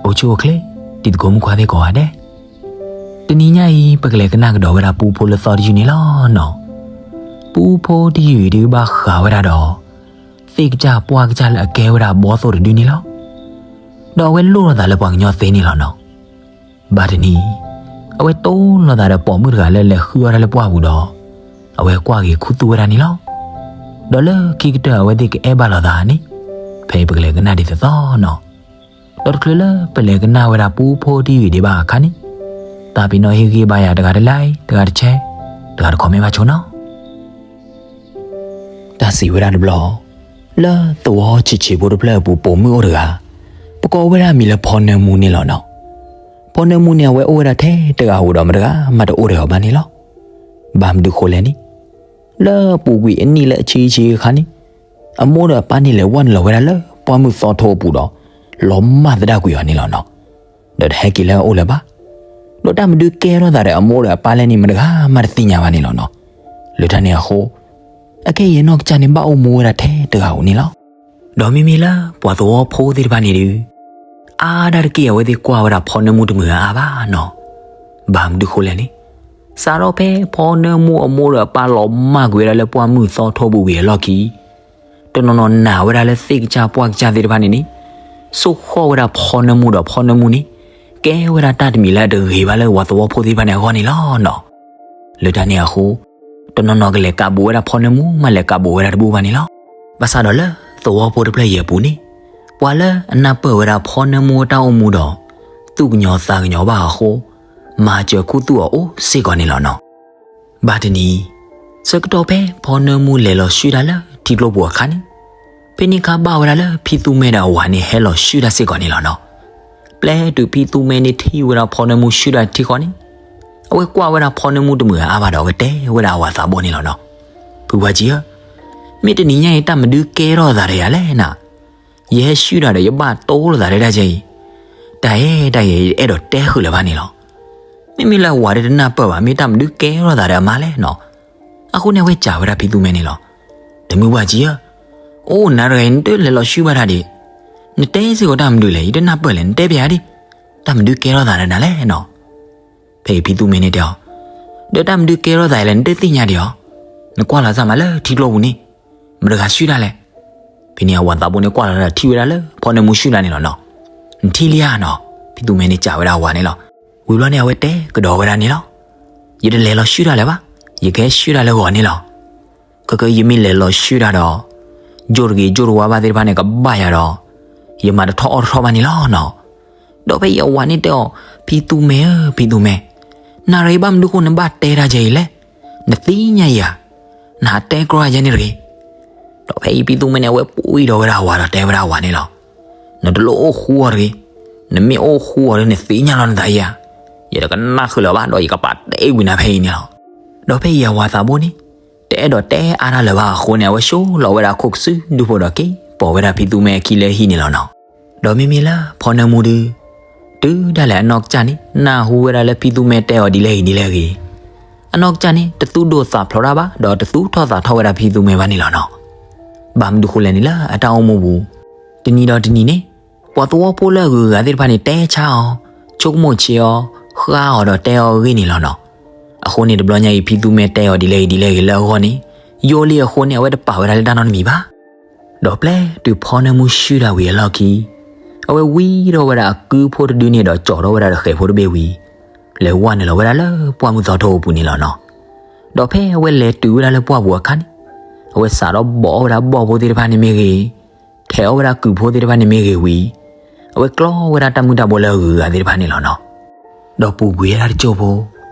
အိၣ်ဆူၣ်အိၣ်ချ့ တံၤသကိးမုၣ်ခွါသ့ၣ်ကိးဂၤဒဲး, တနံၤညါအံၤ ပကလဲၤကနၣ်ကဒီးဝဲဒၣ်ပူဖိလၢသီတယုၢ်န့ၣ်လီၤနီၤ. ပူဖိတယုၢ်အံၤဒုးဘၣ်ဃးဝဲဒၣ်ဒီး သ့ၣ်ကစၢ်ပှၢ်ကစၢ်လၢအကဲဝဲဒၣ်ဘီသိၣ်တဒုန့ၣ်လီၤ. ဒီးအဝဲလိၣ်လိာ်သးလၢပှၤကညီသ့န့ၣ်လီၤနီၤ. ဘၣ်တနံၤ အဝဲတိၢ်လိာ်သးဒီးပိာ်မုၣ်တဂၤလၢလဲၤဃုအီၣ်တၢ်လၢပှၢ်ပူၤဒီး အဝဲကွၢ်ဂ့ၤခူသူၣ်ဝဲဒၣ်န့ၣ်လီၤ. ဒီးလၢခံကတၢၢ်အဝဲသ့ၣ်ကအဲၣ်ဘၣ်လိာ်သးန့ၣ် ဖဲအံၤပကလဲၤကနၣ်ဒ်သိးသိးနီၤ. ဒီးတချုးလၢပလဲၤကနၣ်ဝဲဒၣ်ပူဖိတယုၢ်အံၤဒံးဘၣ်အခါန့ၣ် သးပ့ၤနီၣ်ဟ့ၣ်ဂံၢ်ဘါယၤတဂၤတlike တဂၤတshare တဂၤတcommentဘၣ်ဆိနီၤ. တၢ်စံးဝဲဒၣ်တဘျီ လၢသဝီဆံးဆံးဖိတဖျၢၣ်အပူၤ ပိာ်မုၣ်အိၣ်တဂၤ ပကိးဝဲဒၣ်မံၤလၢဖီနၢမူန့ၣ်လီၤနီၤ. ဖီနၢမူန့ၣ် အဝဲအိၣ်ဝဲဒၣ်ထဲတဂၤဧိၤဒီးမတဂၤမးတအိၣ်ဒီးအီၤဘၣ်န့ၣ်လီၤ. ဘၣ်မနုၤဃိလဲၣ်န့ၣ် လၢအပူၤကွံာ်အနံၣ်လၢအဆံဆံအခါန့ၣ် အမိၢ်ဒီးအပၢ်န့ၣ်လဲၤဝဲနုာ်လီၤဝဲဒၣ်လၢပှၢ်မုၢ်သီထိအပူၤဒီး လီၤမၢ်သဒၣ်ကွံာ်အီၤန့ၣ်လီၤနီၤ. ဒီးတဟဲက့ၤလၢအအိၣ်လၢၤဘၣ်. ဒီးတၢ်မနုၤကဲထီၣ်သးဒီးအမိၢ်ဒီးအပၢ်လဲၣ်န့ၣ် မတဂၤမးတသ့ၣ်ညါဘၣ်န့ၣ်လီၤနီၤ. လၢတၢ်န့ၣ်အဃိ အခဲအံၤအနီၢ်ကစၢ်န့ၣ် ဘၣ်အိၣ်မူဝဲဒၣ်ထဲတဂၤဧိၤန့ၣ်လီၤ. ဒီးမ့မ့ၢ်လၢပှၤသဝီဖိသ့ၣ်တဖၣ်န့ၣ်ဒုး အါဒၣ်တက့ၢ်အဝဲသ့ၣ်ကွၢ်ဝဲဒၣ်ဖီနၢမူတမုာ်အါအါဘၣ်နီၤ. ဘၣ်မနုၤဃိလဲၣ်န့ၣ် စးထီၣ်ဖဲဖီနၢမူအမိၢ်ဒီးအပၢ်လီၤမၢ်ကွံာ်ဝဲဒၣ်လၢပှၢ်မုၢ်သီထိပူၤဝံၤအလီၢ်ခံ တနီၤနီၤနာ်ဝဲဒၣ်လၢသ့ၣ်ကစၢ်ပှၢ်ကစၢ်သ့ၣ်တဖၣ်န့ၣ်န့ၣ် ဆိၣ်ဃီၣ်ဝဲဒၣ်ဖီနၢမူဒီးဖီနၢမူန့ၣ် ကဲဝဲဒၣ်တၢ်တမံၤလၢအတဂ့ၤဘၣ်လၢပှၤသဝီဖိသ့ၣ်တဖၣ်န့ၣ်အဂီၢ်န့ၣ်လီၤနီၤ. လၢတၢ်န့ၣ်အဃိ တနီၤနီၤကလဲၤကးဘူးဝဲဒၣ်ဖီနၢမူမး လဲၤကးဘူးဝဲဒၣ်တဘူးဘၣ်န့ၣ်လီၤ. ဘၣ်ဆၣ်ဒီးလၢသဝီဖိတဖျၢၣ်အံၤအပူၤန့ၣ် ပှၤလၢအနၢ်ပၢၢ်ဝဲဒၣ်ဖီနၢမူအတၢ်အိၣ်မူဒီး သူၣ်ကညီၤသးကညီၤဘၣ်အဃိ မၤစၢၤခူသူၣ်အီၤအိၣ်စ့ၢ်ကီးန့ၣ်လီၤနီၤ. ဘၣ်တနံၤ ဆၢကတီၢ်ဖဲဖီနၢမူလဲၤလီၤဆှုၣ်တၢ်လၢထံကျိပူၤအခါန့ၣ် ဖဲန့ၣ်အခါဘၣ်ဝဲဒၣ်လၢဖံသူမ့ၢ်ဒီးအဝၤန့ၣ်ဟဲလီၤဆှုၣ်တၢ်စ့ၢ်ကီးန့ၣ်လီၤနီၤ. ပျဲတုၤဖံသူမ့ၢ်န့ၣ်ထံၣ်ဝဲဒၣ်ဖီနၢမူဆှုၣ်တၢ်ထံဃီန့ၣ် အဝဲကွၢ်ဝဲဒၣ်ဖီနၢမူတမုာ်အါဘၣ်ဒီး အဝဲတဲဝဲဒၣ်အဝၤသးဘိန့ၣ်လီၤနီၤ. ဖုပှၢ်ကံဧၢ, မ့ၢ်တနံၤညါအံၤ တၢ်မနုၤကဲထီၣ်သးဒီးယၤလဲၣ်နၤ. ယဟဲဆှုၣ်တၢ်ဒီး ယဘၣ်တိၢ်လိာ်သးလၢတၢ်ကဲအံၤ, တၢ်အဲၣ်တၢ်ယဲ ယအဲၣ်ဒိးတဲဃုာ်လၢၤဘၣ်န့ၣ်လီၤ. မ့မ့ၢ်လၢအဝၤဒီးတနၢ်ပၢၢ်ဘၣ်, မ့ၢ်တၢ်မနုၤကဲထီၣ်သးဒီးအမါလဲၣ်နီၤ. အဃိန့ၣ် အဝဲစံးဝဲဒၣ်ဖံသူမ့ၢ်န့ၣ်လီၤ. တမုၢ်ပှၢ်ကံဧၢ, အိၣ်နၤတဂၤအံၤ နတလဲၤလီၤဆှုၣ်ဘၣ်တၢ်ဒံး, နတဲစ့ၢ်ကီးတၢ်မနုၤလဲၣ်, ယတနၢ်ပၢၢ်လဲၣ်, နတဲပျးဒံး, တၢ်မနုၤကဲထီၣ်သးဒီးနၤလဲၣ်နီၤ. ဖဲအံၤဖံသူမ့ၢ်န့ၣ်တဲအီၤ, ဒီးတၢ်မနုၤကဲထီၣ်သးအံၤလဲၣ် နတသ့ၣ်ညါဒံးဧါ. နကွၢ်လီၤစၢ်မးလၢထံကျိပူၤန့ၣ်, မတဂၤဆှုၣ်တၢ်လဲၣ်. ဖဲန့ၣ်အဝၤသးဘိန့ၣ်ကွၢ်လီၤတၢ်ထံၣ်ဝဲဒၣ်လၢဖီနၢမူဆှုၣ်တၢ်န့ၣ်လီၤနီၤ. နထံၣ်လံဧါနီၤ, ဖံသူမ့ၢ်န့ၣ်စံးဝဲဒၣ်အဝၤန့ၣ်လီၤ. ဝံၤဘျီန့ၣ် အဝဲတဲကဒီးဝဲဒၣ်န့ၣ်လီၤ. ယတလဲၤလီၤဆှုၣ်တၢ်လၢၤဘၣ်, ယကဟဲဆှုၣ်တၢ်လၢဂီၤန့ၣ်လီၤ. ခဲကယမ့ၢ်လဲၤလီၤဆှုၣ်တၢ်ဒီး ယိၣ်တဂ့ၤယိၣ်တဝါဘၣ်သ့ၣ်တဖၣ်န့ၣ် ကဘၣ်ယၤဒီး ယမၤတထီၣ်အီၣ်တထီၣ်ဘၣ်န့ၣ်လီၤနီၤ. ဒီးဖဲအံၤအဝၤန့ၣ်တဲအီၤ, ဖံသူမ့ၢ်ဧၢ ဖံသူမ့ၢ်, နၤရံဘၣ်မနုၤဃိနဘၣ်တဲတၢ်ကဲအံၤလဲၣ်. နသ့ၣ်ညါယၤ, နဟးတဲကြီယဲန့ၣ်တဂ့ၤ. ဒီးဖဲအံၤဖံသူမ့ၢ်န့ၣ် အဝဲပှံၢ်ဒီးဝဲဒၣ်အဝၤဒီးတဲဝဲဒၣ်အဝၤန့ၣ်လီၤ. နတလိၣ်အိၣ်ဃူအီၤတဂ့ၤ. နမ့ၢ်အိၣ်ဃူအီၤဒီး နသ့ၣ်ညါလီၤနသးယၤ, ယတကနၣ်ဃုာ်လၢၤဘၣ် ဒီးယကပာ်တဲကွံာ်နၤဖဲအံၤန့ၣ်လီၤ. ဒီးဖဲအံၤအဝၤသးဘိန့ၣ် တအဲၣ်ဒိးတဲအါတၢ်လၢၤဘၣ်အဃိန့ၣ် အဝဲဆိလီၤဝဲဒၣ်ခိၣ်ကစုဒုဖိဒီးက့ၤပိာ်ဝဲဒၣ်ဖံသူမ့ၢ်အခံလၢဟံၣ်န့ၣ်လီၤနီၤ. ဒီးမ့မ့ၢ်လၢဖီနၢမူဒု တုၤဒၣ်လဲာ်အနီၢ်ကစၢ်န့ၣ် နၢ်ဟူဝဲဒၣ်လၢဖံသူမ့ၢ်တဲအီၤဒ်လဲၣ်ဂ့ၤဒ်လဲၣ်ဂ့ၤ, အနီၢ်ကစၢ်န့ၣ် တသူၣ်ဒိၣ်သးဖျိးတၢ်ဘၣ် ဒီးတသူၣ်ထီၣ်သးထီၣ်ဝဲဒၣ်ဖံသူမ့ၢ်ဘၣ်န့ၣ်လီၤနီၤ. ဘၣ်မနုၤဃိလဲၣ်န့ၣ်လၢအတၢ်အိၣ်မူပူၤ တနံၤဒီးတနံၤန့ၣ် ပှၤသဝီဖိလၢအဂုၤအဂၤသ့ၣ်တဖၣ်န့ၣ် တဲဆါအီၤ, ဆိကမိၣ်ဆံးအီၤ, ဃါအီၤဒီးတဲအီၤအဂ့ၢ်န့ၣ်လီၤနီၤ. အဃိန့ၣ်တဘျီညါအံၤ ဖံသူမ့ၢ်တဲအီၤဒ်လဲၣ်ဂ့ၤဒ်လဲၣ်ဂ့ၤလၢအဂီၢ်န့ၣ် ယိၣ်လံအဃိန့ၣ် အဝဲတပာ်ဝဲဒၣ်လၢတၢ်နီတမံၤဘၣ်. ဒီးပျဲတုၤဖီနၢမူဆှုၣ်တၢ်ဝံၤအလီၢ်ခံ အဝဲဝံထီၣ်ဝဲဒၣ်အကုဖိတဒုန့ၣ်ဒီး ကၠီထီၣ်ဝဲဒၣ်ဒီးဃဲၤဖိတဘ့ၣ်ဝံၤ လဲၤဝဲနုာ်လီၤဝဲဒၣ်လၢပှၢ်မုၢ်သီထိအပူၤန့ၣ်လီၤနီၤ. ဒီးဖဲအဝဲလဲၤတုၤဝဲဒၣ်လၢပှၢ်ပူၤအခါန့ၣ် အဝဲစးထီၣ်ဘိးအီၣ်ဝဲဒၣ်ဘီၣ်ဖိသ့ၣ်တဖၣ်န့ၣ်မ့ၢ်ဂ့ၤ, ထဲးအီၣ်ဝဲဒၣ်ကုၢ်ဖိသ့ၣ်တဖၣ်န့ၣ်မ့ၢ်ဂ့ၤဝံၤ အဝဲကျီဝဲဒၣ်တၢ်မုၢ်တၢ်ဘိလၢအဂုၤအဂၤသ့ၣ်တဖၣ်န့ၣ်လီၤနီၤ. ဒီးပူၤကွံာ်ဝဲဒၣ်တစိၢ်ဖိ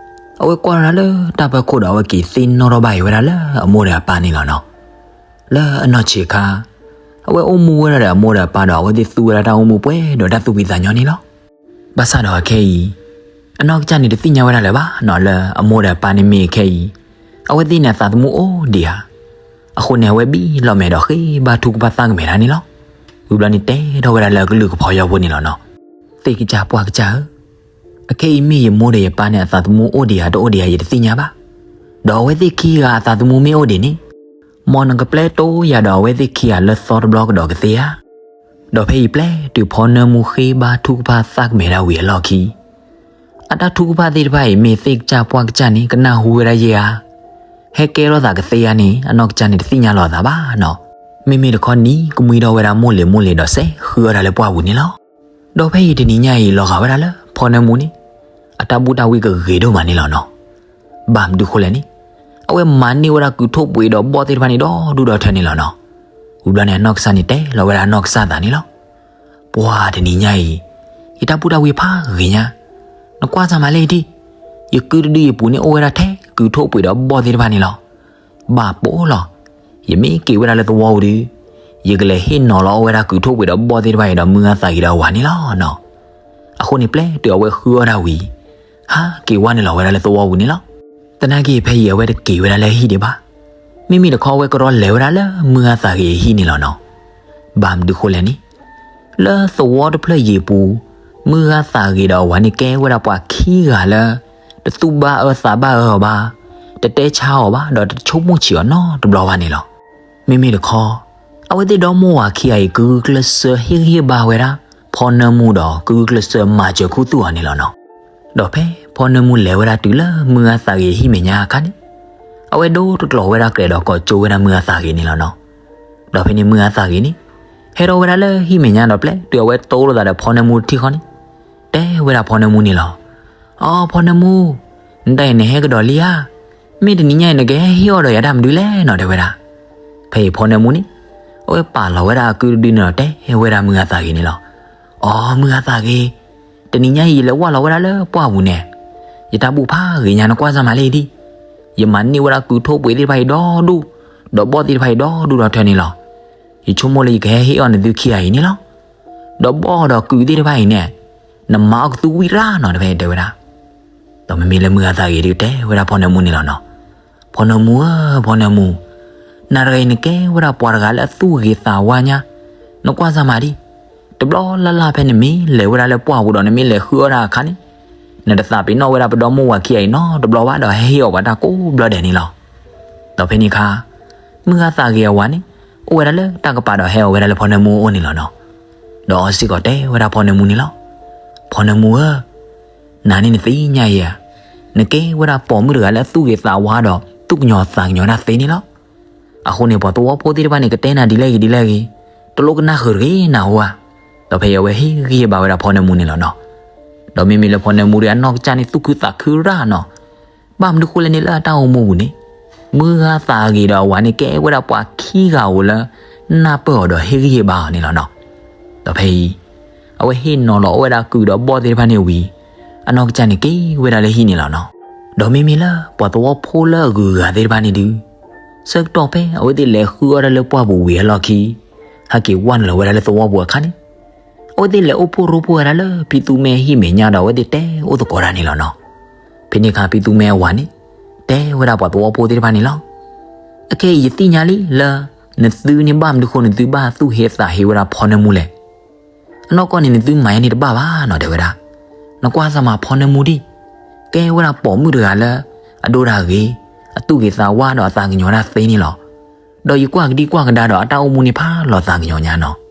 အဝဲကွၢ်ဝဲဒၣ်လၢတၢ်ဖီခိၣ်ဒီး အဝဲက့ၤသ့ၣ်နီၣ်ထီၣ်ဘၣ်အံၤဝဲဒၣ်လၢအမိၢ်ဒီးအပၢ်န့ၣ်လီၤနီၤ. လၢအနီၢ်ဆံးခါ အဝဲအိၣ်မူဝဲဒၣ်ဒီးအမိၢ်ဒီးအပၢ်ဒီး အဝဲသ့ၣ်သူဝဲဒၣ်တၢ်အိၣ်မူပှဲၤဒီးတၢ်သူၣ်ဖှံသးညီန့ၣ်လီၤ. ဘၣ်ဆၣ်ဒီးအခဲအံၤ အနီၢ်ကစၢ်န့ၣ်တသ့ၣ်ညါဝဲဒၣ်လၢၤဘၣ်နီၤ လၢအမိၢ်ဒီးအပၢ်န့ၣ်မ့ၢ်အခဲအံၤ အဝဲသ့ၣ်န့ၣ်အသးသမူအိၣ်ဒံးဧါ. အဃိန့ၣ် အဝဲဘံၣ်လီၤမဲာ်ဒီးဃ့ဘါထုကဖၣ်သၣ်ကမဲာ်တၢ်န့ၣ်လီၤ. ဝံၤဘျီန့ၣ်တဲထီၣ်ဝဲဒၣ်လၢအကလုၢ်ကဖီယီဖိန့ၣ်လီၤနီၤ. သ့ၣ်ကစၢ်ပှၢ်ကစၢ်ဧၢ, အခဲအံၤမ့ၢ်ယမိၢ်ဒီးယပၢ်န့ၣ် အသးသမူအိၣ်ဒံးဧါတအိၣ်ဒံးဧါ ယတသ့ၣ်ညါဘၣ်. ဒီးအဝဲသ့ၣ်ခံဂၤအသးသမူမ့ၢ်အိၣ်ဒံးန့ၣ် မ်နကပျဲတိယၤဒီးအဝဲသ့ၣ်ခံဂၤလၢသီတဘျီကဒီးကသ့ဧါ. ဒီးဖဲအံၤပျဲတုၤဖီနၢမူဃ့ဘါထုကဖၣ်သးကမဲာ်ဒၣ်ဝံၤအလီၢ်ခံ အတၢ်ထုကဖၣ်သ့ၣ်တဖၣ်အံၤ မ့ၢ်သ့ၣ်ကစၢ်ပှၢ်ကစၢ်န့ၣ် ကနၢ်ဟူဝဲဒၣ်ယဲဧါ, ဟဲကဲထီၣ်သးကသ့ဧါန့ၣ် အနီၢ်ကစၢ်န့ၣ်တသ့ၣ်ညါလီၤအသးဘၣ်နီၤ. မ့မ့ၢ်တခီနံၤကမှံထီၣ်ဝဲဒၣ်မိၢ်လ့ၤမိၢ်လ့ၤဒီးစဲးဃုအီၣ်တၢ်လၢပှၢ်ပူၤန့ၣ်လီၤ. ဒီးဖဲအံၤတနံၤညါအံၤ လီၤဂာ်ဝဲဒၣ်လၢဖီနၢမူန့ၣ် အတၢ်ဘူၣ်တၢ်ဝံၣ်ကဂ့ၤဒိၣ်မးန့ၣ်လီၤနီၤ. ဘၣ်မနုၤဃိလဲၣ်န့ၣ် အဝဲမၤန့ၢ်ဝဲဒၣ်ကုၤထိၣ်ပှ့ၤဒီးဘီၣ်သ့ၣ်တဖၣ်န့ၣ်ဒီဒူၣ်ဒီထၢန့ၣ်လီၤနီၤ. ဝံၤဘျီန့ၣ် အနီၢ်ကစၢ်န့ၣ်တဲလီၤဝဲဒၣ်အနီၢ်ကစၢ်သးန့ၣ်လီၤ. ပှၤတနံၤညါအံၤ ယတၢ်ဘူၣ်တၢ်ဝံၣ်ဖးဂ့ၤညါ, နကွၢ်စၢ်မးလၢအံၤဒံး, ယကုတဒုယပူၤန့ၣ်အိၣ်ဝဲဒၣ်ထဲကုၤထိၣ်ပှ့ၤဒီးဘီၣ်သ့ၣ်တဖၣ်န့ၣ်လီၤ. ဘၣ်ပိာ်လီၤ. ယမ့ၢ်က့ၤဝဲဒၣ်လၢသဝီပူၤဒီး ယကလဲၤဟ့ၣ်နီၤလီၤအီၣ်ဝဲဒၣ်ကုၤထိၣ်ပှ့ၤဒီးဘီၣ်သ့ၣ်တဖၣ်အံၤဒီးမုၢ်ဂၤသးဂ့ၤဒီးအဝၤန့ၣ်လီၤနီၤ. အဃိန့ၣ်ပျဲတုၤအဝဲဃုအီၣ်တၢ်ဝံၤ ဟးက့ၤဝဲန့ၣ်လီၤဝဲဒၣ်လၢသဝီပူၤန့ၣ်လီၤ. သနာ်က့ဖဲအံၤအဝဲတက့ၤဝဲဒၣ်လၢဟံၣ်ဒံးဘၣ်. မ့မ့ၢ်တခီအဝဲကရီလဲၤဝဲဒၣ်လၢမုၢ်ဂၤသးဂ့ၤအဟံၣ်န့ၣ်လီၤနီၤ. ဘၣ်မနုၤဃိလဲၣ်န့ၣ် လၢသဝီတဖျၢၣ်ယံၤပူၤ မုၢ်ဂၤသးဂ့ၤဒီးအဝၤန့ၣ်ကဲဝဲဒၣ်ပှၤခံဂၤလၢ တသူၣ်ဘၣ်အၢသးဘၣ်အၢအီၤဘၣ်, တတဲဆါအီၤဘၣ် ဒီးတဆိကမိၣ်ဆံးအီၤနီတဘျီဘၣ်န့ၣ်လီၤ. မ့မ့ၢ်တခီ အဝဲသ့ၣ်ဒီမိၢ်ဝၤခံဂၤအံၤ ကဂုာ်ကျဲးစၢးဟ့ၣ်ဂံၢ်ဟ့ၣ်ဘါဝဲဒၣ် ဖီနၢမူဒီး ကဂုာ်ကျဲးစၢးမၤစၢၤခူသူၣ်အီၤန့ၣ်လီၤနီၤ. ဒီးဖဲဖီနၢမူလဲၤဝဲဒၣ်တုၤလၢမုၢ်ဂၤသးဂ့ၤဟံၣ်မဲာ်ညါအခါန့ၣ် အဝဲဒိတကျိၤဝဲဒၣ်ကြဲးဒီးကိးကၠိဝဲဒၣ်မုၢ်ဂၤသးဂ့ၤန့ၣ်လီၤနီၤ. ဒီးဖဲန့ၣ်မုၢ်ဂၤသးဂ့ၤန့ၣ် ဟဲထီၣ်ဝဲဒၣ်လၢဟံၣ်မဲာ်ညါဒီးပျဲတုၤအဝဲတိလိာ်သးဒီးဖီနၢမူတထံၣ်ဃီန့ၣ် တဲဝဲဒၣ်ဖီနၢမူန့ၣ်လီၤ. အိ ဖီနၢမူ, နတၢ်အံၤနဟဲကဒီးလံဧါ. မ့ၢ်တနံၤညါအံၤနကဟဲဟ့ၣ်အီၣ်ဒီးယၤတၢ်မနုၤလဲၣ်နီၤ တဲဝဲဒၣ်. ဖဲအံၤဖီနၢမူန့ၣ် အဝဲပာ်လီၤဝဲဒၣ်အကုတဒုန့ၣ်ဒီးတဲဝဲဒၣ်မုၢ်ဂၤသးဂ့ၤန့ၣ်လီၤ. အိ မုၢ်ဂၤသးဂ့ၤ, တနံၤညါအံၤ ယလဲၤဝၢ်လီၤဝဲဒၣ်လၢပှၢ်ပူၤန့ၣ်, ယတၢ်ဘူၣ်ဖးဂ့ၤညါ နကွၢ်စၢ်မးလၢအံၤဒံး, ယမၤန့ၢ်ဝဲဒၣ်ကုၤထိၣ်ပှ့ၤသ့ၣ်တဖၣ်အံၤဒီဒူၣ်, ဒီးဘီၣ်သ့ၣ်တဖၣ်အံၤဒီဒူၣ်ဒီထၢန့ၣ်လီၤ. ယဆိကမိၣ်လၢယကဟဲဟ့ၣ်အီၣ်နသုခံဂၤအံၤန့ၣ်လီၤ. ဒီးဘီၣ်ဒီးကုၤသ့ၣ်တဖၣ်အံၤန့ၣ် နမၤအီၣ်ကသူဝံၣ်ရၣ်နီၤ တဲဝဲဒၣ်. ဒီးမ့မ့ၢ်လၢမုၢ်ဂၤသးဂ့ၤဒုးတဲဝဲဒၣ်ဖီနၢမူန့ၣ်လီၤနီၤ. ဖီနၢမူဧၢ, ဖီနၢမူ, နၤတဂၤအံၤနကဲဝဲဒၣ်ပှၤတဂၤလၢအသူၣ်ဂ့ၤသးဝါညါ, နကွၢ်စၢ်မးဒံး, တဘျီလၢ်လၢ်ဖဲနမ့ၢ်လဲၤဝဲဒၣ်လၢပှၢ်ပူၤဒီးနမ့ၢ်လဲၤဃုအီၣ်တၢ်အခါန့ၣ်, နတသးပ့ၤနီၣ်ဝဲဒၣ်ပဒီမိၢ်ဝၤခံဂၤအံၤနီတဘျီဘၣ်ဒီးဟဲဟ့ၣ်အီၣ်ပှၤတၢ်ကိးဘျီဒဲးန့ၣ်လီၤ. ဒီးဖဲန့ၣ်အခါ မုၢ်ဂၤသးဂ့ၤအဝၤန့ၣ် အိၣ်ဝဲဒၣ်လၢတၢ်ကပၤဒီးဟဲအီၣ်ဝဲဒၣ်လၢဖီနၢမူအအိၣ်န့ၣ်လီၤနီၤ. ဒီးအီၤစ့ၢ်ကီးတဲဝဲဒၣ်ဖီနၢမူန့ၣ်လီၤ. ဖီနၢမူဧၢ, နၤန့ၣ်နသ့ၣ်ညါယဲဧါ, နကဲဝဲဒၣ်ပိာ်မုၣ်တဂၤလၢအသူၣ်ဂ့ၤသးဝါဒီး သူၣ်ကညီၤသးကညီၤတၢ်သ့န့ၣ်လီၤ. အဃိန့ၣ် ပှၤသဝီဖိသ့ၣ်တဖၣ်န့ၣ် ကတဲနၤဒ်လဲၣ်ဂ့ၤဒ်လဲၣ်ဂ့ၤ, တလိၣ်ကနၣ်ဃုာ်တဂ့ၤနၤဧါ. ဒီးဖဲအံၤအဝဲဟ့ၣ်ဂံၢ်ဟ့ၣ်ဘါဝဲဒၣ်ဖီနၢမူန့ၣ်လီၤနီၤ. ဒီးမ့မ့ၢ်လၢဖီနၢမူဒီးအနီၢ်ကစၢ်န့ၣ်သူၣ်ခုသးခုရၣ်နီၤ. ဘၣ်မနုၤဃိလဲၣ်န့ၣ် လၢအတၢ်အိၣ်မူပူၤန့ၣ် မုၢ်ဂၤသးဂ့ၤဒီးအဝၤန့ၣ်ကဲဝဲဒၣ်ပှၤခံဂၤဧိၤလၢ နၢ်ပၢၢ်အီၤဒီးဟ့ၣ်ဂံၢ်ဟ့ၣ်ဘါအီၤန့ၣ်လီၤနီၤ. ဒီးဖဲအံၤ အဝဲဟ့ၣ်နီၤလီၤအီၣ်ဝဲဒၣ်ကုၤဒီးဘီၣ်သ့ၣ်တဖၣ်န့ၣ်ဝံၤ အနီၢ်ကစၢ်န့ၣ်က့ၤဝဲဒၣ်လၢဟံၣ်န့ၣ်လီၤနီၤ. ဒီးမ့မ့ၢ်လၢပှၤသဝီဖိလၢအဂုၤအဂၤသ့ၣ်တဖၣ်န့ၣ်ဒုး ဆၢကတီၢ်ဖဲအဝဲသ့ၣ်လဲၤဃုအီၣ်တၢ်လၢပှၢ်ပူၤဝံၤအလီၢ်ခံ ဟဲက့ၤဝဲနုာ်လီၤဝဲဒၣ်လၢသဝီပူၤအခါန့ၣ် အဝဲသ့ၣ်လဲၤအိၣ်ဖှိၣ်ရိဖှိၣ်ဝဲဒၣ်လၢဖံသူမဲဟံၣ်မဲာ်ညါဒီး အဝဲသ့ၣ်တဲအိၣ်သကိးတၢ်န့ၣ်လီၤနီၤ. ဖဲန့ၣ်အခါဖံသူမဲအဝၤန့ၣ် တဲဝဲဒၣ်ပှၤသဝီဖိသ့ၣ်တဖၣ်န့ၣ်လီၤ. အခဲအံၤယသ့ၣ်ညါလံလၢ နသုန့ၣ်ဘၣ်မနုၤဃိ နသုဘၣ်သူၣ်ဟ့သးဟ့ဝဲဒၣ်ဖီနၢမူလဲၣ်. အနီၢ်ကီၢ်န့ၣ် နသုမၤယါန့ၣ်တဘၣ်ဘၣ်နီၤ တဲဝဲဒၣ်. နကွၢ်စၢ်မးဖီနၢမူဒံး ကဲဝဲဒၣ်ပိာ်မုၣ်တဂၤလၢ အဒိတၢ်ဂ့ၤ, အသူၣ်ဂ့ၤသးဝါဒီးအသးကညီၤတၢ်သ့န့ၣ်လီၤ. ဒီးယကွၢ်ကဒံကွၢ်ကဒါဒီးအတၢ်အိၣ်မူန့ၣ်ဖးလီၤသးကညီၤညါနီၤ.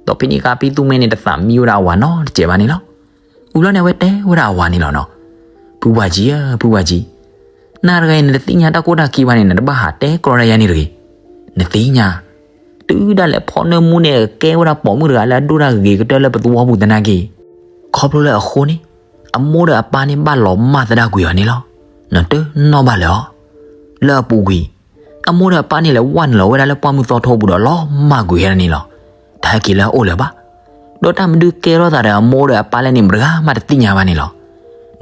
ဒီးဖဲန့ၣ်အခါဖံသူမဲန့ၣ်တသးမံဝဲဒၣ်အဝၤနီတစဲးဘၣ်န့ၣ်လီၤ. ဝံၤဘျီန့ၣ်အဝဲတဲဝဲဒၣ်အဝၤန့ၣ်လီၤနီၤ. ဖုပှၢ်ကံဧၢ, ဖုပှၢ်ကံ, နၤတဂၤအံၤနတသ့ၣ်ညါတၢ်ကိၢ်တၢ်ခံဘၣ်န့ၣ် နတဘၣ်ဟးတဲကြီဒၣ်ယါန့ၣ်တဂ့ၤ. နသ့ၣ်ညါ တုၤဒၣ်လဲာ်ဖီနၢမူန့ၣ် ကဲဝဲဒၣ်ပိာ်မုၣ်တဂၤလၢအဒိတၢ်ဂ့ၤကတၢၢ်လၢပသဝီပူၤသနာ်က့ ခီဖျိလၢအဃိန့ၣ် အမိၢ်ဒီးအပၢ်န့ၣ်ဘၣ်လီၤမၢ်သဒၣ်ကွံာ်အီၤန့ၣ်လီၤ. နတနီၣ်ဘၣ်လၢၤအီၤ. လၢအပူၤကွံာ် အမိၢ်ဒီးအပၢ်န့ၣ်လဲၤဝဲနုာ်လီၤဝဲဒၣ်လၢပှၢ်မုၢ်သီထီပူၤဒီးလီၤမၢ်ကွံာ်ဟဲဒၣ်န့ၣ်လီၤ. တဟဲက့ၤလၢအအိၣ်လၢၤဘၣ်. ဒီးတၢ်မနုၤကဲထီၣ်သးဒီးအမိၢ်ဒီးအပၢ်လဲၣ်န့ၣ် မတဂၤမးတသ့ၣ်ညါဘၣ်န့ၣ်လီၤ.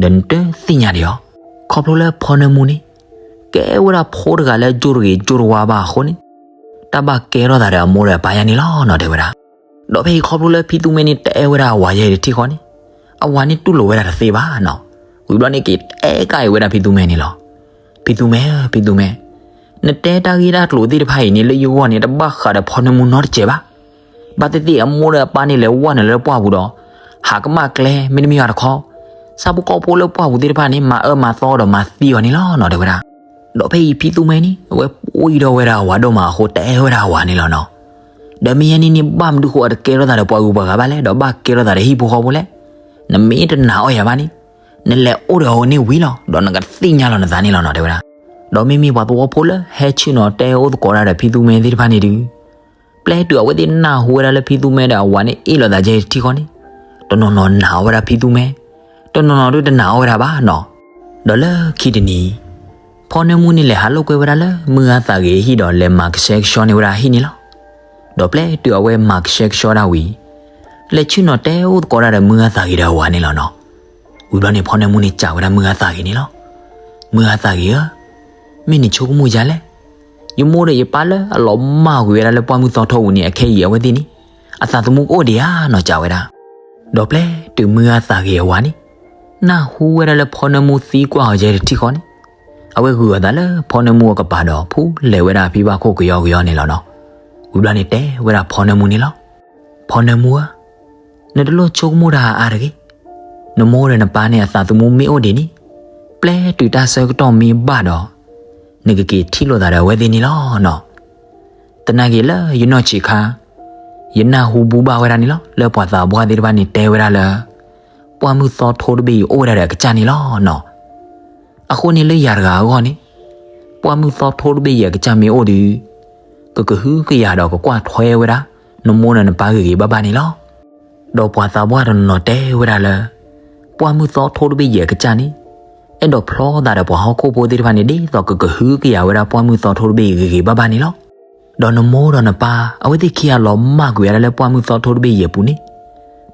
ဒီးနတသ့ၣ်ညါဒံးအီၤ. ခီဖျိလၢဖီနၢမူန့ၣ် ကဲဝဲဒၣ်ဖိတဂၤလၢအကၠိတဂ့ၤကၠိတဝါဘၣ်အဃိန့ၣ် တၢ်ဘၣ်ကဲထီၣ်သးဒီးအမိၢ်ဒီးအပၢ်ယါန့ၣ်လီၤနီၤ တဲဝဲဒၣ်. ဒီးဖဲအံၤခီဖျိလၢဖံသူမဲန့ၣ် တအဲၣ်ဝဲဒၣ်အဝၤယဲအံၤတထံၣ်ဃီန့ၣ် အဝၤန့ၣ်တူၢ်လိာ်ဝဲဒၣ်တသ့ဘၣ်နီၤ. ဝံၤဘျီန့ၣ်က့ၤတဲကါအံၤဝဲဒၣ်ဖံသူမဲန့ၣ်လီၤ. ဖံသူမဲဧၢ, ဖံသူမဲ, နတဲတၢ်ဂ့ၢ်တၢ်ကျိၤသ့ၣ်တဖၣ်အံၤန့ၣ် လၢယဂီၢ်န့ၣ် တဘၣ်ဃးဒီးဖီနၢမူနီတစဲးဘၣ်. ဘၣ်သ့ၣ်သ့ၣ်အမိၢ်ဒီးအပၢ်န့ၣ်လဲၤဝဲနုာ်လၢပှၢ်ပူၤဒီး ဟးကမၣ်ကျဲမ့တမ့ၢ်ဘၣ်တခီ ဆၣ်ဖိကီၢ်ဖိလၢပှၢ်ပူၤသ့ၣ်တဖၣ်န့ၣ် မၤအၢမၤသီဒီးမၤသံအီၤန့ၣ်လီၤနီၤ တဲဝဲဒၣ်. ဒီးဖဲအံၤဖံသူမဲန့ၣ် အဝဲပှံၢ်ဒီးဝဲဒၣ်အဝၤဒိၣ်မးအဃိ တအဲၣ်ဝဲဒၣ်အဝၤန့ၣ်လီၤနီၤ. ဒီးမ့ၢ်ယဲန့ၣ်န့ၣ် ဘၣ်မနုၤဃိအတကဲထီၣ်သးဒီးပှၤဂုၤပှၤဂၤဘၣ်လဲၣ်, ဒီးဘၣ်ကဲထီၣ်သးဒီးဟံၣ်ဖိဃီဖိလဲၣ်. နမ့ၢ်တနာ်အီၣ်ယၤဘၣ်န့ၣ်, နလဲၤအိၣ်ဒီးအီၤန့ၣ်ဝံၤလီၤ, ဒီးနကသ့ၣ်ညါလီၤနသးန့ၣ်လီၤနီၤ တဲဝဲဒၣ်. ဒီးမ့မ့ၢ်ပှၤသဝီဖိလၢဟဲဆ့ၣ်နီၤတဲအိၣ်သကိးတၢ်ဒီးဖံသူမ့သ့ၣ်တဖၣ်န့ၣ်ဒုး ပျဲတုၤအဝဲသ့ၣ်နၢ်ဟူဝဲဒၣ်လၢဖံသူမ့ဒီးအဝၤန့ၣ်အ့ၣ်လိာ်သးကဲတထံၣ်ဃီန့ၣ်, တနီၤနီၤနာ်အီၣ်ဝဲဒၣ်ဖံသူမ့, တနီၤနီၤဒုးတနာ်အီၣ်ဝဲဒၣ်ဘၣ်နီၤ. ဒီးလၢခံတနံၤ ဖီနၢမူန့ၣ်လဲၤဟးလိာ်ကွဲဝဲဒၣ်လၢမုၢ်ဂၤသးဂ့ၤအဟံၣ်ဒီးလဲၤမၤကဆှဲကဆှီန့ၢ်ဝဲဒၣ်အဟံၣ်န့ၣ်လီၤ. ဒီးပျဲတုၤအဝဲမၤကဆှဲကဆှီဒၣ်ဝံၤ လဲၤဆ့ၣ်နီၤတဲအိၣ်သကိးတၢ်ဒီးမုၢ်ဂၤသးဂ့ၤဒီးအဝၤန့ၣ်လီၤနီၤ. ဝံၤဘျီန့ၣ်ဖီနၢမူန့ၣ်စံးဝဲဒၣ်မုၢ်ဂၤသးဂ့ၤန့ၣ်လီၤ. မုၢ်ဂၤသးဂ့ၤဧၢ, မ့ၢ်နဆိကမိၣ်ယၤလဲၣ်. ယမိၢ်ဒီးယပၢ်လၢအလီၤမၢ်ကွံာ်ဝဲဒၣ်လၢပှၢ်မုၢ်သီထိပူၤန့ၣ် အခဲအံၤအဝဲသ့ၣ်န့ၣ် အသးသမူကအိၣ်ဒံးဧါနီၤ စံးဝဲဒၣ်. ဒီးပျဲတုၤမုၢ်ဂၤသးဂ့ၤအဝၤန့ၣ် နၢ်ဟူဝဲဒၣ်လၢဖီနၢမူသံကွၢ်အီၤယဲတထံၣ်ဃီန့ၣ်, အဝဲဂုာ်အသးလၢဖီနၢမူအကပၤဒီးဖူလဲၤဝဲဒၣ်ဖံဘၣ်ခိၣ်ကယီကယီန့ၣ်လီၤနီၤ. ဝံၤဘျီန့ၣ်တဲဝဲဒၣ်ဖီနၢမူန့ၣ်လီၤ. ဖီနၢမူဧၢ, နတလိၣ်ဆိကမိၣ်တၢ်အါတဂ့ၤ. နမိၢ်ဒီးနပၢ်န့ၣ်အသးသမူမ့ၢ်အိၣ်ဒံးန့ၣ်, ပျဲတုၤတၢ်ဆၢကတီၢ်မ့ၢ်ဘၣ်ဒီး နကက့ၤထံၣ်လိာ်သးဒီးအဝဲသ့ၣ်န့ၣ်လီၤနီၤ. သနာ်က့လၢယနီၢ်ဆံးခါ ယနၢ်ဟူဘူၣ်ဘၣ်ဝဲဒၣ်န့ၣ်လီၤ လၢပှၤသးပှၢ်သ့ၣ်တဖၣ်န့ၣ်တဲဝဲဒၣ်လၢ ပှၢ်မုၢ်သီထိတဘ့ၣ်အံၤအိၣ်ဝဲဒၣ်ဒီးအကစၢ်န့ၣ်လီၤနီၤ. အဃိန့ၣ်လၢယၤတဂၤအဂီၢ်န့ၣ်, ပှၢ်မုၢ်သီထိတဘ့ၣ်အံၤအကစၢ်မ့ၢ်အိၣ်ဒီး ကကဟုကယာ်ဒီးကကွၢ်ထွဲဝဲဒၣ် နမိၢ်ဒီးနပၢ်ဂ့ၤဂ့ၤဘၣ်ဘၣ်န့ၣ်လီၤ. ဒီးပှၤသးပှၢ်တနီၤနီၤတဲဝဲဒၣ်လၢ ပှၢ်မုၢ်သီထိတဘ့ၣ်အံၤအကစၢ်န့ၣ် အဲၣ်ဒိးဖျီသးဒီးပှၤဟီၣ်ခိၣ်ဖိသ့ၣ်တဖၣ်န့ၣ် ဒ်သိးကကဟုကယာ်ဝဲဒၣ်ပှၢ်မုၢ်သီထိတဘ့ၣ်အံၤဂ့ၤဂ့ၤဘၣ်ဘၣ်န့ၣ်လီၤ. ဒီးနမိၢ်ဒီးနပၢ် အဝဲသ့ၣ်ခံဂၤလီၤမၢ်ကွံာ်ဝဲဒၣ်လၢပှၢ်မုၢ်သီထိတဘ့ၣ်အံၤအပူၤန့ၣ်,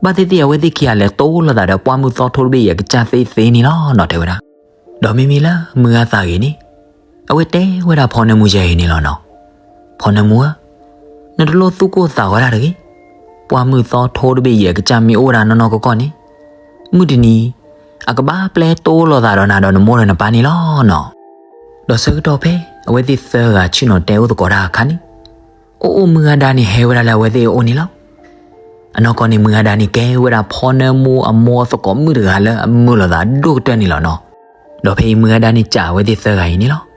ဘၣ်သ့ၣ်သ့ၣ်အဝဲသ့ၣ်ခံဂၤလဲၤတိလိာ်သးဒီးပှၢ်မုၢ်သီထိတဘ့ၣ်အံၤအကစၢ်သ့သ့န့ၣ်လီၤနီၤ တဲဝဲဒၣ်. ဒီးမ့မ့ၢ်လၢမုၢ်ဂၤသးဂ့ၤန့ၣ်, အဝဲတဲဝဲဒၣ်ဖီနၢမူယဲအံၤန့ၣ်လီၤနီၤ. ဖီနၢမူဧၢ, နတလိၣ်သူၣ်ကိၢ်သးဂီၤတၢ်တဂ့ၤ. ပှၢ်မုၢ်သီထိတဘ့ၣ်အံၤအကစၢ်မ့ၢ်အိၣ်ဝဲဒၣ်နီၢ်နီၢ်ကီၢ်ကီၢ်န့ၣ်, မုၢ်တနံၤ အကဘၣ်ပျဲတိလိာ်သးဒီးနၤဒီးနမိၢ်ဒီးနပၢ်န့ၣ်လီၤနီၤ. ဒီးဆၢကတီၢ်ဖဲအဝဲသ့ၣ်သၢဂၤဆ့ၣ်နီၤတဲအိၣ်သကိးတၢ်အခါန့ၣ်, အိၣ်အိၣ်မုၢ်ဂၤဒါန့ၣ်ဟဲဝဲဒၣ်လၢအဝဲသ့ၣ်အအိၣ်န့ၣ်လီၤ. အနီၢ်ကီၢ်န့ၣ် မုၢ်ဂၤဒါန့ၣ်ကဲဝဲဒၣ်ဖီနၢမူအမိၢ်အသကိးမုၣ်တဂၤလၢအမုာ်လိာ်သးဒိၣ်ကတၢၢ်န့ၣ်လီၤနီၤ. ဒီးဖဲအံၤမုၢ်ဂၤဒါန့ၣ်စံးဝဲသ့ၣ်သၢဂၤအံၤန့ၣ်လီၤ.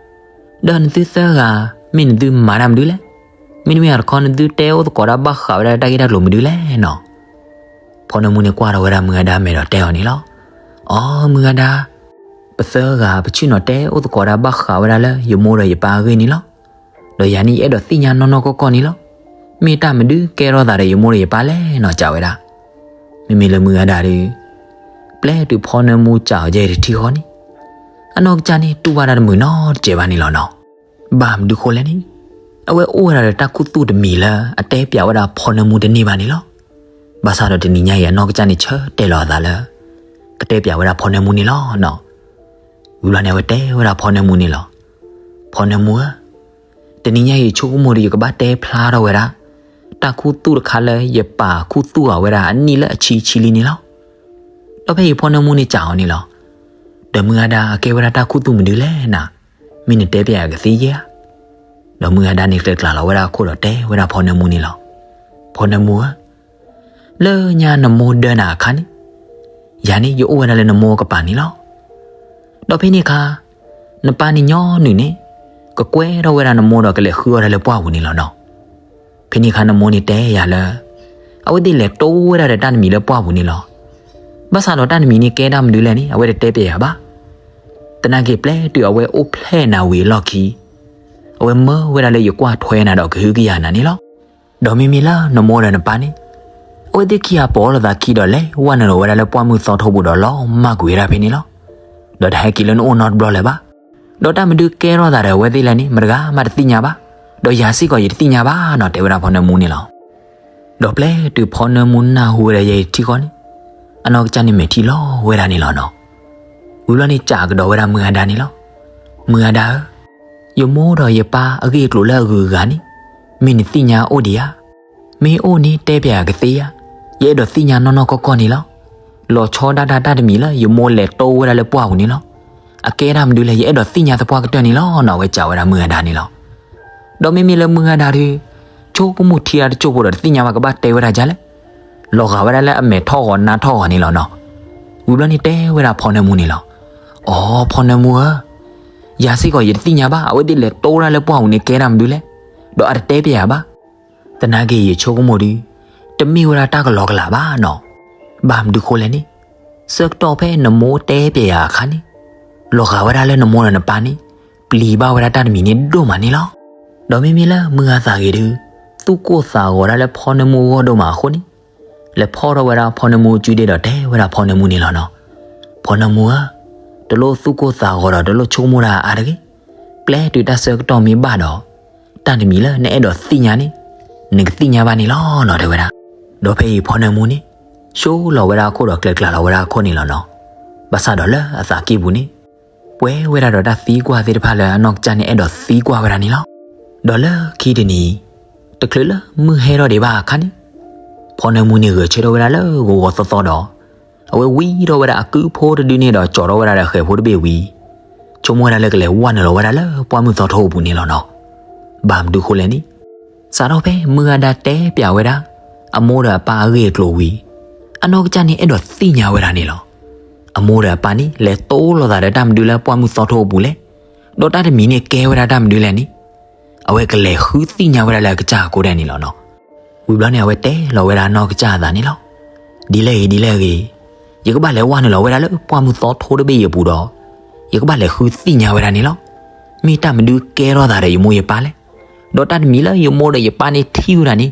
ဒီးနသုသၢဂၤ မ့ၢ်နသုမၤတၢ်မနုၤလဲၣ်. မ့တမ့ၢ်တခီ နသုတဲအိၣ်သကိးတၢ်ဘၣ်ဃးဝဲဒၣ်တၢ်ဂ့ၢ်တၢ်ကျိၤမနုၤလဲၣ်နီၤ. ဖီနၢမူန့ၣ်ကွၢ်ထီၣ်ဝဲဒၣ်မုၢ်ဂၤဒါမဲာ်ဒီးတဲအီၤန့ၣ်လီၤ. အိ မုၢ်ဂၤဒါ, ပသၢဂၤပဆ့ၣ်နီၤတဲအိၣ်သကိးတၢ်ဘၣ်ဃးဝဲဒၣ်လၢယမိၢ်ဒီးယပၢ်အဂ့ၢ်န့ၣ်လီၤ. ဒီးယၤန့ၣ်ယအဲၣ်ဒိးသ့ၣ်ညါနီၢ်နီၢ်ကီၢ်ကီၢ်န့ၣ်လီၤ. မ့ၢ်တၢ်မနုၤကဲထီၣ်သးဒီးယမိၢ်ဒီးယပၢ်လဲၣ်နီၤ စံးဝဲဒၣ်. မ့မ့ၢ်လၢမုၢ်ဂၤဒါဒီး ပျဲတုၤဖီနၢမူစံးအီၤယဲအံၤတထံၣ်ဃီန့ၣ်, အနီၢ်ကစၢ်န့ၣ်တူၢ်ဘၣ်တၢ်တမုာ်နီတစဲးဘၣ်န့ၣ်လီၤနီၤ. ဘၣ်မနုၤဃိလဲၣ်န့ၣ်, အဝဲအိၣ်ဝဲဒၣ်ဒီးတၢ်ခူသူၣ်တမံၤလၢအတဲပၠးဝဲဒၣ်ဖီနၢမူတန့ၢ်ဘၣ်န့ၣ်လီၤ. ဘၣ်ဆၣ်ဒီးတနံၤညါအံၤအနီၢ်ကစၢ်န့ၣ်ဆၢတဲာ်လီၤအသးလၢ ကတဲပၠးဝဲဒၣ်ဖီနၢမူန့ၣ်လီၤနီၤ. ဝံၤဘျီန့ၣ် အဝဲတဲဝဲဒၣ်ဖီနၢမူန့ၣ်လီၤ. ဖီနၢမူဧၢ, တနံၤညါအံၤယဆိကမိၣ်ဒီးယကဘၣ်တဲဖျါထီၣ်ဝဲဒၣ် တၢ်ခူသူၣ်တခါလၢယပာ်ခူသူၣ်အီၤဝဲဒၣ်အနံၣ်လၢအဆံဆံလံန့ၣ်လီၤ. ဒီးဖဲအံၤဖီနၢမူန့ၣ်စံးအီၤန့ၣ်လီၤ. ဒီးမုၢ်ဂၤဒါအကဲဝဲဒၣ်တၢ်ခူသူၣ်မနုၤလဲၣ်နၤ, မ့ၢ်နတဲပၠးယၤကသ့ဧါ. ဒီးမုၢ်ဂၤဒါန့ၣ်ကျဲးကျဲးလီၤဝဲဒၣ်အခိၣ်ဒီးတဲဝဲဒၣ်ဖီနၢမူန့ၣ်လီၤ. ဖီနၢမူဧၢ, လၢညါနမိၢ်ဒၢနၤအခါန့ၣ်, ယၤန့ၣ်ယအိၣ်ဝဲဒၣ်လၢနမိၢ်အကပၤန့ၣ်လီၤ. ဒီးဖဲန့ၣ်အခါ နပၢ်န့ၣ်ညီနုၢ်န့ၣ် ကကွဲထီၣ်ဝဲဒၣ်နမိၢ်ဒီးကလဲၤဃုအီၣ်တၢ်လၢပှၢ်ပူၤန့ၣ်လီၤနီၤ. ဖဲန့ၣ်အခါနမိၢ်န့ၣ်တဲယၤလၢ အဝဲသ့ၣ်လဲၤတိဝဲဒၣ်ဒီးတၢ်တမံၤလၢပှၢ်ပူၤန့ၣ်လီၤ. ဘၣ်ဆၣ်ဒီးတၢ်တမံၤန့ၣ်ကဲတၢ်မနုၤလဲၣ်န့ၣ် အဝဲတတဲပၠးယၤဘၣ်. သနာ်က့ပျဲတုၤအဝဲအိၣ်ဖျဲၣ်နၤဝံၤအလီၢ်ခံ အဝဲမၢဝဲဒၣ်လၢယကွၢ်ထွဲနၤဒီးကဟုကယာ်နၤန့ၣ်လီၤ. ဒီးမ့မ့ၢ်လၢနမိၢ်ဒီးနပၢ်န့ၣ် အဝဲသ့ၣ်ခံဂၤပိာ်လိာ်သးခံဒီးလဲၤဝဲနုာ်လီၤဝဲဒၣ်လၢပှၢ်မုၢ်သီထိပူၤဒီးလီၤမၢ်ကွံာ်ဝဲဒၣ်ဖဲန့ၣ်လီၤ. ဒီးတဟဲက့ၤလၢနအိၣ်နီတဘျီလၢၤဘၣ်. ဒီးတၢ်မနုၤကဲထီၣ်သးဒီးအဝဲသ့ၣ်လဲၣ်န့ၣ် မတဂၤမးတသ့ၣ်ညါဘၣ်. ဒီးယၤစ့ၢ်ကီးယတသ့ၣ်ညါဘၣ်နီၤ တဲဝဲဒၣ်ဖီနၢမူန့ၣ်လီၤ. ဒီးပျဲတုၤဖီနၢမူနၢ်ဟူဝဲဒၣ်ယဲအံၤတထံၣ်ဃီန့ၣ် အနီၢ်ကစၢ်န့ၣ်မဲာ်ထံလီၤဝဲဒၣ်န့ၣ်လီၤနီၤ. ဝံၤဘျီန့ၣ်စံးကဒီးဝဲဒၣ်မုၢ်ဂၤဒါန့ၣ်လီၤ. မုၢ်ဂၤဒါဧၢ, ယမိၢ်ဒီးယပၢ်အဂ့ၢ်အကျိၤလၢအဂုၤအဂၤန့ၣ် မ့ၢ်နသ့ၣ်ညါအိၣ်ဒံးဧါ. မ့ၢ်အိၣ်န့ၣ်တဲပၠးယၤကသ့ဧါ. ယအဲၣ်ဒိးသ့ၣ်ညါနီၢ်နီၢ်ကီၢ်ကီၢ်န့ၣ်လီၤ. လီၤဆီဒၣ်တၢ်တၢ်တမံၤလၢယမိၢ်လဲၤတိဝဲဒၣ်လၢပှၢ်ပူၤန့ၣ်လီၤ. အကဲတၢ်မနုၤလဲၣ် ယအဲၣ်ဒိးသ့ၣ်ညါသပှၢ်ကတၢၢ်န့ၣ်လီၤနီၤ အဝဲစံးဝဲဒၣ်မုၢ်ဂၤဒါန့ၣ်လီၤ. ဒီးမ့မ့ၢ်လၢမုၢ်ဂၤဒါဒီး ဆိကမိၣ်ထံတၢ်တစိၢ်ဖိဒီးတသ့ၣ်ညါဘၣ်ကဘၣ်တဲဝဲဒၣ်ဒ်လဲၣ်. လီၤဂာ်ဝဲဒၣ်လၢအမဲာ်ထီၣ်ဂီၤနါထီၣ်ဂီၤန့ၣ်လီၤနီၤ. ဝံၤဘျီန့ၣ်တဲဝဲဒၣ်ဖီနၢမူန့ၣ်လီၤ. အိ ဖီနၢမူဧၢ, ယၤစ့ၢ်ကီးယတသ့ၣ်ညါဘၣ် အဝဲသ့ၣ်လဲၤတိဝဲဒၣ်လၢပှၢ်ပူၤန့ၣ်ကဲတၢ်မနုၤလဲၣ်. ဒီးအတတဲပၠးယၤဘၣ်. သနာ်က့ယဆိကမိၣ်ဒုး တမ့ၢ်ဝဲဒၣ်တၢ်ကလီကလးဘၣ်နီၤ. ဘၣ်မနုၤဃိလဲၣ်န့ၣ်, ဆၢကတီၢ်ဖဲနမိၢ်တဲပျဲယၤအခါန့ၣ်, လီၤဂာ်ဝဲဒၣ်လၢနမိၢ်ဒီးနပၢ်န့ၣ် ပျံၤဘၣ်ဝဲဒၣ်တၢ်တမံၤန့ၣ်ဒိၣ်မးန့ၣ်လီၤ. ဒီးမ့မ့ၢ်လၢမုၢ်ဂၤသးဂ့ၤဒုး သူၣ်ကိၢ်သးဂီၤဒၣ်လၢဖီနၢမူအဂီၢ်ဒိၣ်မးအဃိန့ၣ်, လဲၤဖီၣ်ထီၣ်ဝဲဒၣ်ဖီနၢမူအစုဒ့ဒီးတဲဝဲဒၣ်ဖီနၢမူန့ၣ်လီၤနီၤ. ဖီနၢမူဧၢ, တလိၣ်သူၣ်ကိၢ်သးဂီၤဒီးတလိၣ်ဆိကမိၣ်တၢ်အါတဂ့ၤ. ပျဲတုၤတၢ်ဆၢကတီၢ်မ့ၢ်ဘၣ်ဒီး, တၢ်တမံၤလၢနအဲၣ်ဒိးသ့ၣ်ညါန့ၣ်, နကသ့ၣ်ညါဘၣ်န့ၣ်လီၤနီၤ တဲဝဲဒၣ်. ဒီးဖဲအံၤဖီနၢမူန့ၣ်, ဆိလီၤဝဲဒၣ်အခိၣ်ဒီးကျဲၤကျါလီၤဝဲဒၣ်အခိၣ်န့ၣ်လီၤနီၤ. ဘၣ်ဆၣ်ဒီးလၢအသးကံၢ်ပူၤန့ၣ်, ပှဲၤဝဲဒၣ်ဒီးတၢ်သံကွၢ်သ့ၣ်တဖၣ်လၢအနီၢ်ကစၢ်န့ၣ်အဲၣ်ဒိးသံကွၢ်ဝဲဒၣ်န့ၣ်လီၤ. ဒီးလၢခံတနံၤ, တချုးလၢမုၢ်ဟဲထီၣ်ဒံးဘၣ်အခါန့ၣ်, ဖီနၢမူန့ၣ်ဂဲၤဆၢထၢၣ်ဝဲဒၣ်လၢဂီၤဂီၤသီသီဒီး, အဝဲဝံထီၣ်ဝဲဒၣ်အကုဖိတဒုန့ၣ်ဒီးကၠီၤထီၣ်ဝဲဒၣ်ဒီးဃဲၤဖိတဘ့ၣ်ဝံၤ, ဆိကမိၣ်ဝဲဒၣ်လၢကလဲၤဝဲနုာ်လီၤဝဲဒၣ်လၢပှၢ်မုၢ်သီထိအပူၤန့ၣ်လီၤနီၤ. ဘၣ်မနုၤဃိလဲၣ်န့ၣ်, စးထီၣ်ဖဲမုၢ်ဂၤဒၣ်တဲပျဲဝဲဒၣ်, အမိၢ်ဒီးအပၢ်အဂ့ၢ်အကျိၤဝံၤ, အနီၢ်ကစၢ်န့ၣ်အဲၣ်ဒိးသ့ၣ်ညါဝဲဒၣ်န့ၣ်လီၤ. အမိၢ်ဒီးအပၢ်န့ၣ် လဲၤတိလိာ်သးဒီးတၢ်မနုၤလၢပှၢ်မုၢ်သီထိအပူၤလဲၣ်, ဒီးတၢ်တမံၤန့ၣ်ကဲဝဲဒၣ်တၢ်မနုၤလဲၣ်န့ၣ်, အဝဲကလဲၤဃုသ့ၣ်ညါဝဲဒၣ်လၢအကစၢ်အဃိဒဲးန့ၣ်လီၤနီၤ. ဝံၤဘျီန့ၣ် အဝဲတဲလီၤဝဲဒၣ်အနီၢ်ကစၢ်အသးန့ၣ်လီၤ. ဒ်လဲၣ်ဂ့ၤဒ်လဲၣ်ဂ့ၤ, ယကဘၣ်လဲၤဝဲနုာ်လီၤဝဲဒၣ်လၢပှၢ်မုၢ်သီထိတဘ့ၣ်အံၤအပူၤဒီး, ယကဘၣ်လဲၤဃုသ့ၣ်ညါဝဲဒၣ်န့ၣ်လီၤ. မ့ၢ်တၢ်မနုၤကဲထီၣ်သးဒီးယမိၢ်ယပၢ်လဲၣ်, ဒီးတၢ်တမံၤလၢယမိၢ်ဒီးယပၢ်န့ၣ်ထံၣ်ဝဲဒၣ်န့ၣ်,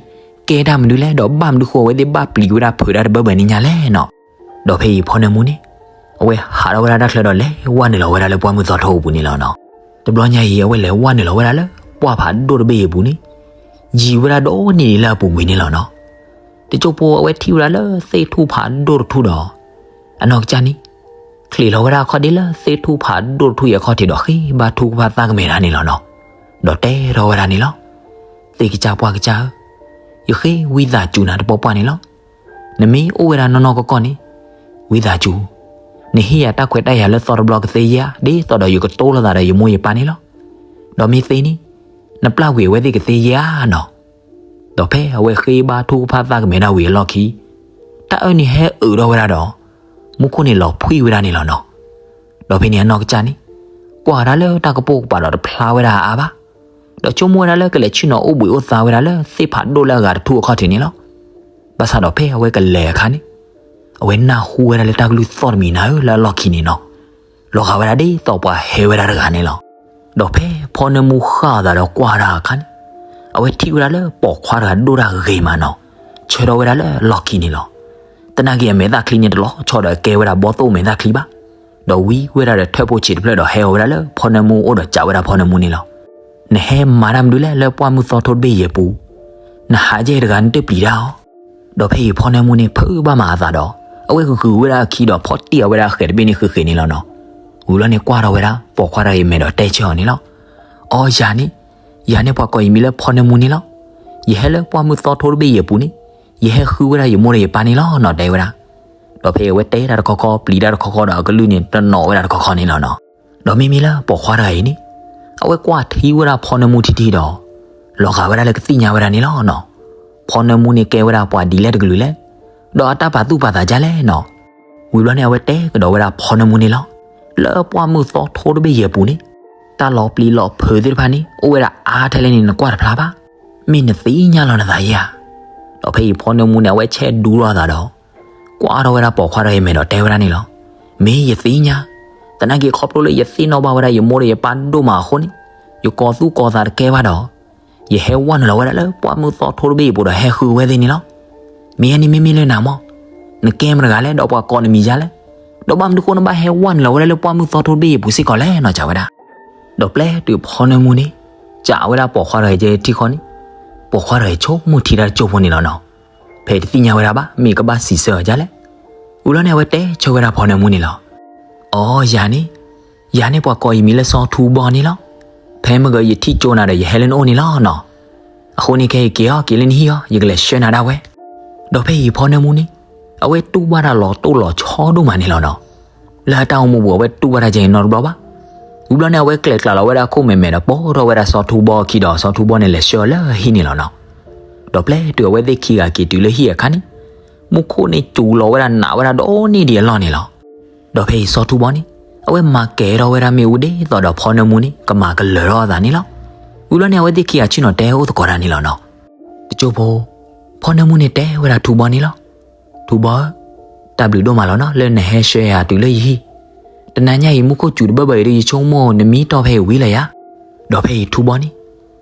ကဲတၢ်မနုၤလဲၣ်, ဒီးဘၣ်မနုၤဃိအဝဲသ့ၣ်ဘၣ်ပျံၤဝဲဒၣ်ဖုးတၢ်တဘၢဘၢန့ၣ်ညါလဲၣ်နီၤ. ဒီးဖဲအံၤဖီနၢမူန့ၣ်, အဝဲဟးထီၣ်ဝဲဒၣ်တၢ်ချၢဒီးလဲၤဝဲနုာ်လီၤဝဲဒၣ်လၢပှၢ်မုၢ်သီထိအပူၤန့ၣ်လီၤနီၤ. တဘျီညါအံၤ အဝဲလဲၤဝဲနုာ်လီၤဝဲဒၣ်လၢပှၢ်ဖးဒိၣ်တဘ့ၣ်အံၤအပူၤန့ၣ်, ယံာ်ဝဲဒၣ်ဒီးန့ၢ်လၢအပူၤကွံာ်န့ၣ်လီၤနီၤ. တကၠိဖိ အဝဲထံၣ်ဝဲဒၣ်လၢသ့ၣ်ထူၣ်ဖးဒိၣ်တထူၣ်ဒီး, အနီၢ်ကစၢ်န့ၣ်, ချံးလီၤဝဲဒၣ်အခီၣ်ဒ့လၢသ့ၣ်ထူၣ်ဖးဒိၣ်တထူၣ်အံၤအခီၣ်ထံးဒီးဃ့ဘါထုကဖၣ်သးကမဲာ်တၢ်န့ၣ်လီၤနီၤ. ဒီးတဲထီၣ်ဝဲဒၣ်န့ၣ်လီၤ. သ့ၣ်ကစၢ်ပှၢ်ကစၢ်ဧၢ, ယဃ့ဝံသးစူၤနၤတပီၢ်ပှၢ်န့ၣ်လီၤ. နမ့ၢ်အိၣ်ဝဲဒၣ်နီၢ်နီၢ်ကီၢ်ကီၢ်န့ၣ်, ဝံသးစူၤ, နဟ့ၣ်ယၤတၢ်ခွဲးတၢ်ယာ်လၢသီတဘျီကသ့ဧါ, ဒ်သိးဒီးယကတိလိာ်သးဒီးယမိၢ်ယပၢ်န့ၣ်လီၤ. ဒီးမ့ၢ်သ့န့ၣ်, နပျၢ်ကွံာ်အဝဲသ့ၣ်ကသ့ဧါနီၤ. ဒီးဖဲအဝဲဃ့ဘါထုကဖၣ်သးကမဲာ်တၢ်ဝံၤအလီၢ်ခံ, တၢ်အၢန့ၣ်ဟဲအုးထီၣ်ဝဲဒၣ်ဒီး, မူခိၣ်န့ၣ်လီၤဖှံဝဲဒၣ်န့ၣ်လီၤနီၤ. ဒီးဖဲန့ၣ်အနီၢ်ကစၢ်န့ၣ်, ကွၢ်ဝဲဒၣ်လၢတၢ်ကပိာ်ကပၤဒီးတဖျါဝဲဒၣ်အါဘၣ်. ဒီးဆိကမိၣ်ဝဲဒၣ်လၢကလဲၤဆ့ၣ်နီၤအိၣ်ဘှံးအိၣ်သါဝဲဒၣ်လၢသ့ၣ်ဖးဒိၣ်လၢအဂၤတထူၣ်အခီၣ်ထံးန့ၣ်လီၤ. ဘၣ်ဆၣ်ဒီးဖဲအဝဲကလဲၤအခါန့ၣ်, အဝဲနၢ်ဟူဝဲဒၣ်လၢတၢ်ကလုၢ်သီၣ်တမံၤနၤဧၢလၢအလီၢ်ခံန့ၣ်နီၤ, လီၤဂာ်ဝဲဒၣ်ဒ်သိးပှၤဟဲဝဲဒၣ်တဂၤန့ၣ်လီၤ. ဒီးဖဲဖီနၢမူဃၣ်အသးဒီးကွၢ်တၢ်အခါန့ၣ်, အဝဲထံၣ်ဝဲဒၣ်လၢပိာ်ခွါတဂၤဒိၣ်တၢ်ဂ့ၤမးနီၤ, ဆၢထီၣ်ဝဲဒၣ်လၢအလီၢ်ခံန့ၣ်လီၤ. သနာ်က့အမဲာ်သၣ်ချံန့ၣ်တလီၤဆီဒီးအကဲဝဲဒၣ်ဘီသိၣ်မဲာ်သၣ်ချံဘၣ်. ဒီးဝံဝဲဒၣ်ဒီးထၢၣ်ဖိဆံးတဖျၢၣ်ဒီးဟဲအီၤဝဲဒၣ်လၢဖီနၢမူအအိၣ်ဒီးစံးဝဲဒၣ်ဖီနၢမူန့ၣ်လီၤ. နဟဲမၤတၢ်မနုၤလဲၣ်လၢပှၢ်မုၢ်သီထိတဘ့ၣ်ယဲၢ်ပူၤ, နဟးယဲၢ်တဂၤနတပျံၤတၢ်အီၤ. ဒီးဖဲအံၤဖီနၢမူန့ၣ်ဖုးဘၣ်မးအသးဒီး, အဝဲဂုာ်ဝဲဒၣ်အခံဒီးဖီတံၢ်အဝဲဒၣ်အဃဲးတဘ့ၣ်န့ၣ်ဃ့ဃ့န့ၣ်လီၤနီၤ. ဝံၤလီၤန့ၣ်ကွၢ်ထီၣ်ဝဲဒၣ် ပိာ်ခွါတဂၤအံၤအမဲာ်ဒီးတဲဆၢအီၤန့ၣ်လီၤ. အိ ယၤန့ၣ်, ယၤန့ၣ်ပှၤကိးယမံၤလၢဖီနၢမူန့ၣ်လီၤ. ယဟဲလၢပှၢ်မုၢ်သီထိတဘ့ၣ်ယဲၢ်ပူၤန့ၣ်, ယဟဲဃုဝဲဒၣ်ယမိၢ်ဒီးယပၢ်န့ၣ်လီၤနီၤ တဲဝဲဒၣ်. ဒီးဖဲအဝဲတဲတၢ်တခီခီ ပျံၤတၢ်တခီခီဒီးအကလုၢ်န့ၣ်တနီၣ်ဝဲဒၣ်တခီခီန့ၣ်လီၤနီၤ. ဒီးမ့မ့ၢ်လၢပိာ်ခွါတဂၤအံၤန့ၣ်, အဝဲကွၢ်ထံဝဲဒၣ်ဖီနၢမူထံထံဒီး, လီၤဂာ်ဝဲဒၣ်လၢကသ့ၣ်ညါဝဲဒၣ်န့ၣ်လီၤနီၤ. ဖီနၢမူန့ၣ်ကဲဝဲဒၣ်ပှၤဒ်လဲၣ်တကလုာ်လဲၣ်, ဒီးအတၢ်ပာ်သူၣ်ပာ်သးဒ်လဲၣ်နီၤ. ဝံၤဘျီန့ၣ်အဝဲတဲကဒီးဝဲဒၣ်ဖီနၢမူန့ၣ်လီၤ. လၢပှၢ်မုၢ်သီထိတဘ့ၣ်ယဲၢ်ပူၤန့ၣ်, တၢ်လီၤပျံၤလီၤဖုးသ့ၣ်တဖၣ်န့ၣ် အိၣ်ဝဲဒၣ်အါထဲလဲၣ်န့ၣ် နကွၢ်တဖျါဘၣ်. မ့ၢ်နသ့ၣ်ညါလီၤနသးဧါ. ဒီးဖဲအံၤဖီနၢမူန့ၣ် အဝဲဆဲးဒူလီၤအသးဒီး ကွၢ်ထီၣ်ဝဲဒၣ်ပိာ်ခွါတဂၤအံၤအမဲာ်ဒီးတဲဝဲဒၣ်န့ၣ်လီၤ. မ့ၢ်ယသ့ၣ်ညါ, သနာ်က့ခီဖျိလၢယသ့ၣ်နီၣ်ဘၣ်ဝဲဒၣ်ယမိၢ်ဒီးယပၢ်ဒိၣ်မးအဃိန့ၣ်, ယကိးသူၣ်ကိးသးတကဲဘၣ်ဒီး, ယဟဲဝဲနုာ်လီၤဝဲဒၣ်လၢပှၢ်မုၢ်သီထိတဘ့ၣ်အံၤပူၤဒီးဟဲဃုဝဲသ့ၣ်န့ၣ်လီၤ. မ့ၢ်အန့ၣ်မ့မ့ၢ်လၢနၤမီၢ်, နကဲမတဂၤလဲၣ် ဒီးပှၤကိးနမံၤယၤလဲၣ်, ဒီးဘၣ်မနုၤဃိနဘၣ်ဟဲဝဲနုာ်လီၤဝဲဒၣ်လၢပှၢ်မုၢ်သီထိတဘ့ၣ်အံၤပူၤစ့ၢ်ကီးလဲၣ်နီၤ စံးဝဲဒၣ်. ဒီးပျဲတုၤဖီနၢမူန့ၣ်, စံးဝဲဒၣ်ပိာ်ခွါတဂၤအံၤထံဃီန့ၣ်, ပိာ်ခွါတဂၤအံၤဆိကမိၣ်ထံတၢ်တစိၢ်ဖိန့ၣ်လီၤနီၤ. ဖဲတသ့ၣ်ညါဝဲဒၣ်ဘၣ် မ့ၢ်ကဘၣ်စံးဆၢအီၤဒ်လဲၣ်. ဝံၤလီၤန့ၣ်အဝဲတဲဆၢဝဲဒၣ်ဖီနၢမူန့ၣ်လီၤ. အိ ယၤန့ၣ်, ယၤန့ၣ်ပှၤကိးယမံၤလၢစီၤထူဘီန့ၣ်လီၤ. ဖဲမုၢ်ဂီၤယထံၣ်ကၠိနၤဒီးယဟဲလၢနအိၣ်န့ၣ်လီၤနီၤ. အဃိန့ၣ်ခဲအံၤက့ၤအီၤက့ၤလၢနဟံၣ်အီၤ ယကလဲၤဆှၢနၤဒၣ်ဝဲ. ဒီးဖဲအံၤဖီနၢမူန့ၣ်, အဝဲတူၢ်ဘၣ်တၢ်လီၤတိၢ်လီၤဆီဒိၣ်မးန့ၣ်လီၤနီၤ. လၢအတၢ်အိၣ်မူပူၤအဝဲတူၢ်ဘၣ်တၢ်ကဲအံၤနီတဘျီဘၣ်. ဝံၤဘျီန့ၣ် အဝဲကျဲၤကျါလီၤဝဲဒၣ်အခိၣ်မဲာ်မဲာ်ဒီးပိာ်ထီၣ်ဝဲဒၣ်စီၤထူဘီအခံဒီး စီၤထူဘီန့ၣ်လဲၤဆှၢအီၤလၢအဟံၣ်န့ၣ်လီၤနီၤ. ဒီးပျဲတုၤအဝဲသ့ၣ်ခံဂၤက့ၤတုၤလၢဟံၣ်အခါန့ၣ်, မူခိၣ်န့ၣ်စူၤလီၤဝဲဒၣ်နးဝဲဒၣ်ဒီနံၣ်ဒံးအလီၢ်န့ၣ်လီၤ. ဒီးဖဲအံၤစီၤထူဘီန့ၣ်, အဝဲမၤကဲၤထီၣ်ဝဲဒၣ်မ့ၣ်အူဒ်သိးဒီးဖီနၢမူန့ၣ် ကမၤကလၢၤထီၣ်အသးန့ၣ်လီၤ. ဝံၤဘျီန့ၣ် အဝဲသ့ၣ်ခံဂၤဆ့ၣ်နီၤတဲအိၣ်သကိးတၢ်န့ၣ်လီၤနီၤ. ကၠိဖိ, ဖီနၢမူန့ၣ်တဲဝဲဒၣ်ထူဘီန့ၣ်လီၤ. ထူဘီဧၢ, တၢ်ဘျုးဒိၣ်မးလီၤနီၤ လၢနဟဲဆှၢယၤတုၤလၢယဟံၣ်. တနၤညါအံၤ မူခိၣ်စူၤတဘၢဘၢအံၤဒီး ယဆိကမိၣ်နမံတီၢ်ဖဲအံၤဝံၤလၢၤယၤ. ဒီးဖဲအံၤထူဘီန့ၣ်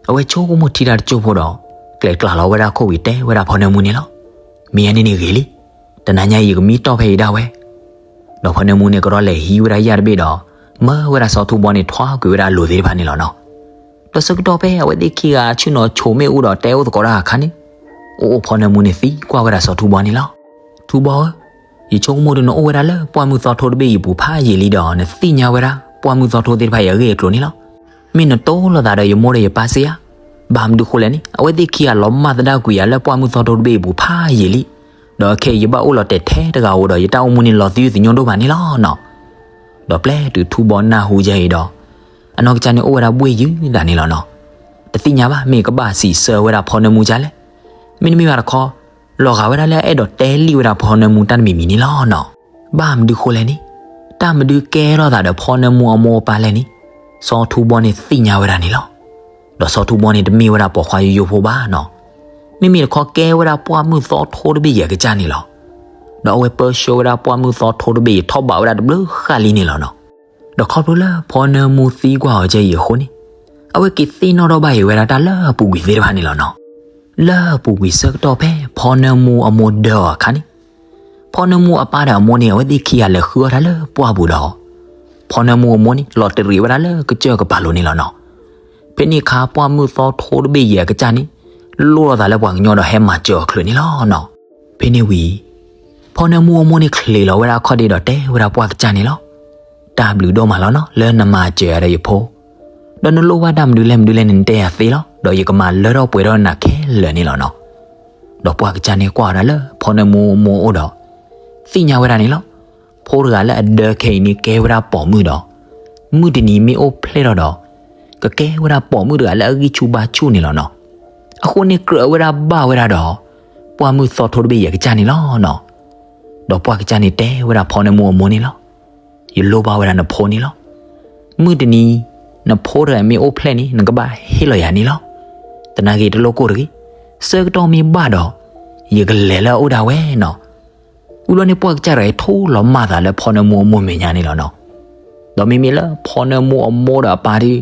အဝဲဆိကမိၣ်ထံတၢ်တကၠိဖိဒီး ကျဲကျါလီၤဝဲဒၣ်ခိၣ်ဝံၤတဲဝဲဒၣ်ဖီနၢမူန့ၣ်လီၤ. မ့ၢ်အန့ၣ်န့ၣ်ဂ့ၤလံ. တနၤညါအံၤ ယကမံတီၢ်ဖဲအံၤဒၣ်ဝဲ ဒီးဖီနၢမူန့ၣ်ကဒီးလဲၤဟံးဝဲဒၣ်ယၣ်တဘ့ၣ်ဒီး မၢဝဲဒၣ်စီၤထူဘီန့ၣ်ထွါကွံာ်ဝဲဒၣ်အလိၤသ့ၣ်တဖၣ်န့ၣ်လီၤနီၤ. ဒီးဆၢကတီၢ်ဖဲအဝဲသ့ၣ်ခံဂၤဆ့ၣ်နီၤဆိးမ့ၣ်အူဒီးတဲအိၣ်သကိးတၢ်အခါန့ၣ်, အိၣ်အိၣ်ဖီနၢမူန့ၣ်သံကွၢ်ဝဲဒၣ်စီၤထူဘီန့ၣ်လီၤ. ထူဘီဧၢ, ယဆိကမိၣ်ဒီးနအိၣ်ဝဲဒၣ်လၢပှၢ်မုၢ်သီထိတဘ့ၣ်အံၤအပူၤဖးယံာ်လံဒီး နသ့ၣ်ညါဝဲဒၣ် ပှၢ်မုၢ်သီထိသ့ၣ်တဖၣ်အံၤအဂ့ၢ်အကျိၤန့ၣ်လီၤ. မ့ၢ်နတိၢ်လိာ်သးဒီးယမိၢ်ဒီးယပၢ်စ့ဧါ. ဘၣ်မနုၤဃိလဲၣ်န့ၣ် အဝဲသ့ၣ်ခံဂၤလီၤမၢ်သဒၣ်ကွံာ်ယၤလၢပှၢ်မုၢ်သီထိတဘ့ၣ်အပူၤဖးယံာ်လံ. ဒီးခဲအံၤယဘၣ်အိၣ်လီၤတဲာ်ထဲတဂၤဧိၤဒီး ယတၢ်အိၣ်မူန့ၣ်လီၤသယုၢ်သညိဒိၣ်မးန့ၣ်လီၤနီၤ. ဒီးပျဲတုၤထူဘီနၢ်ဟူယဲအံၤဒီး အနီၢ်ကစၢ်န့ၣ်အိၣ်ဝဲဒၣ်ဘှ့ၣ်ယုာ်ဒၣ်န့ၣ်လီၤနီၤ. တသ့ၣ်ညါဘၣ် မ့ၢ်ကဘၣ်စံးဆၢဝဲဒၣ်ဖီနၢမူဒ်လဲၣ်. မ့တမ့ၢ်ဘၣ်တခီ လီၤဂာ်ဝဲဒၣ်လၢအအဲၣ်ဒိးတဲလံဝဲဒၣ်ဖီနၢမူတၢ်တမံၤမံၤန့ၣ်လီၤနီၤ. ဘၣ်မနုၤဃိလဲၣ်န့ၣ်, တၢ်မနုၤကဲထီၣ်သးဒီးဖီနၢမူအမိၢ်အပၢ်လဲၣ်န့ၣ်, စီၤထူဘီန့ၣ်သ့ၣ်ညါဝဲဒၣ်န့ၣ်လီၤ. ဒီးစီၤထူဘီန့ၣ်တမ့ၢ်ဝဲဒၣ်ပိာ်ခွါယိယိဖိဘၣ်နီၤ. မ့မ့ၢ်တခီကဲဝဲဒၣ်ပှၢ်မုၢ်သီထိတဘ့ၣ်ယဲၢ်အကစၢ်န့ၣ်လီၤ. ဒီးအဝဲပၢဆှၢဝဲဒၣ်ပှၢ်မုၢ်သီထိတဘ့ၣ်အံၤထီၣ်ဘးဝဲဒၣ်တဘျုးဃၣ်လံန့ၣ်လီၤနီၤ. ဒီးခီဖျိလၢဖီနၢမူသံကွၢ်အီၤကဲအံၤအဃိန့ၣ်, အဝဲက့ၤသ့ၣ်နီၣ်ထီၣ်ဘၣ်အံၤဝဲဒၣ်တၢ်လၢအပူၤကွံာ်သ့ၣ်တဖၣ်န့ၣ်လီၤနီၤ. လၢအပူၤကွံာ်ဆၢကတီၢ်ဖဲဖီနၢမူအမိၢ်ဒၢအီၤအခါန့ၣ်, ဖီနၢမူအပၢ်ဒီးအမိၢ်န့ၣ် အဝဲသ့ၣ်ခံဂၤလဲၤဃုအီၣ်တၢ်လၢပှၢ်ပူၤဒီး ဖီနၢမူအမိၢ်န့ၣ် လီၤတရံးဝဲဒၣ်လၢကစၢၢ်ကပၤလိၤန့ၣ်လီၤနီၤ. ဖဲန့ၣ်အခါပှၢ်မုၢ်သီထိတဘ့ၣ်ယဲၢ်အကစၢ်န့ၣ် လိၣ်လီၤသးလၢပှၤကညီဒီးဟဲမၤစၢၤအီၤချုးန့ၣ်လီၤနီၤ. ဖဲန့ၣ်ဝံၤ ဖီနၢမူအမိၢ်န့ၣ်ချံးလီၤဝဲဒၣ်ခီၣ်ဒ့ဒီးတဲဝဲဒၣ်ပှၢ်ကစၢ်န့ၣ်လီၤ. တၢ်ဘျုးဒိၣ်မးလီၤနီၤ လၢနမၤစၢၤယၤဒီးယဖိ, ဒီးနလိၣ်ဘၣ်တၢ်မနုၤလဲၣ်မနုၤလဲၣ်န့ၣ် နတဲယၤသ့လီၤ. ဒီးယကမၤလၢထီၣ်ပှဲၤထီၣ်နၤခဲလၢာ်န့ၣ်လီၤနီၤ. ဒီးပှၢ်ကစၢ်န့ၣ်ကွၢ်ဝဲဒၣ်လၢဖီနၢမူအမိၢ်အအိၣ်ဒီး သ့ၣ်ညါဝဲဒၣ်န့ၣ်လီၤ. ဖိတဂၤလၢအဒၢခဲအံၤန့ၣ်ကဲဝဲဒၣ်ပိာ်မုၣ်ဒီး မုၢ်တနံၤမ့ၢ်အိၣ်ဖျဲၣ်ထီၣ်ဒီး ကကဲဝဲဒၣ်ပိာ်မုၣ်တဂၤလၢအဂံၢ်ဆူၣ်ဘါဆူၣ်န့ၣ်လီၤနီၤ. အဃိန့ၣ်ကြၢးဝဲဒၣ်ဘၣ်ဝဲဒၣ်ဒီး ပှၢ်မုၢ်သီထိတဘ့ၣ်ယဲၢ်ကစၢ်န့ၣ်လီၤနီၤ. ဒီးပှၢ်ကစၢ်န့ၣ်တဲဝဲဒၣ်ဖီနၢမူအမိၢ်န့ၣ်လီၤ. ယလိၣ်ဘၣ်ဝဲဒၣ်နဖိန့ၣ်လီၤ. မုၢ်တနံၤ နဖိတဂၤမ့ၢ်အိၣ်ဖျဲၣ်န့ၣ် နကဘၣ်ဟ့ၣ်လီၤယၤန့ၣ်လီၤ. သနာ်က့တလိၣ်ကိၢ်တဂ့ၤ, ဆၢကတီၢ်မ့ၢ်ဘၣ်ဒီး ယကလဲၤလၢအအိၣ်ဒၣ်ဝဲနီၤ. ဝံၤဘျီန့ၣ်ပှၢ်ကစၢ်ဒီးထိၣ်လီၤမၢ်သးလၢဖီနၢမူအမိၢ်မဲာ်ညါန့ၣ်လီၤနီၤ. ဒီးမ့မ့ၢ်လၢဖီနၢမူအမိၢ်ဒီးအပၢ်ဒီး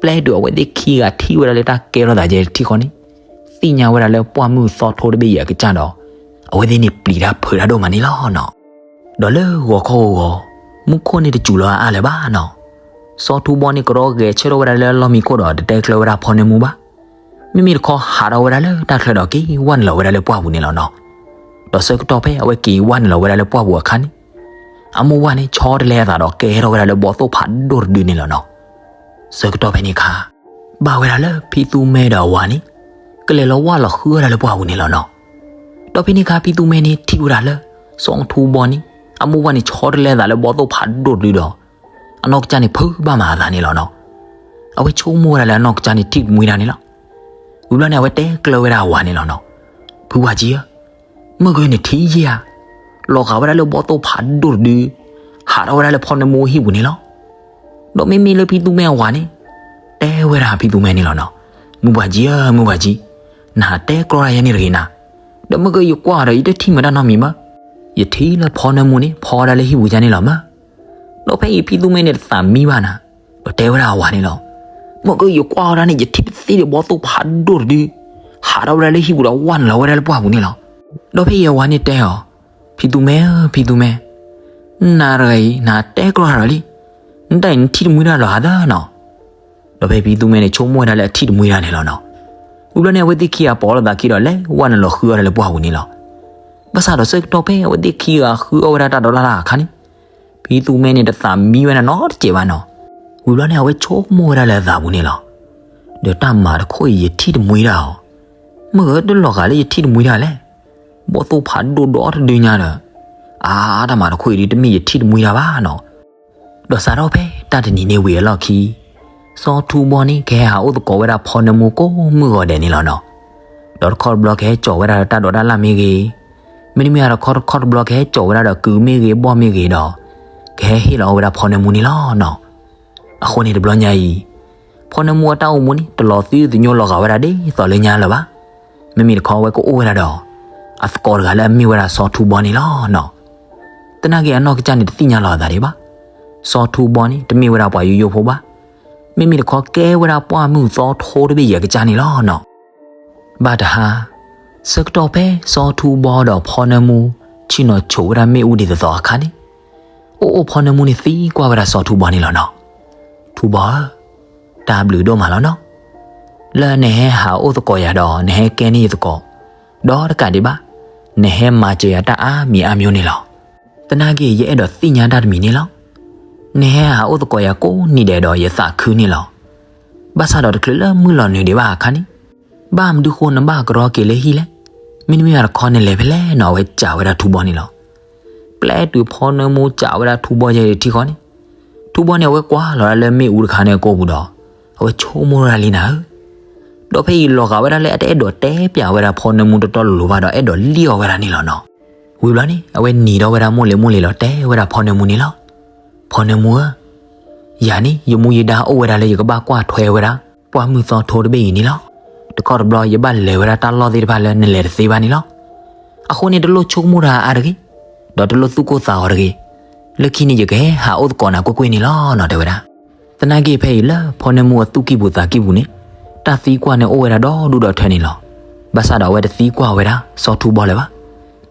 ပျဲတုၤအဝဲသ့ၣ်ခံဂၤထံၣ်ဝဲဒၣ်လၢတၢ်ကဲထီၣ်သးယဲၢ်ထံၣ်ဃီန့ၣ်, သ့ၣ်ညါဝဲဒၣ်လၢပှၢ်မုၢ်သီထိတဘ့ၣ်ယဲၢ်အကစၢ်ဒီး အဝဲသ့ၣ်န့ၣ်ပျံၤတၢ်ဖုးတၢ်ဒိၣ်မးန့ၣ်လီၤနီၤ. ဒီးလၢဂီၤခီဂီၤဂီၤ မူခိၣ်န့ၣ်တစူၤလီၤအါလၢၤဘၣ်နီၤ. စီၤထူဘီန့ၣ်ကရီဂဲၤဆၢထၢၣ်ဝဲဒၣ်လၢအလီၢ်မံခိၣ်ဒီးတတဲကျၢၤဝဲဒၣ်ဖီနၢမူဘၣ်. မ့မ့ၢ်တခီဟးထီၣ်ဝဲဒၣ်လၢတၢ်ချၢဒီးက့ၤဝဲနုာ်လီၤဝဲဒၣ်လၢပှၢ်ပူၤန့ၣ်လီၤနီၤ. ဒီးဆၢကတီၢ်ဖဲအဝဲက့ၤဝဲနုာ်လီၤဝဲဒၣ်လၢပှၢ်ပူၤအခါန့ၣ်, အမိၢ်ဝဲန့ၣ်ဆီတလဲအသးဒီးကဲထီၣ်ဝဲဒၣ်လၢဘီသိၣ်ဖးဒိၣ်တဒုန့ၣ်လီၤနီၤ. ဆၢကတီၢ်ဖဲန့ၣ်အခါ ဘၣ်ဝဲဒၣ်လၢဖံသူမဲဒီးအဝၤန့ၣ် ကလဲၤလီၤဝၢ်လီၤဃုအီၣ်ဒၣ်လၢပှၢ်ပူၤန့ၣ်လီၤနီၤ. ဒီးဖဲန့ၣ်အခါဖံသူမဲန့ၣ်ထံၣ်ဝဲဒၣ်လၢ စီၤထူဘီန့ၣ် အမိၢ်ဝဲန့ၣ်ဆီတလဲအသးလၢဘီသိၣ်ဖးဒိၣ်တဒုဒီး အနီၢ်ကစၢ်န့ၣ်ဖုးဘၣ်မးအသးန့ၣ်လီၤနီၤ. အဝဲဆိကမိၣ်ဝဲဒၣ်လၢအနီၢ်ကစၢ်န့ၣ်ထံၣ်တမှံတၢ်န့ၣ်လီၤ. ဝံၤဘျီန့ၣ်အဝဲတဲကျၢၤဝဲဒၣ်အဝၤန့ၣ်လီၤနီၤ. ဖုဝၤကၠံဧၢ, မ့ၢ်ဂ့ၤနထံၣ်ယဲဧါ, လီၤဂာ်ဝဲဒၣ်လၢဘီသိၣ်ဖးဒိၣ်တဒု ဟးထီၣ်ဝဲဒၣ်လၢဖီနၢမူအဟံၣ်ပူၤန့ၣ်လီၤ. ဒီးမ့မ့ၢ်လၢဖံသူမဲအဝၤန့ၣ် တဲဝဲဒၣ်ဖံသူမဲန့ၣ်လီၤနီၤ. မုၢ်ပှၢ်ကၠံဧၢ, မုၢ်ပှၢ်ကၠံ, နဟးတဲကျီတၢ်ယဲန့ၣ်တဂ့ၤနၤ. ဒီးမ့ၢ်ဂ့ၤယကွၢ်ဒီးယတထံၣ်မတၢ်နီတမံၤဘၣ်. ယထံၣ်လၢဖီနၢမူန့ၣ် ဖီဒၣ်လၢဟံၣ်ပူၤကၠၢန့ၣ်လီၤမး. ဒီးဖဲအံၤဖံသူမဲန့ၣ်တသးမံဘၣ်နၤ, ဒီးတဲဝဲဒၣ်အဝၤန့ၣ်လီၤ. မ့ၢ်ဂ့ၤယကွၢ်ဝဲဒၣ်န့ၣ် ယထံၣ်တသ့ဒီးဘီသိၣ်ဖးဒိၣ်တဒု ဟးထီၣ်ဝဲဒၣ်လၢဟံၣ်ပူၤဒီးဝၢ်နုာ်လီၤဝဲဒၣ်လၢပှၢ်ပူၤန့ၣ်လီၤ. ဒီးဖဲအံၤအဝၤန့ၣ်တဲအီၤ, ဖံသူမဲဧၢ, ဖံသူမဲ, နၤတဂၤအံၤ နဟးတဲကျီတၢ်ဒီးလံ. နတၢ်အံၤနထံၣ်တမှံတၢ်လီၤဧါသၢနီၤ. ဒီးဖဲဖံသူမဲန့ၣ်ဆိကမိၣ်ဝဲဒၣ်လၢအထံၣ်တမှံတၢ်န့ၣ်လီၤနီၤ. ဝံၤဘျီန့ၣ် အဝဲသ့ၣ်ခံဂၤပိာ်လိာ်သးခံဒီးလဲၤဝဲနုာ်လီၤဃုအီၣ်ဒၣ်လၢပှၢ်ပူၤန့ၣ်လီၤ. ဘၣ်ဆၣ်ဒီးဆၢကတီၢ်ဖဲအဝဲသ့ၣ်ခံဂၤဃုအီၣ်ဝဲဒၣ်တၢ်ဒိးတၢ်လၣ်အခါန့ၣ်, ဖံသူမဲန့ၣ်တသးမံဝဲဒၣ်နီတစဲးဘၣ်နီၤ. ဝံၤဘျီန့ၣ် အဝဲဆိကမိၣ်ဝဲဒၣ်လၢအသးပူၤန့ၣ်လီၤ. ဒီးတၢ်မၤတခိၣ်အံၤယထံၣ်တမှံတၢ်အီၤ, မ့ၢ်ဂ့ၤတလီၤဂာ်လၢယထံၣ်တမှံတၢ်လဲၣ်. ဘီသိၣ်ဖးဒိၣ်ဒီတဒုညါဒီး, အါ တၢ်မၤတခိၣ်အံၤဒ်တမ့ၢ်ယထံၣ်တမှံတၢ်ဘၣ်နီၤ. ဒီးစးထီၣ်ဖဲတၢ်တနံၤန့ၣ်ဝံၤအလီၢ်ခံ, စီၤထူဘီန့ၣ် ကဟဲဟးအိၣ်သကိးဝဲဒၣ်ဖီနၢမူကိးမုၢ်ဂီၤဒဲးန့ၣ်လီၤနီၤ. ဒီးတခီတဘျီကဟဲကၠီာ်ဝဲဒၣ်ဒီးတၢ်ဒိးတၢ်လၣ်မ့ၢ်ဂ့ၤ, မ့တမ့ၢ်တခီတခီတဘျီကဟဲကၠီာ်ဝဲဒၣ်ဒီးကုၤမ့ၢ်ဂ့ၤဘီၣ်မ့ၢ်ဂ့ၤဒီး, ကဟဲဟ့ၣ်လီၤဝဲဒၣ်ဖီနၢမူန့ၣ်လီၤနီၤ. အဃိန့ၣ်တဘျီညါအံၤ, ဖီနၢမူအတၢ်အိၣ်မူန့ၣ် တလီၤသယုၢ်သညိလီၤဂာ်ဝဲဒၣ်ဒ်သိးလၢညါလၢၤဘၣ်. မ့မ့ၢ်တခီအဝဲကအိၣ်ဝဲဒၣ်ဒီး အသကိးတဂၤလၢအမ့ၢ်ဝဲဒၣ်စီၤထူဘီန့ၣ်လီၤနီၤ. သနာ်က့အနီၢ်ကစၢ်န့ၣ်တသ့ၣ်ညါလီၤအသးဒံးဘၣ်. စီၤထူဘီန့ၣ် တမ့ၢ်ဝဲဒၣ်ပှၤယိယိဖိဘၣ်. မ့မ့ၢ်တခီကဲဝဲဒၣ်ပှၢ်မုၢ်သီထိတဘ့ၣ်အံၤအကစၢ်န့ၣ်လီၤနီၤ. ဘၣ်တဟါ ဆၢကတီၢ်ဖဲစီၤထူဘီဒီးဖီနၢမူ ဆ့ၣ်နီၤဆိးဝဲဒၣ်မ့ၣ်အူဒ်သိးသိးအခါန့ၣ်, အိၣ်အိၣ်ဖီနၢမူန့ၣ်သံကွၢ်ဝဲဒၣ်စီၤထူဘီန့ၣ်လီၤနီၤ. ထူဘီဧၢ, တၢ်ဘျုးဒိၣ်မးလီၤနီၤ, လၢနဟဲဟးအိၣ်သကိးယၤဒီးနဟဲကဲန့ၢ်ယသကိး, ဒီးတကးဒံးဘၣ်, နဟဲမၤစၢၤယၤတၢ်အါမံၤအါမျိုးန့ၣ်လီၤ. သနာ်က့ ယအဲၣ်ဒိးသ့ၣ်ညါတၢ်တမံၤန့ၣ်လီၤ. နဟဲဟးအိၣ်သကိးယၤကိးနံၤဒဲးဒီးယသးခုန့ၣ်လီၤ. ဘၣ်ဆၣ်ဒီးတချုးလၢမုၢ်လီၤနုာ်ဒံးဘၣ်အခါန့ၣ်, ဘၣ်မနုၤဃိနဘၣ်ကရီက့ၤလၢဟံၣ်လဲၣ်. မ့တမ့ၢ်ဘၣ်တခီနလဲၤဖဲလဲၣ်နီၤ, အဝဲစံးဝဲဒၣ်ထူဘီန့ၣ်လီၤ. ပျဲတုၤဖီနၢမူစံးဝဲဒၣ်ထူဘီယဲၢ်ထံဃီန့ၣ်, ထူဘီန့ၣ်အဝဲကွၢ်လီၤဒၣ်လၢမ့ၣ်အူတခါန့ၣ်အကိာ်ပူၤဒီး, အဝဲဆိကမိၣ်ဒၣ်လံနၤဧၢ. ဒီးဖဲအံၤလီၤဂာ်ဝဲဒၣ်လၢအတအဲၣ်ဒိးတဲပျးဝဲဒၣ်ဖီနၢမူတီတီလိၤလိၤဘၣ်ဒီး အဲၣ်ဒိးလံၣ်အီၤဝဲဒၣ်န့ၣ်လီၤနီၤ. ဝံၤဘျီန့ၣ် အဝဲနံၤဒီးဝဲဒၣ်မိၢ်လ့ၤမိၢ်လ့ၤလီၤတဲဝဲဒၣ်ဖီနၢမူန့ၣ်လီၤ. ဖီနၢမူဧၢ, ယၤန့ၣ် ယမူယဒါအိၣ်ဝဲဒၣ်လၢယကဘၣ်ကွၢ်ထွဲဝဲဒၣ် ပှၢ်မုၢ်သီထိတဘ့ၣ်အံၤန့ၣ်လီၤ. တခီတဘျီယဘၣ်လဲၤဝဲဒၣ်တၢ်လီၢ်သ့ၣ်တဖၣ်လၢနလဲၤတသ့ဘၣ်န့ၣ်လီၤ. အဃိန့ၣ် တလိၣ်ဆိကမိၣ်တၢ်အါတဂ့ၤ, ဒီးတလိၣ်သူၣ်ကိၢ်သးဂီၤတဂ့ၤ. လၢခံန့ၣ် ယကဟဲဟးအိၣ်သကိးနၤကွ့ၢ်ကွ့ၢ်န့ၣ်လီၤနီၤ တဲဝဲဒၣ်. သနာ်က့ဖဲအံၤလၢဖီနၢမူအသူၣ်ကံၢ်ပူၤသးကံၢ်ပူၤန့ၣ်, တၢ်သံကွၢ်န့ၣ်အိၣ်ဝဲဒၣ်ဒီဒူၣ်ဒီထၢန့ၣ်လီၤ. ဘၣ်ဆၣ်ဒီးအဝဲတသံကွၢ်ဝဲဒၣ်စီၤထူဘီလၢၤဘၣ်.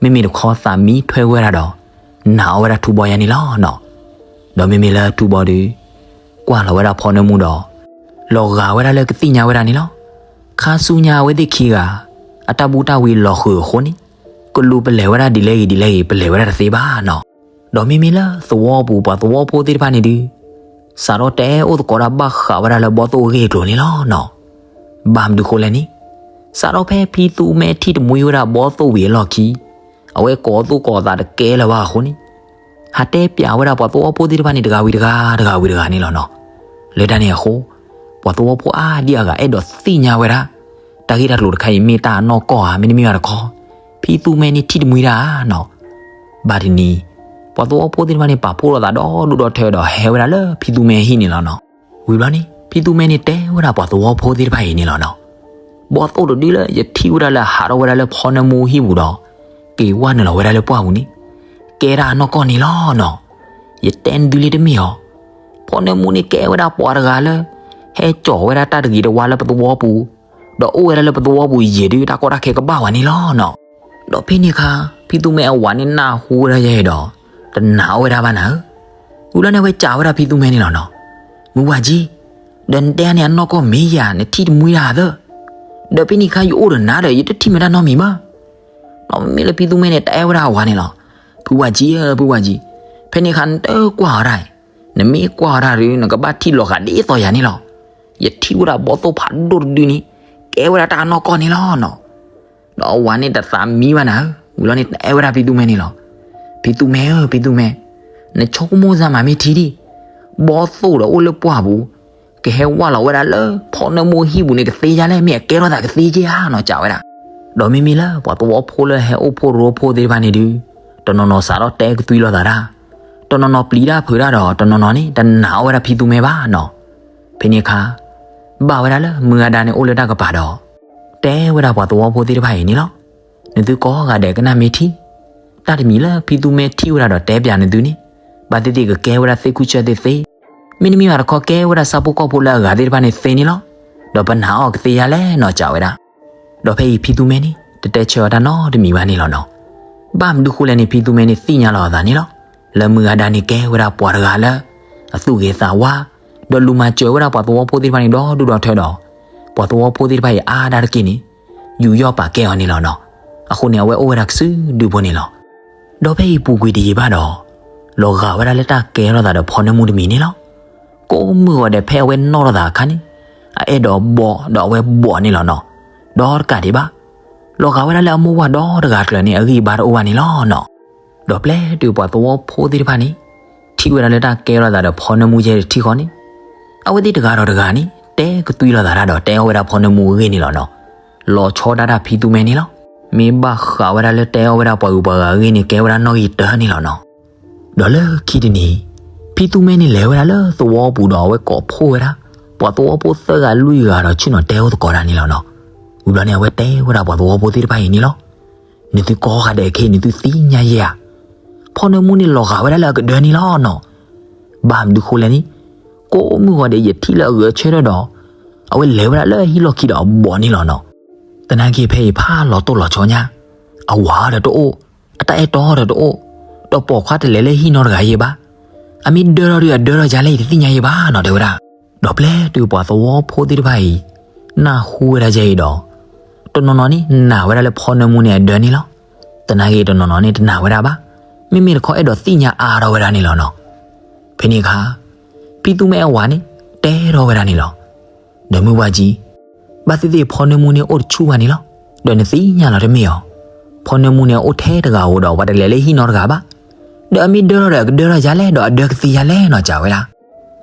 မ့မ့ၢ်တခီသးမံထွဲဝဲဒၣ်ဒီး နာ်အီၤဝဲဒၣ်ထူဘီယဲန့ၣ်လီၤနီၤ. ဒီးမ့မ့ၢ်လၢထူဘီဒီး ကွၢ်လီၤဝဲဒၣ်ဖီနၢမူဒီး လီၤဂာ်ဝဲဒၣ်လၢကသ့ၣ်ညါဝဲဒၣ်န့ၣ်လီၤ. ခါဆူညါအဝဲသ့ၣ်ခံဂၤ အတၢ်ဘူၣ်တၢ်ဝံၤလီၤဃုာ်အဃိန့ၣ်, ကလူးပလဲၤဝဲဒၣ်ဒ်လဲၣ်ဂ့ၤဒ်လဲၣ်ဂ့ၤ ပလဲၤဝဲဒၣ်တသ့ဘၣ်နီၤ. ဒီးမ့မ့ၢ်လၢသဝီပူၤပှၤသဝီဖိသ့ၣ်တဖၣ်န့ၣ်ဒုး စးထီၣ်တဲအိၣ်သကိးတၢ်ဘၣ်ဃးဝဲဒၣ်လၢဘီသိၣ်အဂ့ၢ်အကျိၤန့ၣ်လီၤနီၤ. ဘၣ်မနုၤဃိလဲၣ်န့ၣ်, စးထီၣ်ဖဲဖံသူမဲထံၣ်တမှံဝဲဒၣ်ဘီသိၣ်ဝံၤအလီၢ်ခံ, အဝဲကိးသူၣ်ကိးသးတကဲလၢၤဘၣ်အဃိန့ၣ်, ဟးတဲပျးဝဲဒၣ်ပှၤသဝီဖိသ့ၣ်တဖၣ်န့ၣ် တဂၤဝံၤတဂၤ တဂၤဝံၤတဂၤန့ၣ်လီၤနီၤ. လၢတၢ်န့ၣ်အဃိ, ပှၤသဝီဖိအါဒံအါဂၤအဲၣ်ဒိးသ့ၣ်ညါဝဲဒၣ် တၢ်ဂ့ၢ်တၢ်ကျိၤတခါအံၤမ့ၢ်တၢ်အနီၢ်ကီၢ်ဧါ, မ့တမ့ၢ်ဘၣ်တခီ ဖံသူမဲန့ၣ်ထံၣ်တမှံတၢ်ဧါနီၤ. ဘၣ်တနံၤ, ပှၤသဝီဖိသ့ၣ်တဖၣ်န့ၣ် ပာ်ဖှိၣ်လိာ်သးဒီဒူၣ်ဒီထၢဒီးဟဲဝဲဒၣ်လၢဖံသူမဲဟံၣ်န့ၣ်လီၤနီၤ. ဝံၤဘျီန့ၣ် ဖံသူမဲန့ၣ်တဲဝဲဒၣ်ပှၤသဝီဖိသ့ၣ်တဖၣ်အံၤန့ၣ်လီၤနီၤ. ဘီသိၣ်တဒုလၢယထံၣ်ဝဲဒၣ်လၢဟးထီၣ်ဝဲဒၣ်လၢဖီနၢမူဟံၣ်ပူၤဒီး က့ၤဝဲနုာ်လီၤဝဲဒၣ်လၢပှၢ်ပူၤန့ၣ်, ကဲဒၣ်အနီၢ်ကီၢ်န့ၣ်လီၤနီၤ. ယတဲနသုလံတမ့ၢ်ဧါ. ဖီနၢမူန့ၣ်ကဲဝဲဒၣ်ပှၤတဂၤလၢ ဟဲစိာ်ဝဲဒၣ်တၢ်တဂ့ၤတဝါလၢပသဝီပူၤ, ဒီးအိၣ်ဝဲဒၣ်လၢပသဝီပူၤယံာ်ဒုး တၢ်ကီတၢ်ခဲကဘၣ်ဝဲန့ၣ်လီၤနီၤ. ဒီးဖဲန့ၣ်အခါ ဖံသူမဲအဝၤန့ၣ်နၢ်ဟူဝဲဒၣ်ယဲဒီး တနာ်အီၤဝဲဒၣ်ဘၣ်နၤဧၢ. ဝံၤလီၤန့ၣ် အဝဲစံးဝဲဒၣ်ဖံသူမဲန့ၣ်လီၤနီၤ. မုၢ်ဝၤကၠံ, ဒီးနတဲန့ၣ်အနီၢ်ကီၢ်မ့ၢ်ယၤ နထံၣ်တမှံဒၣ်သၢ. ဒီးဖဲန့ၣ်အခါယအိၣ်ဒီးနၤဒီး ယတထံၣ်မ့ၢ်တၢ်နီတမံၤဘၣ်. ဒီးမ့မ့ၢ်လၢဖံသူမဲန့ၣ် တဲဝဲဒၣ်အဝၤန့ၣ်လီၤ. ဖုဝၤကၠံဧၢ ဖုဝၤကၠံ, ဖဲန့ၣ်အခါနတကွၢ်အီၤတၢ်, နမ့ၢ်ကွၢ်အီၤတၢ်ဒီး နကဘၣ်ထံၣ်လီၤဂာ်ဒ်သိးယၤန့ၣ်လီၤ. ယထံၣ်ဝဲဒၣ်ဘီသိၣ်ဖးဒိၣ်တဒုန့ၣ် ကဲဝဲဒၣ်တၢ်အနီၢ်ကီၢ်န့ၣ်လီၤနီၤ. ဒီးအဝၤန့ၣ်တသးမံဘၣ်နၤဧၢ. ဝံၤလီၤန့ၣ် တဲဝဲဒၣ်ဖံသူမဲန့ၣ်လီၤ. ဖံသူမဲဧၢ ဖံသူမဲ, နဆိကမိၣ်စၢ်မးမ့ၢ်ထံဒံၣ်, ဘီသိၣ်ဒီးအိၣ်လၢပှၢ်ပူၤ, ကဟဲဝဲလီၤဝဲဒၣ်လၢဖီနၢမူဟံၣ်ပူၤန့ၣ် ကသ့ယါလဲၣ်, မ့ၢ်အကဲထီၣ်သးကသ့က့ဧါနီၤ စံးဝဲဒၣ်. ဒီးမ့မ့ၢ်လၢပှၤသဝီဖိလၢဟဲအိၣ်ဖှိၣ်ရိဖှိၣ်သ့ၣ်တဖၣ်န့ၣ်ဒုး, တနီၤနီၤစးထီၣ်တဲကသွံလိာ်သးတၢ်, တနီၤနီၤပျံၤတၢ်ဖုးတၢ်ဒီး တနီၤနီၤန့ၣ် တနာ်အီၤဝဲဒၣ်ဖံသူမဲဘၣ်နီၤ. ဖဲန့ၣ်အခါ ဘၣ်ဝဲဒၣ်လၢမုၢ်ဂၤဒါန့ၣ်အိၣ်လၢတၢ်ကပၤဒီး တဲဝဲဒၣ်ပှၤသဝီဖိသ့ၣ်တဖၣ်အံၤန့ၣ်လီၤ. နသုကိးဂၤဒဲးကနၣ်မ့ၢ်ထံ, တၢ်တမံၤလၢဖံသူမဲထံၣ်ဝဲဒၣ်ဒီးတဲပျးနသုန့ၣ်, ဘၣ်သ့ၣ်သ့ၣ်ကကဲဝဲဒၣ်သ့ၣ်ခုဆၢသ့ၣ်သ့, မ့တမ့ၢ်ဘၣ်တခီကဲဝဲဒၣ်ဆၣ်ဖိကီၢ်ဖိလၢအဂၤသ့ၣ်တဖၣ်န့ၣ်သ့န့ၣ်လီၤ. ဒီးပနာ်အီၤကသ့ယါလဲၣ်နီၤ စံးဝဲဒၣ်. ဒီးဖဲအံၤဖံသူမဲန့ၣ် တတဲဆၢအီၤတၢ်နီတမံၤဘၣ်န့ၣ်လီၤနီၤ. ဘၣ်မနုၤဃိလဲၣ်န့ၣ် ဖံသူမဲန့ၣ်သ့ၣ်ညါလီၤအသးန့ၣ်လီၤ. လၢမုၢ်ဂၤဒါန့ၣ်ကဲဝဲဒၣ်ပှၤတဂၤလၢ အသူၣ်ဂ့ၤသးဝါ, ဒီးလူၤမၤစၢၤဝဲဒၣ်ပှၤသဝီဖိသ့ၣ်တဖၣ်န့ၣ်ဒီဒူၣ်ဒီထၢဒီး ပှၤသဝီဖိသ့ၣ်တဖၣ်အံၤအါဒၣ်တက့ၢ်န့ၣ် ယူးယီၣ်ပာ်ကဲအီၤန့ၣ်လီၤနီၤ. အဃိန့ၣ် အဝဲအိၣ်ဝဲဒၣ်ကစုဒုဖိန့ၣ်လီၤ. ဒီးဖဲအံၤပူၤကွံာ်တယံာ်ဘၣ်ဒီး လီၤဂာ်ဝဲဒၣ်လၢတၢ်ကဲထီၣ်သးဒီးဖီနၢမူတမံၤန့ၣ်လီၤ. ကိးမုၢ်ဂီၤဒဲးဖဲအဝဲနီၣ်ထီၣ်သးအခါန့ၣ် အအဲၣ်ဒိးဘီၣ်ဒီးအဝဲဘီၣ်န့ၣ်လီၤနီၤ. ဒီးတကးဒံးဘၣ် လီၤဂာ်ဝဲဒၣ်လၢအမိၢ်ဝၤဒီတဂၤကျၢၤန့ၣ် အဂံၢ်အဘါတအိၣ်ဘၣ်န့ၣ်လီၤနီၤ. ဒီးပျဲတုၤပှၤသဝီဖိသ့ၣ်တဖၣ်န့ၣ် ထံၣ်ဝဲဒၣ်လၢတၢ်ကဲထီၣ်သးဒီးဖီနၢမူယဲၢ်တထံၣ်ဃီန့ၣ် အဝဲသ့ၣ်တဂၤဒီးတဂၤန့ၣ် တဲကသွံလိာ်သးတၢ်ဒီးတဲအီၣ်ဝဲဒၣ်ဖီနၢမူအဂ့ၢ်န့ၣ်လီၤနီၤ. လီၤဆီဒၣ်တၢ်ဖံသူမဲန့ၣ်လီၤ. မ့ၢ်ဘၣ်ဃးဝဲဒၣ်လၢတဲအီၣ်ဝဲဒၣ်ပှၤဂုၤပှၤဂၤအဂ့ၢ်န့ၣ် ကဲဝဲဒၣ်နီၣ်ဂံၢ်တၢန့ၣ်လီၤနီၤ. ဒီးလၢခံတနံၤ ဖံသူမဲန့ၣ်လဲၤဝဲဒၣ်လၢသဝီပူၤဒီးအဝဲကိးဖှိၣ်ဝဲဒၣ် ပှၤသဝီဖိသၢဂၤလွံၢ်ဂၤဒီးဆ့ၣ်နီၤတဲအိၣ်သကိးတၢ်န့ၣ်လီၤနီၤ. ဝံၤဘျီန့ၣ် အဝဲတဲဝဲဒၣ်ပှၤသဝီဖိသ့ၣ်တဖၣ်အံၤန့ၣ်လီၤ. နသုကိးဂၤဒဲးခဲအံၤ နသုသ့ၣ်ညါယဲဧါ. ဖီနၢမူန့ၣ်လီၤဂာ်ဝဲဒၣ်လၢအကဒၢန့ၣ်လီၤနီၤ. ဘၣ်မနုၤဃိလဲၣ်န့ၣ်, ကိးမုၢ်ဂီၤဒဲး ယထံၣ်လၢအဂဲၤဆၢထၢၣ်ဒီး အဝဲလဲၤဝဲဒၣ်လၢဟံၣ်လီၢ်ခံဒီးအဘီန့ၣ်လီၤနီၤ. သနာ်က့ဖဲအံၤဖးလီၤတိၢ်လီၤဆီညါ, အဝၤဒီးတအိၣ်, အတၢ်အဲၣ်တီဒီးတအိၣ်, ဒီးပိာ်ခွါတလဲၤလၢဟံၣ်နီတဂၤယဲဘၣ်. အမ့ၢ်ဒၢထီၣ်ဒီးအဒၢထီၣ်ယၤလဲၣ် ယတသ့ၣ်ညါယဲဘၣ်နီၤ တဲဝဲဒၣ်. ဒီးပျဲတုၤပှၤသဝီဖိသ့ၣ်တဖၣ်အံၤ နၢ်ဟူဝဲဒၣ်ယဲအံၤဒီး, တနီၤနီၤန့ၣ်နာ်ဝဲဒၣ်လၢဖီနၢမူန့ၣ်အဒၢန့ၣ်လီၤ. သနာ်က့တနီၤနီၤန့ၣ်တနာ်ဝဲဒၣ်ဘၣ်. မ့မ့ၢ်တခီအဲၣ်ဒိးသ့ၣ်ညါအါထီၣ်ဝဲဒၣ်န့ၣ်လီၤနီၤ. ဖဲန့ၣ်အခါ ဖံသူမဲအဝၤန့ၣ် တဲထီၣ်ဝဲဒၣ်န့ၣ်လီၤ. ဒီးမုၢ်ဝါကံ, ဘၣ်သ့ၣ်သ့ၣ်ဖီနၢမူန့ၣ်အိၣ်တဆူၣ်ဘၣ်န့ၣ်လီၤ. ဒီးနသ့ၣ်ညါလီၤတမ့ၢ်အီၤ. ဖီနၢမူန့ၣ်အိၣ်ထဲတဂၤဧိၤဒီး ပှၤတလဲၤလၢဟံၣ်နီတဂၤဘၣ်. ဒီးအမ့ၢ်ဒၢထီၣ်ဒီးအကဒၢထီၣ်ယၤလဲၣ် ဒီးအဒၢကသ့ယၤလဲၣ်နီၤ စံးဝဲဒၣ်.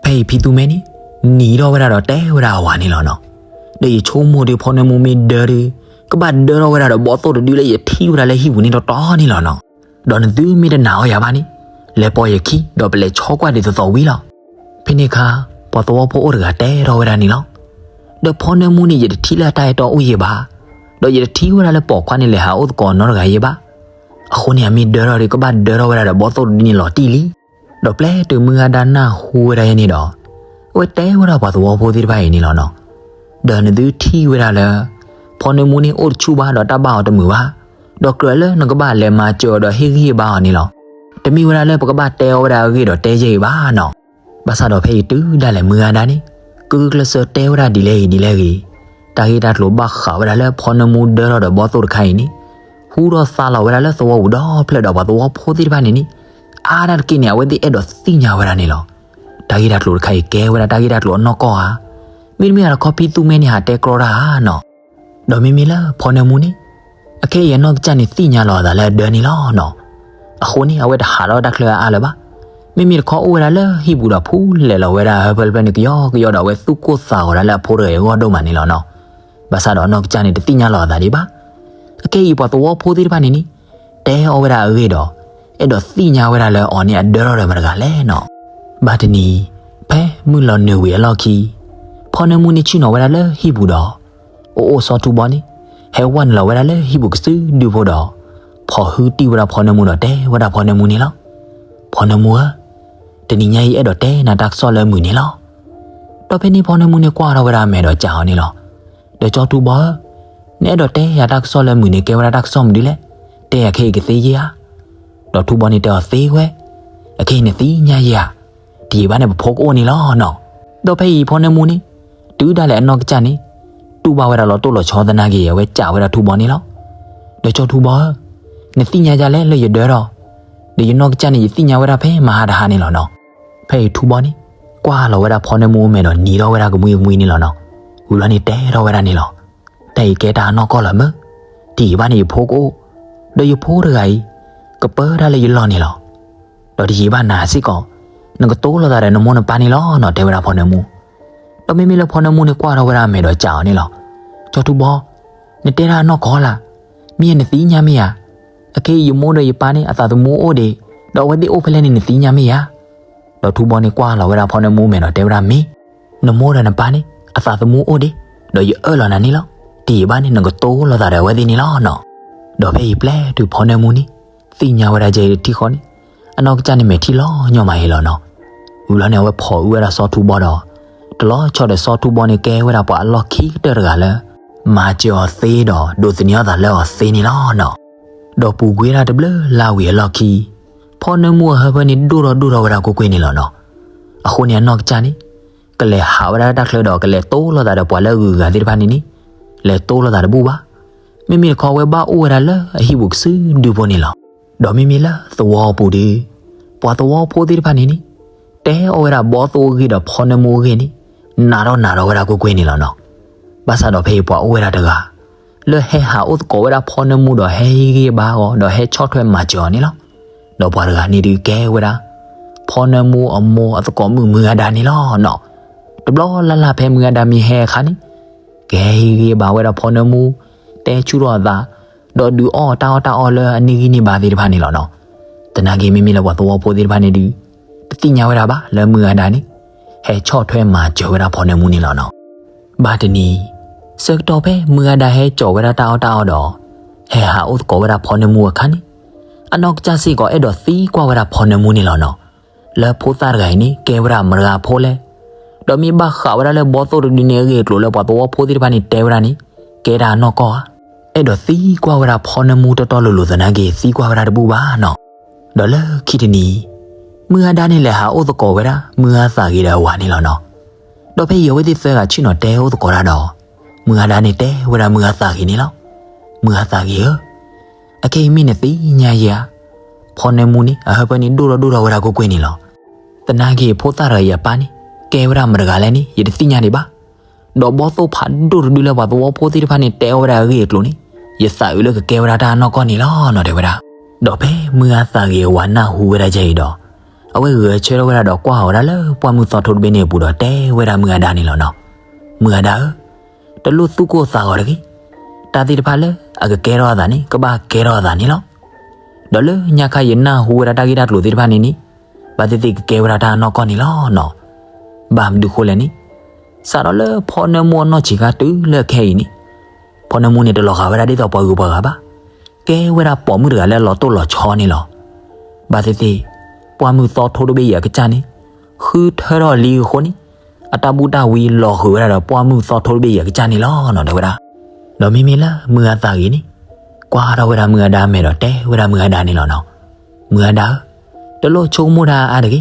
ဖဲအံၤဖံသူမဲန့ၣ် နံၤထီၣ်ဝဲဒၣ်ဒီးတဲဝဲဒၣ်အဝၤန့ၣ်လီၤနီၤ. ဒီးယဆိကမိၣ်ဒီးဖီနၢမူမ့ၢ်ဒၢဒီး ကဘၣ်ဒၢထီၣ်ဝဲဒၣ်ဒီးဘီသိၣ်တဒုလၢယထံၣ်ဝဲဒၣ်လၢဟံၣ်ပူၤန့ၣ်တီတီန့ၣ်လီၤနီၤ. ဒီးနသုမ့ၢ်တနာ်အီၤယၤဘၣ်န့ၣ်, လဲၤပိာ်ယခံ ဒီးပလဲၤဆီကွၢ်ဒံးသသိးဝံၤလီၤ. ဖဲန့ၣ်အခါ ပှၤသဝီဖိအိၣ်တဂၤတဲထီၣ်ဝဲဒၣ်န့ၣ်လီၤ. ဒီးဖီနၢမူန့ၣ် ယတထံၣ်လၢအတၢ်အဲၣ်တီအိၣ်ယဲဘၣ်. ဒီးယတထံၣ်ဝဲဒၣ်လၢပိာ်ခွါန့ၣ်လဲၤဟးအိၣ်သကိးနီတဂၤယဲဘၣ်. အဃိန့ၣ် အမ့ၢ်ဒၢထီၣ်ဒီး ကဘၣ်ဒၢထီၣ်ဝဲဒၣ်ဒီးဘီသိၣ်တဒုန့ၣ်လီၤတံၢ်လံ. ဒီးပျဲတုၤမုၢ်ဂၤဒါနၢ်ဟူဝဲဒၣ်ယဲန့ၣ်ဒီး အဝဲတဲဝဲဒၣ်ပှၤသဝီဖိသ့ၣ်တဖၣ်အံၤန့ၣ်လီၤနီၤ. ဒီးနသုထံၣ်ဝဲဒၣ်လၢ ဖီနၢမူန့ၣ်အိၣ်တဆူၣ်ဘၣ်ဒီးတၢ်ဘၣ်အီၤတမုာ်ဘၣ်. ဒီးကြၢးလၢနကဘၣ်လဲၤမၤစၢၤအီၤဒီးဟ့ၣ်ဂံၢ်ဟ့ၣ်ဘါအီၤန့ၣ်လီၤ. တမ့ၢ်ဝဲဒၣ်လၢပကဘၣ်တဲအီၤဝဲဒၣ်အဂ့ၢ်ဒီးတဲယဲအံၤဘၣ်နီၤ. ဘၣ်ဆၣ်ဒီးဖဲအံၤတုၤဒၣ်လဲာ်မုၢ်ဂၤဒါန့ၣ် ကဂုာ်ကျဲးစၢးတဲဝဲဒၣ်ဒ်လဲၣ်ဂ့ၤဒ်လဲၣ်ဂ့ၤ, တၢ်ဂ့ၢ်တၢ်ကျိၤဘၣ်ဃးဝဲဒၣ်လၢဖီနၢမူဒၢထီၣ်ဒီးဘီသိၣ်တခါအံၤန့ၣ် ဟူထီၣ်သါလီၤဝဲဒၣ်လၢသဝီပူၤဒီဖျၢၣ်ဒီးပှၤသဝီဖိသ့ၣ်တဖၣ်န့ၣ်န့ၣ် အါဒၣ်တက့ၢ်န့ၣ် အဝဲသ့ၣ်အဲၣ်ဒိးသ့ၣ်ညါဝဲဒၣ်န့ၣ်လီၤ. တၢ်ဂ့ၢ်တၢ်ကျိၤတခါအံၤကဲဝဲဒၣ်တၢ်ဂ့ၢ်တၢ်ကျိၤအနီၢ်ကီၢ်ဧါ. မ့တမ့ၢ်အခီဖံသူမဲန့ၣ်ဟးတဲကြီတၢ်ဧါနီၤ. ဒီးမ့မ့ၢ်လၢဖီနၢမူန့ၣ် အခဲအံၤအနီၢ်ကစၢ်န့ၣ်သ့ၣ်ညါလီၤအသးလၢအဒၢန့ၣ်လီၤနီၤ. အဃိန့ၣ် အဝဲတဟးထီၣ်တၢ်ချၢအါအါလၢၤဘၣ်. မ့မ့ၢ်တခီအိၣ်ဝဲဒၣ်လၢဟံၣ်ပူၤဒီးဖူလဲၣ်လီၤဝဲဒၣ်ဟၢဖၢတဖျၢၣ်န့ၣ် ကယီကယီဒီး အဝဲသူၣ်ကိၢ်သးဂီၤဒၣ်လၢအဖိတဂၤအံၤအဂီၢ်ဒိၣ်မးန့ၣ်လီၤနီၤ. ဘၣ်ဆၣ်ဒီးအနီၢ်ကစၢ်န့ၣ်တသ့ၣ်ညါလီၤအသးဒံးဘၣ်. အခဲအံၤပှၤသဝီဖိသ့ၣ်တဖၣ်န့ၣ်န့ၣ် တဲအီၤဝဲဒၣ်အဂ့ၢ်ဒီး အဲၣ်ဒိးသ့ၣ်ညါဝဲဒၣ်လၢအီၤန့ၣ်အဒၢထီၣ်ဒီးမတၤတဂၤလဲၣ်နီၤ. ဘၣ်တနံၤ ဖဲမုၢ်လီၤနုာ်ဝံၤအလီၢ်ခံ ဖီနၢမူန့ၣ်ဆ့ၣ်နီၤဝဲဒၣ်လၢဟံၣ်ပူၤဒီး အအိၣ်စီၤထူဘီန့ၣ် ဟဲဝဲနုာ်လီၤဝဲဒၣ်လၢဟံၣ်ပူၤကစုဒုဖိဒီး ဖီၣ်ဟုတံၢ်ဝဲဒၣ်ဖီနၢမူဒီးတဲဝဲဒၣ်ဖီနၢမူန့ၣ်လီၤ. ဖီနၢမူဧၢ, တနံၤညါအံၤအဲၣ်ဒိးတဲနၤတၢ်ကစီၣ်လၢအမုာ်န့ၣ်လီၤ. ဒီးဖဲန့ၣ်ဖီနၢမူန့ၣ်ကွၢ်ထီၣ်ဝဲဒၣ်အမဲာ်ဒီးစံးအီၤန့ၣ်လီၤ. ဒီးစီၤထူဘီဧၢ, နအဲၣ်ဒိးတဲယၤတၢ်ကစီၣ်လၢအမုာ်န့ၣ် ကဲဝဲဒၣ်တၢ်ကစီၣ်မနုၤလဲၣ်. တဲယၤခဲအံၤကသ့ဧါ. ဒီးထူဘီန့ၣ်တဲအီၤသ့ဝဲ, အခဲအံၤနသ့ၣ်ညါယဲဧါ. တယံာ်ဘၣ်န့ၣ်ပဖိကအိၣ်န့ၣ်လီၤနီၤ. ဒီးဖဲအံၤဖီနၢမူန့ၣ် တုၤဒၣ်လဲာ်အနီၢ်ကစၢ်န့ၣ် တူၢ်ဘၣ်ဝဲဒၣ်လီၤတိၢ်လီၤဆီသနာ်က့ အဝဲစံးဝဲဒၣ်ထူဘီန့ၣ်လီၤ. ဒီးစီၤထူဘီဧၢ, နသ့ၣ်ညါဒ်လဲၣ်လၢယဒၢထီၣ်, ဒီးယနီၢ်ကစၢ်န့ၣ် ယသ့ၣ်ညါဝဲဒၣ်ဖဲမဟါတဟါန့ၣ်လီၤနီၤ. ဖဲအံၤထူဘီန့ၣ် ကွၢ်လီၤဝဲဒၣ်ဖီနၢမူအမဲာ်ဒီးနံၤထီၣ်ဝဲဒၣ်ကမှံကမှံန့ၣ်လီၤနီၤ. ဝံၤလီၤန့ၣ်တဲထီၣ်ဝဲဒၣ်န့ၣ်လီၤ. တၢ်အံၤကဲတၢ်အနီၢ်ကီၢ်လၢၤမၢ်, တယံာ်ဘၣ်န့ၣ်ယဖိကအိၣ်, ဒီးယဖိတဂၤအံၤ ကပၢတၢ်လၢယလီၢ်န့ၣ်လီၤ. ဒီးတယံာ်ဘၣ်နၤစ့ၢ်ကီး နကတိၤလိာ်သးဒီးနမိၢ်နပၢ်န့ၣ်လီၤနီၤ တဲဝဲဒၣ်ဖီနၢမူ. ဒီးမ့မ့ၢ်လၢဖီနၢမူန့ၣ်ကွၢ်ထီၣ်ဝဲဒၣ်အမဲာ်ဒီးစံးအီၤန့ၣ်လီၤ. စီၤထူဘီ, နတဲတၢ်အနီၢ်ကီၢ်လၢ်, မ့ၢ်နသ့ၣ်ညါမ့ၢ်ဧါ. အခဲအံၤယမိၢ်ဒီးယပၢ်န့ၣ် အသးသမူအိၣ်ဒံး, ဒီးအဝဲသ့ၣ်အိၣ်ဖဲလဲၣ်န့ၣ် နသ့ၣ်ညါမ့ၢ်ဧါ. ဒီးထူဘီန့ၣ်ကွၢ်လီၤဝဲဒၣ်ဖီနၢမူအမဲာ်ဒီးတဲဝဲဒၣ်မ့ၢ်, နမိၢ်ဒီးနပၢ်န့ၣ် အသးသမူအိၣ်ဒံး, ဒီးယအၢၣ်လီၤနၤန့ၣ်လီၤ. တယံာ်ဘၣ်န့ၣ် နကတိၤလိာ်သးဒီးအဝဲသ့ၣ်န့ၣ်လီၤနီၤ. ဒီးဖဲအံၤပျဲတုၤဖီနၢမူန့ၣ် သ့ၣ်ညါဝဲဒၣ်ယဲအံၤတထံၣ်ဃီန့ၣ် အနီၢ်ကစၢ်န့ၣ်မဲာ်ထံလီၤညီမးအံၤလီၤနီၤ. ဝံၤလီၤန့ၣ် အဝဲဖီၣ်အုဝဲဒၣ်စီၤထူဘီဒီး တလီၤဆီဒီးစီၤထူဘီန့ၣ်ကဲဝဲဒၣ်ပှၤအလီၢ်ခံကတၢၢ်တဂၤလၢ မၤစၢၤအီၤသ့ဒီးဒိးသန့ၤအသးလၢအီၤသ့န့ၣ်လီၤနီၤ. ဒီးပူၤကွံာ်ဒၣ်တဘျုးလါဝံၤအလီၢ်ခံ ဖီနၢမူအဟၢဖၢန့ၣ်ဒိၣ်ထီၣ်ဒိၣ်ထီၣ်ဝဲဒၣ်ကွ့ၢ်ကွ့ၢ်န့ၣ်လီၤနီၤ. အဃိန့ၣ်အနီၢ်ကစၢ်န့ၣ် ကလဲၤဟးဝဲဒၣ်လၢတၢ်ချၢဒီးကလဲၤတိၤလိာ်သးဒီးပှၤလၢအဂုၤအဂၤသ့ၣ်တဖၣ်န့ၣ်န့ၣ် လဲၤတိၤလိာ်သးတဘူၣ်ဘၣ်. မ့မ့ၢ်တခီအဝဲဘၣ်အိၣ်ဝဲဒၣ်လၢအဟံၣ်ပူၤကစုဒုဖိန့ၣ်လီၤ. ဒီးမ့မ့ၢ်လၢသဝီပူၤဒီး ပှၤသဝီဖိသ့ၣ်တဖၣ်န့ၣ်န့ၣ် တဲအီၣ်ဝဲဒၣ်ဘီသိၣ်အဂ့ၢ်ဒီးဖီနၢမူအဂ့ၢ်န့ၣ် နးထီၣ်နးထီၣ်ဝဲဒၣ်ကွ့ၢ်ကွ့ၢ်န့ၣ်လီၤနီၤ. ဘၣ်ဆၣ်ဒီးဖဲအံၤပှၤအိၣ်ဝဲဒၣ်တဂၤ လၢဟဲဟးအိၣ်သကိးဝဲဒၣ်ဖီနၢမူဒီးဟဲဟ့ၣ်ဂံၢ်ဘါအီၤဒီးဟဲဆီၣ်ထွဲမၤစၢၤအီၤန့ၣ်လီၤ. ဒီးပှၤတဂၤန့ၣ်ဒုးကဲဝဲဒၣ် ဖီနၢမူအမိၢ်အသကိးမုၣ်မုၢ်ဂၤဒါန့ၣ်လီၤနီၤ. တဘျီလၢ်လၢ်ဖဲမုၢ်ဂၤဒါမ့ၢ်ဟဲအခါန့ၣ် ကဟဲဟ့ၣ်ဂံၢ်ဘါဝဲဒၣ်ဖီနၢမူ, တဲဆူၣ်ထီၣ်အသး, ဒီးဒုးအီၣ်တၢ်အီၣ်တၢ်အီလၢအန့ၢ်ဂံၢ်န့ၢ်ဘါသ့ၣ်တဖၣ်န့ၣ်လီၤနီၤ. သနာ်က့မ့မ့ၢ်လၢပှၤသဝီဖိသ့ၣ်တဖၣ်န့ၣ်ဒုး တသ့ၣ်ညါဝဲဒၣ်ဘၣ်လၢမုၢ်ဂၤဒါန့ၣ် ဟဲဆီၣ်ထွဲမၤစၢၤဝဲဒၣ်ဖီနၢမူန့ၣ်လီၤနီၤ. ဘၣ်တနံၤ ဆၢကတီၢ်ဖဲမုၢ်ဂၤဒါဟဲကၠီၣ်ဝဲဒၣ်တၢ်အီၣ်တၢ်အီဒီး ဟဲဟးအိၣ်သကိးဝဲဒၣ်ဖီနၢမူအခါန့ၣ်, အနီၢ်ကစၢ်စ့ၢ်ကီးအဲၣ်ဒိးသံကွၢ်ဝဲဒၣ်ဖီနၢမူန့ၣ်လီၤနီၤ. လၢဖိသၣ်တဂၤအံၤန့ၣ် ကဲဝဲဒၣ်မတၤတဂၤအဖိလဲၣ်, ဒီးမ့ၢ်ဘၣ်ဃးဝဲဒၣ်လၢဘီသိၣ်တဒုန့ၣ်အဂ့ၢ်အကျိၤလၢပှၤသဝီဖိသ့ၣ်တဖၣ်န့ၣ်တဲဝဲဒၣ်န့ၣ် ကဲဒၣ်အနီၢ်ကီၢ်ဧါ. အဲၣ်ဒိးသံကွၢ်ဝဲဒၣ်ဖီနၢမူတီတီလိၤလိၤသနာ်က့ သံကွၢ်ဝဲဒၣ်တဘူၣ်ဘၣ်နီၤ. ဒီးလၢခံတနံၤ မုၢ်ဂၤဒါန့ၣ်လဲၤဟးအိၣ်သကိးဝဲဒၣ် မုၢ်ဂၤသးဂ့ၤဒီးအဝၤန့ၣ်လီၤနီၤ. ဒီးဖဲအံၤအဝဲသ့ၣ်သၢဂၤဆ့ၣ်နီၤတဲအိၣ်သကိးတၢ်ဒီး မုၢ်ဂၤဒါန့ၣ်တဲဝဲဒၣ်မုၢ်ဂၤသးဂ့ၤန့ၣ်လီၤ. မုၢ်ဂၤသးဂ့ၤဧၢ, အခဲအံၤမ့ၢ်နသ့ၣ်ညါယၤဧါ, ဖီနၢမူန့ၣ် အဟၢဖၢန့ၣ်ဒိၣ်ထီၣ်ဒိၣ်ထီၣ်ဝဲဒၣ်ကွ့ၢ်ကွ့ၢ်န့ၣ်လီၤ. သနာ်က့ဖိသၣ်တဂၤအံၤအပၢ်န့ၣ် ကဲဝဲဒၣ်မတၤတဂၤလဲၣ်န့ၣ် ယတသ့ၣ်ညါဒံးဘၣ်. ဒီးဘီသိၣ်ဖးဒိၣ်တဒုလၢပှၤသဝီဖိသ့ၣ်တဖၣ်န့ၣ်တဲအီၤဝဲဒၣ်အဂ့ၢ်အကျိၤန့ၣ် ယသးအုးလၢကကဲဝဲဒၣ်တၢ်အနီၢ်ကီၢ်န့ၣ်လီၤနီၤ တဲဝဲဒၣ်. ဒီးဖဲမုၢ်ဂၤသးဂ့ၤအဝၤနၢ်ဟူဝဲဒၣ်ယဲအံၤဒီး အဝဲဂဲၤဆၢထၢၣ်ဝဲဒၣ်ဒီးကွၢ်အီၤဝဲဒၣ်လၢပှၢ်မုၢ်သီထိတဘ့ၣ်န့ၣ်အပူၤဒီးတဲဝဲဒၣ်မုၢ်ဂၤဒါန့ၣ်လီၤနီၤ. မုၢ်ဂၤဒါဧၢ, တလိၣ်သူၣ်ကိၢ်သးဂီၤတဂ့ၤ. တၢ်သ့ၣ်တဖၣ်လၢအကကဲထီၣ်အသးန့ၣ် ကဘၣ်ကဲထီၣ်အသးန့ၣ်လီၤ. ဒီးလၢညါခါယနၢ်ဟူဝဲဒၣ်တၢ်ဂ့ၢ်တၢ်ကျိၤသ့ၣ်တဖၣ်န့ၣ်န့ၣ် ဘၣ်သ့ၣ်သ့ၣ်ကကဲဝဲဒၣ်တၢ်အနီၢ်ကီၢ်န့ၣ်လီၤနီၤ. ဘၣ်မနုၤဃိလဲၣ်န့ၣ် စးထီၣ်လၢဖီနၢမူအနီၢ်ဆံးခါတုၤလၢခဲအံၤန့ၣ် ဖီနၢမူန့ၣ်တလီၤဂာ်ဝဲဒၣ်ဒ်သိးပှၤဂုၤပှၤဂၤဘၣ်. ကဲဝဲဒၣ်ပိာ်မုၣ်တဂၤလၢလီၤတိၢ်လီၤဆီန့ၣ်လီၤ. ဘၣ်သ့ၣ်သ့ၣ် ပှၢ်မုၢ်သီထိတဘ့ၣ်အံၤအကစၢ်န့ၣ် ဃုထၢထီၣ်လံအဃိန့ၣ် အတၢ်ဘူၣ်တၢ်ဝံလီၤဃုာ်ဝဲဒၣ်ဒီးပှၢ်မုၢ်သီထိတဘ့ၣ်အံၤအကစၢ်န့ၣ်လီၤနီၤ တဲဝဲဒၣ်. ဒီးမ့မ့ၢ်လၢမုၢ်ဂၤသးဂ့ၤန့ၣ် ကွၢ်ထီၣ်ဝဲဒၣ်မုၢ်ဂၤဒါမဲာ်ဒီးတဲဝဲဒၣ်မုၢ်ဂၤဒါန့ၣ်လီၤနီၤ. မုၢ်ဂၤဒါဧၢ, တလိၣ်ဆိကမိၣ်တၢ်အါတဂ့ၤ.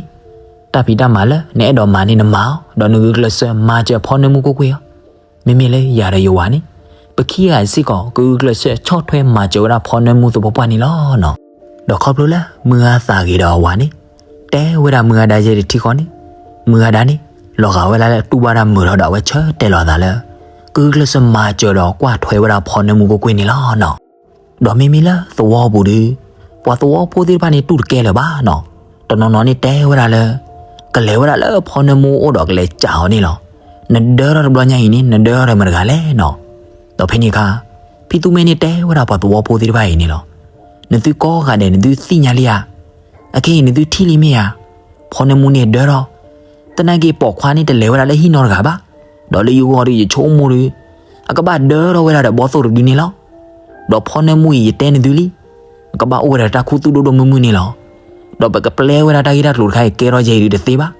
တၢ်ဖံးတၢ်မၤလၢနအဲၣ်ဒိးမၤန့ၣ်နမၤအီၤ ဒီးနဂုာ်ကျဲးစၢးမၤစၢၤဖီနၢမူကွ့ၢ်ကွ့ၢ်အီၤ. မ့မ့ၢ်လၢယၤဒီးယဝၤန့ၣ် ပခံဂၤစ့ၢ်ကီး ကဂုာ်ကျဲးစၢးဆီၣ်ထွဲမၤစၢၤဝဲဒၣ်ဖီနၢမူသပှၢ်ပှၢ်န့ၣ်လီၤနီၤ. ဒီးခီဖျိလၢမုၢ်ဂၤသးဂ့ၤဒီးအဝၤန့ၣ် တဲဝဲဒၣ်မုၢ်ဂၤဒါယဲတထံဃီန့ၣ် မုၢ်ဂၤဒါန့ၣ် လီၤဂာ်ဝဲဒၣ်လၢတူၢ်ဘၣ်တၢ်မုာ်ထီၣ်ဒီးအဝဲဆၢတဲာ်လီၤအသးလၢ ကဂုာ်ကျဲးစၢးမၤစၢၤဒီးကွၢ်ထွဲဝဲဒၣ်ဖီနၢမူကွ့ၢ်ကွ့ၢ်န့ၣ်လီၤနီၤ. ဒီးမ့မ့ၢ်လၢသဝီပူၤဒီး ပှၤသဝီဖိသ့ၣ်တဖၣ်န့ၣ်တူၢ်တကဲလၢၤဘၣ်နီၤ. တနီၤနီၤန့ၣ်တဲဝဲဒၣ်လၢ ကလဲၤဝဲဒၣ်လၢဖီနၢမူအိၣ်ဒီးကလဲၤစံးအီၤန့ၣ်လီၤ. နဒၢထီၣ်တဘျီညါအံၤန့ၣ် နဒၢထီၣ်ဒီးမတၤတဂၤလဲၣ်နီၤ. ဒီးဖဲန့ၣ်အခါ ဖံသူမဲန့ၣ်တဲဝဲဒၣ်ပှၤသဝီဖိသ့ၣ်တဖၣ်အံၤန့ၣ်လီၤ. နသုကိးဂၤဒဲးနသုသ့ၣ်ညါလံဧါ. အခဲအံၤနသုထံၣ်လံမ့ၢ်ဧါ. ဖီနၢမူန့ၣ်ဒၢထီၣ် သနာ်က့ပိာ်ခွါန့ၣ်တလဲၤဝဲဒၣ်လၢဟံၣ်နီတဂၤဘၣ်. ဒီးလၢယဂီၢ်ဒီးယဆိကမိၣ်ဒီး အကဘၣ်ဒၢထီၣ်ဝဲဒၣ်ဒီးဘီသိၣ်တဒုန့ၣ်လီၤ. ဒီးဖီနၢမူအံၤယတဲနသုလံ အကဘၣ်အိၣ်ဝဲဒၣ်တၢ်ခူသူၣ်ဒိၣ်ဒိၣ်မုၢ်မုၢ်န့ၣ်လီၤ. ဒီးပကပျဲဝဲဒၣ်တၢ်ဂ့ၢ်တၢ်ကျိၤတခါအံၤကဲထီၣ်ယဲအံၤဒုးတသ့ဘၣ်.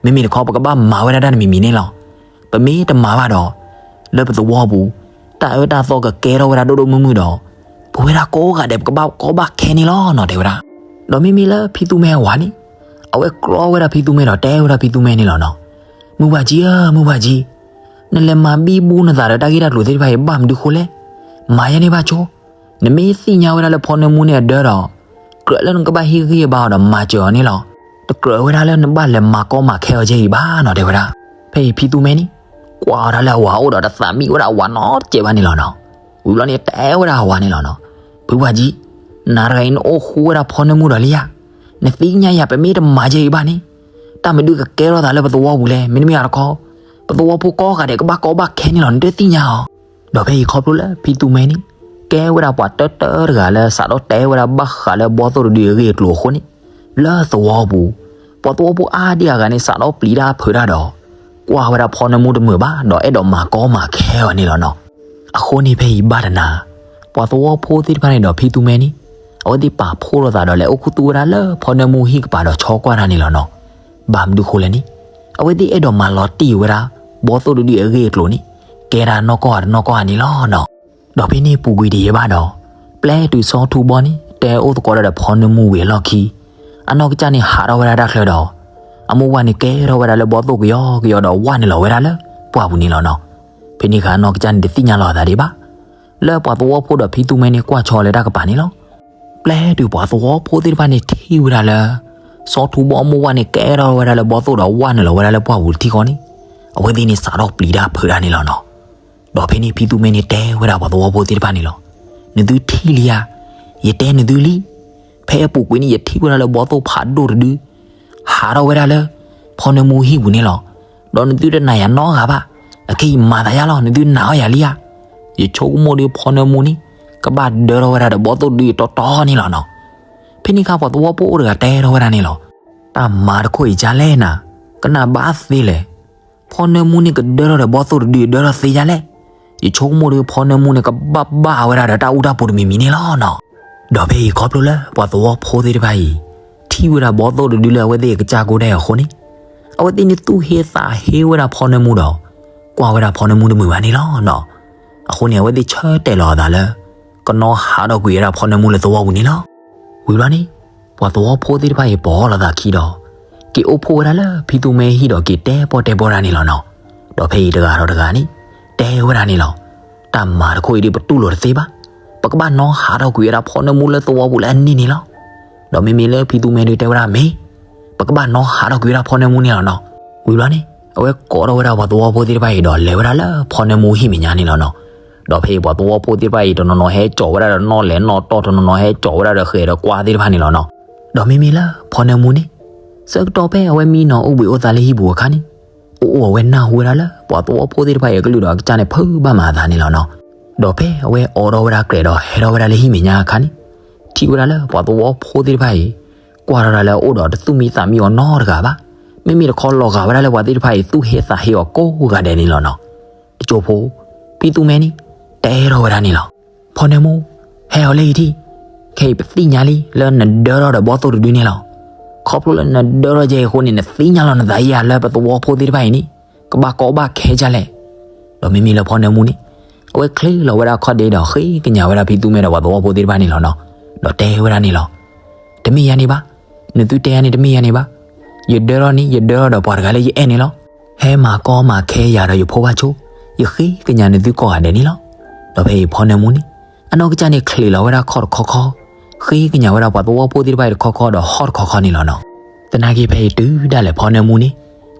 မ့မ့ၢ်တခီပကဘၣ်မၤဝဲဒၣ်တၢ်တမံၤမံၤန့ၣ်လီၤ. ပမ့ၢ်တမၤဘၣ်ဒီး လၢပသဝီပူၤ တၢ်အၢတၢ်သီကကဲထီၣ်ဝဲဒၣ်ဒိၣ်ဒိၣ်မုၢ်မုၢ်ဒီး ပဝဲဒၣ်ကိးဂၤဒဲးပကဘၣ်ကီဘၣ်ခဲန့ၣ်လီၤနီၤ တဲဝဲဒၣ်. ဒီးမ့မ့ၢ်လၢဖံသူမဲအဝၤန့ၣ် အဝဲကြီဝဲဒၣ်ဖံသူမဲဒီးတဲဝဲဒၣ်ဖံသူမဲန့ၣ်လီၤနီၤ. မုၢ်ဘၣ်ကၠံဧၢ မုၢ်ဘၣ်ကၠံ, နလဲၤမၤဘံဘူနသးဒီးတၢ်ဂ့ၢ်တၢ်ကျိၤသ့ၣ်တဖၣ်အံၤဘၣ်မနုၤဃိလဲၣ်. မၤယဲန့ၣ်ဘၣ်ဆိ, နမ့ၢ်သ့ၣ်ညါဝဲဒၣ်လၢဖီနၢမူန့ၣ်အဒၢဒီး ကြၢးလၢနကဘၣ်ဟ့ၣ်ဂံၢ်ဟ့ၣ်ဘါအီၤဒီးမၤစၢၤအီၤန့ၣ်လီၤ. တကြၢးဝဲဒၣ်လၢနဘၣ်လဲၤမၤကီမၤခဲအီၤကဲအံၤဘၣ်နီၤ တဲဝဲဒၣ်. ဖဲအံၤဖံသူမဲန့ၣ် ကွၢ်အီၤဒၣ်လၢအဝၤအိၣ်ဒီးတသးမံဝဲဒၣ်အဝၤနီတစဲးဘၣ်န့ၣ်လီၤနီၤ. ဝံၤဘျီန့ၣ်တဲဝဲဒၣ်အဝၤန့ၣ်လီၤနီၤ. ဖုဘၣ်ကၠံ, နၤတဂၤအံၤနအိၣ်ဃူဝဲဒၣ်ဖီနၢမူဒီးလံဧါ. နသ့ၣ်ညါယၤ ပမ့ၢ်တမၤကဲအံၤဘၣ်န့ၣ် တၢ်မနုၤကကဲထီၣ်သးလၢပသဝီပူၤလဲၣ်. မ့တမ့ၢ်အတခီ ပသဝီဖိကိးဂၤဒဲးကဘၣ်ကီဘၣ်ခဲန့ၣ်လီၤ နတသ့ၣ်ညါအီၤ. ဒီးဖဲအံၤခီဖျိလၢဖံသူမဲန့ၣ် ကဲဝဲဒၣ်ပှၤတၢတၢတဂၤလၢစးထီၣ်တဲဝဲဒၣ်ဘၣ်ဃးလၢဘီသိၣ်တဒုအဂ့ၢ်အကျိၤအဃိန့ၣ် လၢသဝီပူၤ ပှၤသဝီဖိအါဒံအါဂၤန့ၣ် စးထီၣ်ပျံၤတၢ်ဖုးတၢ်ဒီး ကွၢ်ဝဲဒၣ်ဖီနၢမူတမုာ်ဘၣ် ဒီးအဲၣ်ဒိးမၤကီမၤခဲအီၤန့ၣ်လီၤနီၤ. အဃိန့ၣ်ဖဲအံၤဘၣ်တနၤ ပှၤသဝီဖိသ့ၣ်တဖၣ်န့ၣ်ဒီးဖံသူမဲန့ၣ် အဝဲသ့ၣ်ပာ်ဖှိၣ်ထီၣ်သးဒီးလဲၤအိၣ်ခူသူၣ်ဝဲဒၣ်လၢဖီနၢမူဟံၣ်ကပၤဒီးဆီကွၢ်တၢ်န့ၣ်လီၤနီၤ. ဘၣ်မနုၤဃိလဲၣ်န့ၣ် အဝဲသ့ၣ်အဲၣ်ဒိးမၤလီၤတံၢ်ဝဲဒၣ် ဘီသိၣ်တဒုအဂ့ၢ်အကျိၤန့ၣ် ကဲဒၣ်နီၢ်ကီၢ်ဧါတနီၢ်ကီၢ်ဧါန့ၣ်လီၤနီၤ. ဒီးဖဲန့ၣ်ပူၤကွံာ်တယံာ်ဘၣ်ဒီး ပျဲတုၤဆီထူဘီန့ၣ် တဲအိၣ်သကိးတၢ်ဒီးဖီနၢမူဝံၤအလီၢ်ခံ အနီၢ်ကစၢ်န့ၣ်ဟးထီၣ်ဝဲဒၣ်တၢ်ချၢဒီး အမိၢ်ဝၢ်န့ၣ်ကဲထီၣ်ဝဲဒၣ်လၢဘီသိၣ်ကယီကယီဒီးဝၢ်နုာ်လီၤဝဲဒၣ်လၢပှၢ်ပူၤန့ၣ်လီၤနီၤ. ဖဲန့ၣ်အခါအနီၢ်ကစၢ်န့ၣ်တသ့ၣ်ညါလီၤအသးဒံးဘၣ် လၢပှၤသဝီဖိဒီးဖံသူမဲန့ၣ်ကွၢ်ဆီလၢတၢ်ကပၤန့ၣ်လီၤ. ပျဲတုၤပှၤသဝီဖိသ့ၣ်တဖၣ်န့ၣ်ထံၣ်ဝဲဒၣ်လၢ ဆီထူဘီအမိၢ်ဝၢ်န့ၣ်ကဲထီၣ်ဝဲဒၣ်လၢဘီသိၣ်ဒီးဝၢ်နုာ်လီၤဝဲဒၣ်လၢပှၢ်ပူၤတထံၣ်ဃီန့ၣ် အဝဲသ့ၣ်န့ၣ်စးထီၣ်ပျံၤတၢ်ဖုးတၢ်န့ၣ်လီၤနီၤ. ဒီးဖဲန့ၣ်ဖံသူမဲန့ၣ်တဲဝဲဒၣ်ပှၤသဝီဖိသ့ၣ်တဖၣ်န့ၣ်လီၤ. နသုထံၣ်လံဧါ, ယတဲနသုလံ. ဖဲအပူၤကွံာ်န့ၣ် ယထံၣ်ဝဲဒၣ်လၢဘီသိၣ်ဖးဒိၣ်တဒု ဟးထီၣ်ဝဲဒၣ်လၢ ဖီနၢမူဟံၣ်ပူၤန့ၣ်လီၤ. ဒီးနသုတနာ်ယၤနီတဂၤဘၣ်. အခဲအံၤမၤသးယါလီၤ နသုနာ်အီၤယၤလံဧါ. ယဆိကမိၣ်ဒီးဖီနၢမူန့ၣ် ကဘၣ်ဒၢထီၣ်ဝဲဒၣ်ဒီးဘီသိၣ်တဒုအတီတီန့ၣ်လီၤနီၤ. ဖဲန့ၣ်အခါပှၤသဝီဖိအိၣ်တဂၤတဲထီၣ်ဝဲဒၣ်န့ၣ်လီၤ. တၢ်မၤတခိၣ်အံၤကလဲၣ်နၤ, ကနၣ်ဘၣ်သ့လဲၣ်. ဖီနၢမူန့ၣ်ကဒၢထီၣ်ဒီးဘီသိၣ်တဒုဒၢထီၣ်သ့ယါလဲၣ်. ယဆိကမိၣ်ဒီးဖီနၢမူန့ၣ် ကဘၣ်ဘၣ်ဝဲဒၣ်ဒီးတၢ်အူတၢ်ပူၤတမံၤမံၤန့ၣ်လီၤနီၤ. ဒီးဖဲအံၤခီဖျိလၢပှၤသဝီဖိသ့ၣ်တဖၣ်အံၤ ထံၣ်ဝဲဒၣ်ဘီသိၣ်တဒုလၢအဝဲသ့ၣ်အကစၢ်ကိၢ်ဒဲးအဃိန့ၣ်, အဝဲသ့ၣ်န့ၣ်သူၣ်ဟ့သးဟ့ဝဲဒၣ်ဖီနၢမူဒီး ကွၢ်ဝဲဒၣ်ဖီနၢမူတမုာ်ဘၣ်န့ၣ်လီၤနီၤ. အဃိန့ၣ် အဝဲသ့ၣ်ဆၢတဲာ်လီၤအသးလၢ ကနီၣ်ဟးထီၣ်ကွံာ်ဝဲဒၣ်ဖီနၢမူလၢသဝီပူၤန့ၣ်လီၤ. ဝံၤဘျီန့ၣ် ပှၤသဝီဖိသ့ၣ်တဖၣ်အံၤပိာ်လိာ်သးခံဒီး က့ၤအိၣ်ဖှိၣ်ဝဲဒၣ်လၢဖံသူမ့ဟံၣ်ဒီးက့ၤတဲပီၣ်တဲပီၣ်တၢ်န့ၣ်လီၤနီၤ. ဒီးဖဲအံၤတဂၤဒီးတဂၤန့ၣ် တဲဝဲဒၣ်န့ၣ်လီၤ. တၢ်မၤတခိၣ်အံၤဒ်ပတူၢ်လိာ်တသ့ဘၣ်. ပကဘၣ်နီၣ်ဟးထီၣ်ကွံာ်ဝဲဒၣ်ဖီနၢမူလၢသဝီပူၤလၢအန့ၣ်န့ၣ်လီၤ. ဒီးမ့မ့ၢ်လၢဖံသူမ့ဒီးတဲဝဲဒၣ်မ့ၢ် ပကဘၣ်နီၣ်ဟးထီၣ်ကွံာ်ဝဲဒၣ်ဖီနၢမူန့ၣ်လီၤနီၤ. ဝံၤဘျီန့ၣ် အဝဲကိးထီၣ်ဝဲဒၣ်ပှၤသဝီဖိသ့ၣ်တဖၣ်အံၤဒီးလဲၤဝဲဒၣ်လၢဖီနၢမူဟံၣ်မဲာ်ညါန့ၣ်လီၤနီၤ. ဒီးဖဲအံၤပှၤသဝီဖိသ့ၣ်တဖၣ်အံၤ တနီၤနီၤဟဲကၠီၤဝဲဒၣ်ဒီးနီၣ်လဲၤနီၣ်တီၢ်, တနီၤနီၤဟဲကၠီၤဝဲဒၣ်ဒီးဃဲၤဒီးကွါသ့ၣ်တဖၣ်န့ၣ်လီၤနီၤ. ဒီးမ့မ့ၢ်လၢဖီနၢမူန့ၣ် ဆၢကတီၢ်ဖဲအဝဲမံနီၤအိၣ်ဘှံးအိၣ်သါလၢဟံၣ်ပူၤအခါန့ၣ် အိၣ်အိၣ်အဝဲနၢ်ဟူဝဲဒၣ်လၢ ပှၤသဝီဖိသ့ၣ်တဖၣ်အံၤအကလုၢ်ဒီးအကစၢ်န့ၣ် ဖုးဘၣ်မၤအသးန့ၣ်လီၤနီၤ. ဒီးဖဲအဝဲအိးထီၣ်ဝဲဒၣ်ကြဲးဒီးဟဲထီၣ်ဝဲဒၣ်လၢဟံၣ်မဲာ်ညါအခါန့ၣ် ထံၣ်ဝဲဒၣ်လၢပှၤသဝီဖိသ့ၣ်တဖၣ်အံၤ ကွၢ်ထီၣ်ဒၣ်လၢအအိၣ်ဒီးတသူၣ်မံသးမံအီၤနီတဂၤဘၣ်. မ့မ့ၢ်တခီလီၤဂာ်ဝဲဒၣ်လၢပှၤသ့ၣ်တဖၣ်အံၤ သူၣ်ဟ့သးဟ့အီၤကိးဂၤဒဲးန့ၣ်လီၤနီၤ. တစိၢ်ဖိ ဖံသူမဲန့ၣ် တဲထီၣ်ဝဲဒၣ်န့ၣ်လီၤ. ဖီနၢမူ ဟဲအီၤလၢအံၤထံၣ်, ခဲအံၤပသ့ၣ်ညါလံလၢနဒၢထီၣ်ဒီးဘီသိၣ်တဒုန့ၣ်လီၤ. ခီဖျိလၢနဒၢထီၣ်ကဲအံၤအဃိန့ၣ် နသ့ၣ်ညါလီၤနသးဧါလၢပသဝီဖိသ့ၣ်တဖၣ်အံၤန့ၣ် ကဘၣ်ကီဘၣ်ခဲဒ်လဲၣ်. ဒီးမ့မ့ၢ်လၢဖီနၢမူန့ၣ် အဝဲချ့လီၤဝဲဒၣ်ခီၣ်ဒ့ဒီးဃ့ကညးဝဲဒၣ်ဖံသူမဲဒီးပှၤသဝီဖိသ့ၣ်တဖၣ်န့ၣ်လီၤနီၤ. ဒီးတဲဝဲဒၣ်န့ၣ်လီၤ. တမ့ၢ်ယၤန့ၣ်ဘၣ်. နသုတဲယၤန့ၣ်တမ့ၢ်ယၤန့ၣ်ဘၣ်. ယဒၢထီၣ်န့ၣ် ယဒၢထီၣ်ဒီးပှၤတဂၤလၢယအဲၣ်န့ၣ်လီၤ. ဟဲမၤကီမၤခဲယၤဒီးယဖိဘၣ်ဆိ, ယဃ့ကညးနသုကိးဂၤဒဲးန့ၣ်လီၤ. ဒီးဖဲအံၤဖီနၢမူန့ၣ် အနီၢ်ကစၢ်န့ၣ်ချ့လီၤဝဲဒၣ်ခီၣ်တခီခီ, ဃ့ကညးဝဲဒၣ်ပှၤသဝီဖိသ့ၣ်တဖၣ်အံၤတခီခီဒီးဟီၣ်တခီခီန့ၣ်လီၤနီၤ. သနာ်က့ဖဲအံၤတုၤဒၣ်လဲာ်ဖီနၢမူန့ၣ်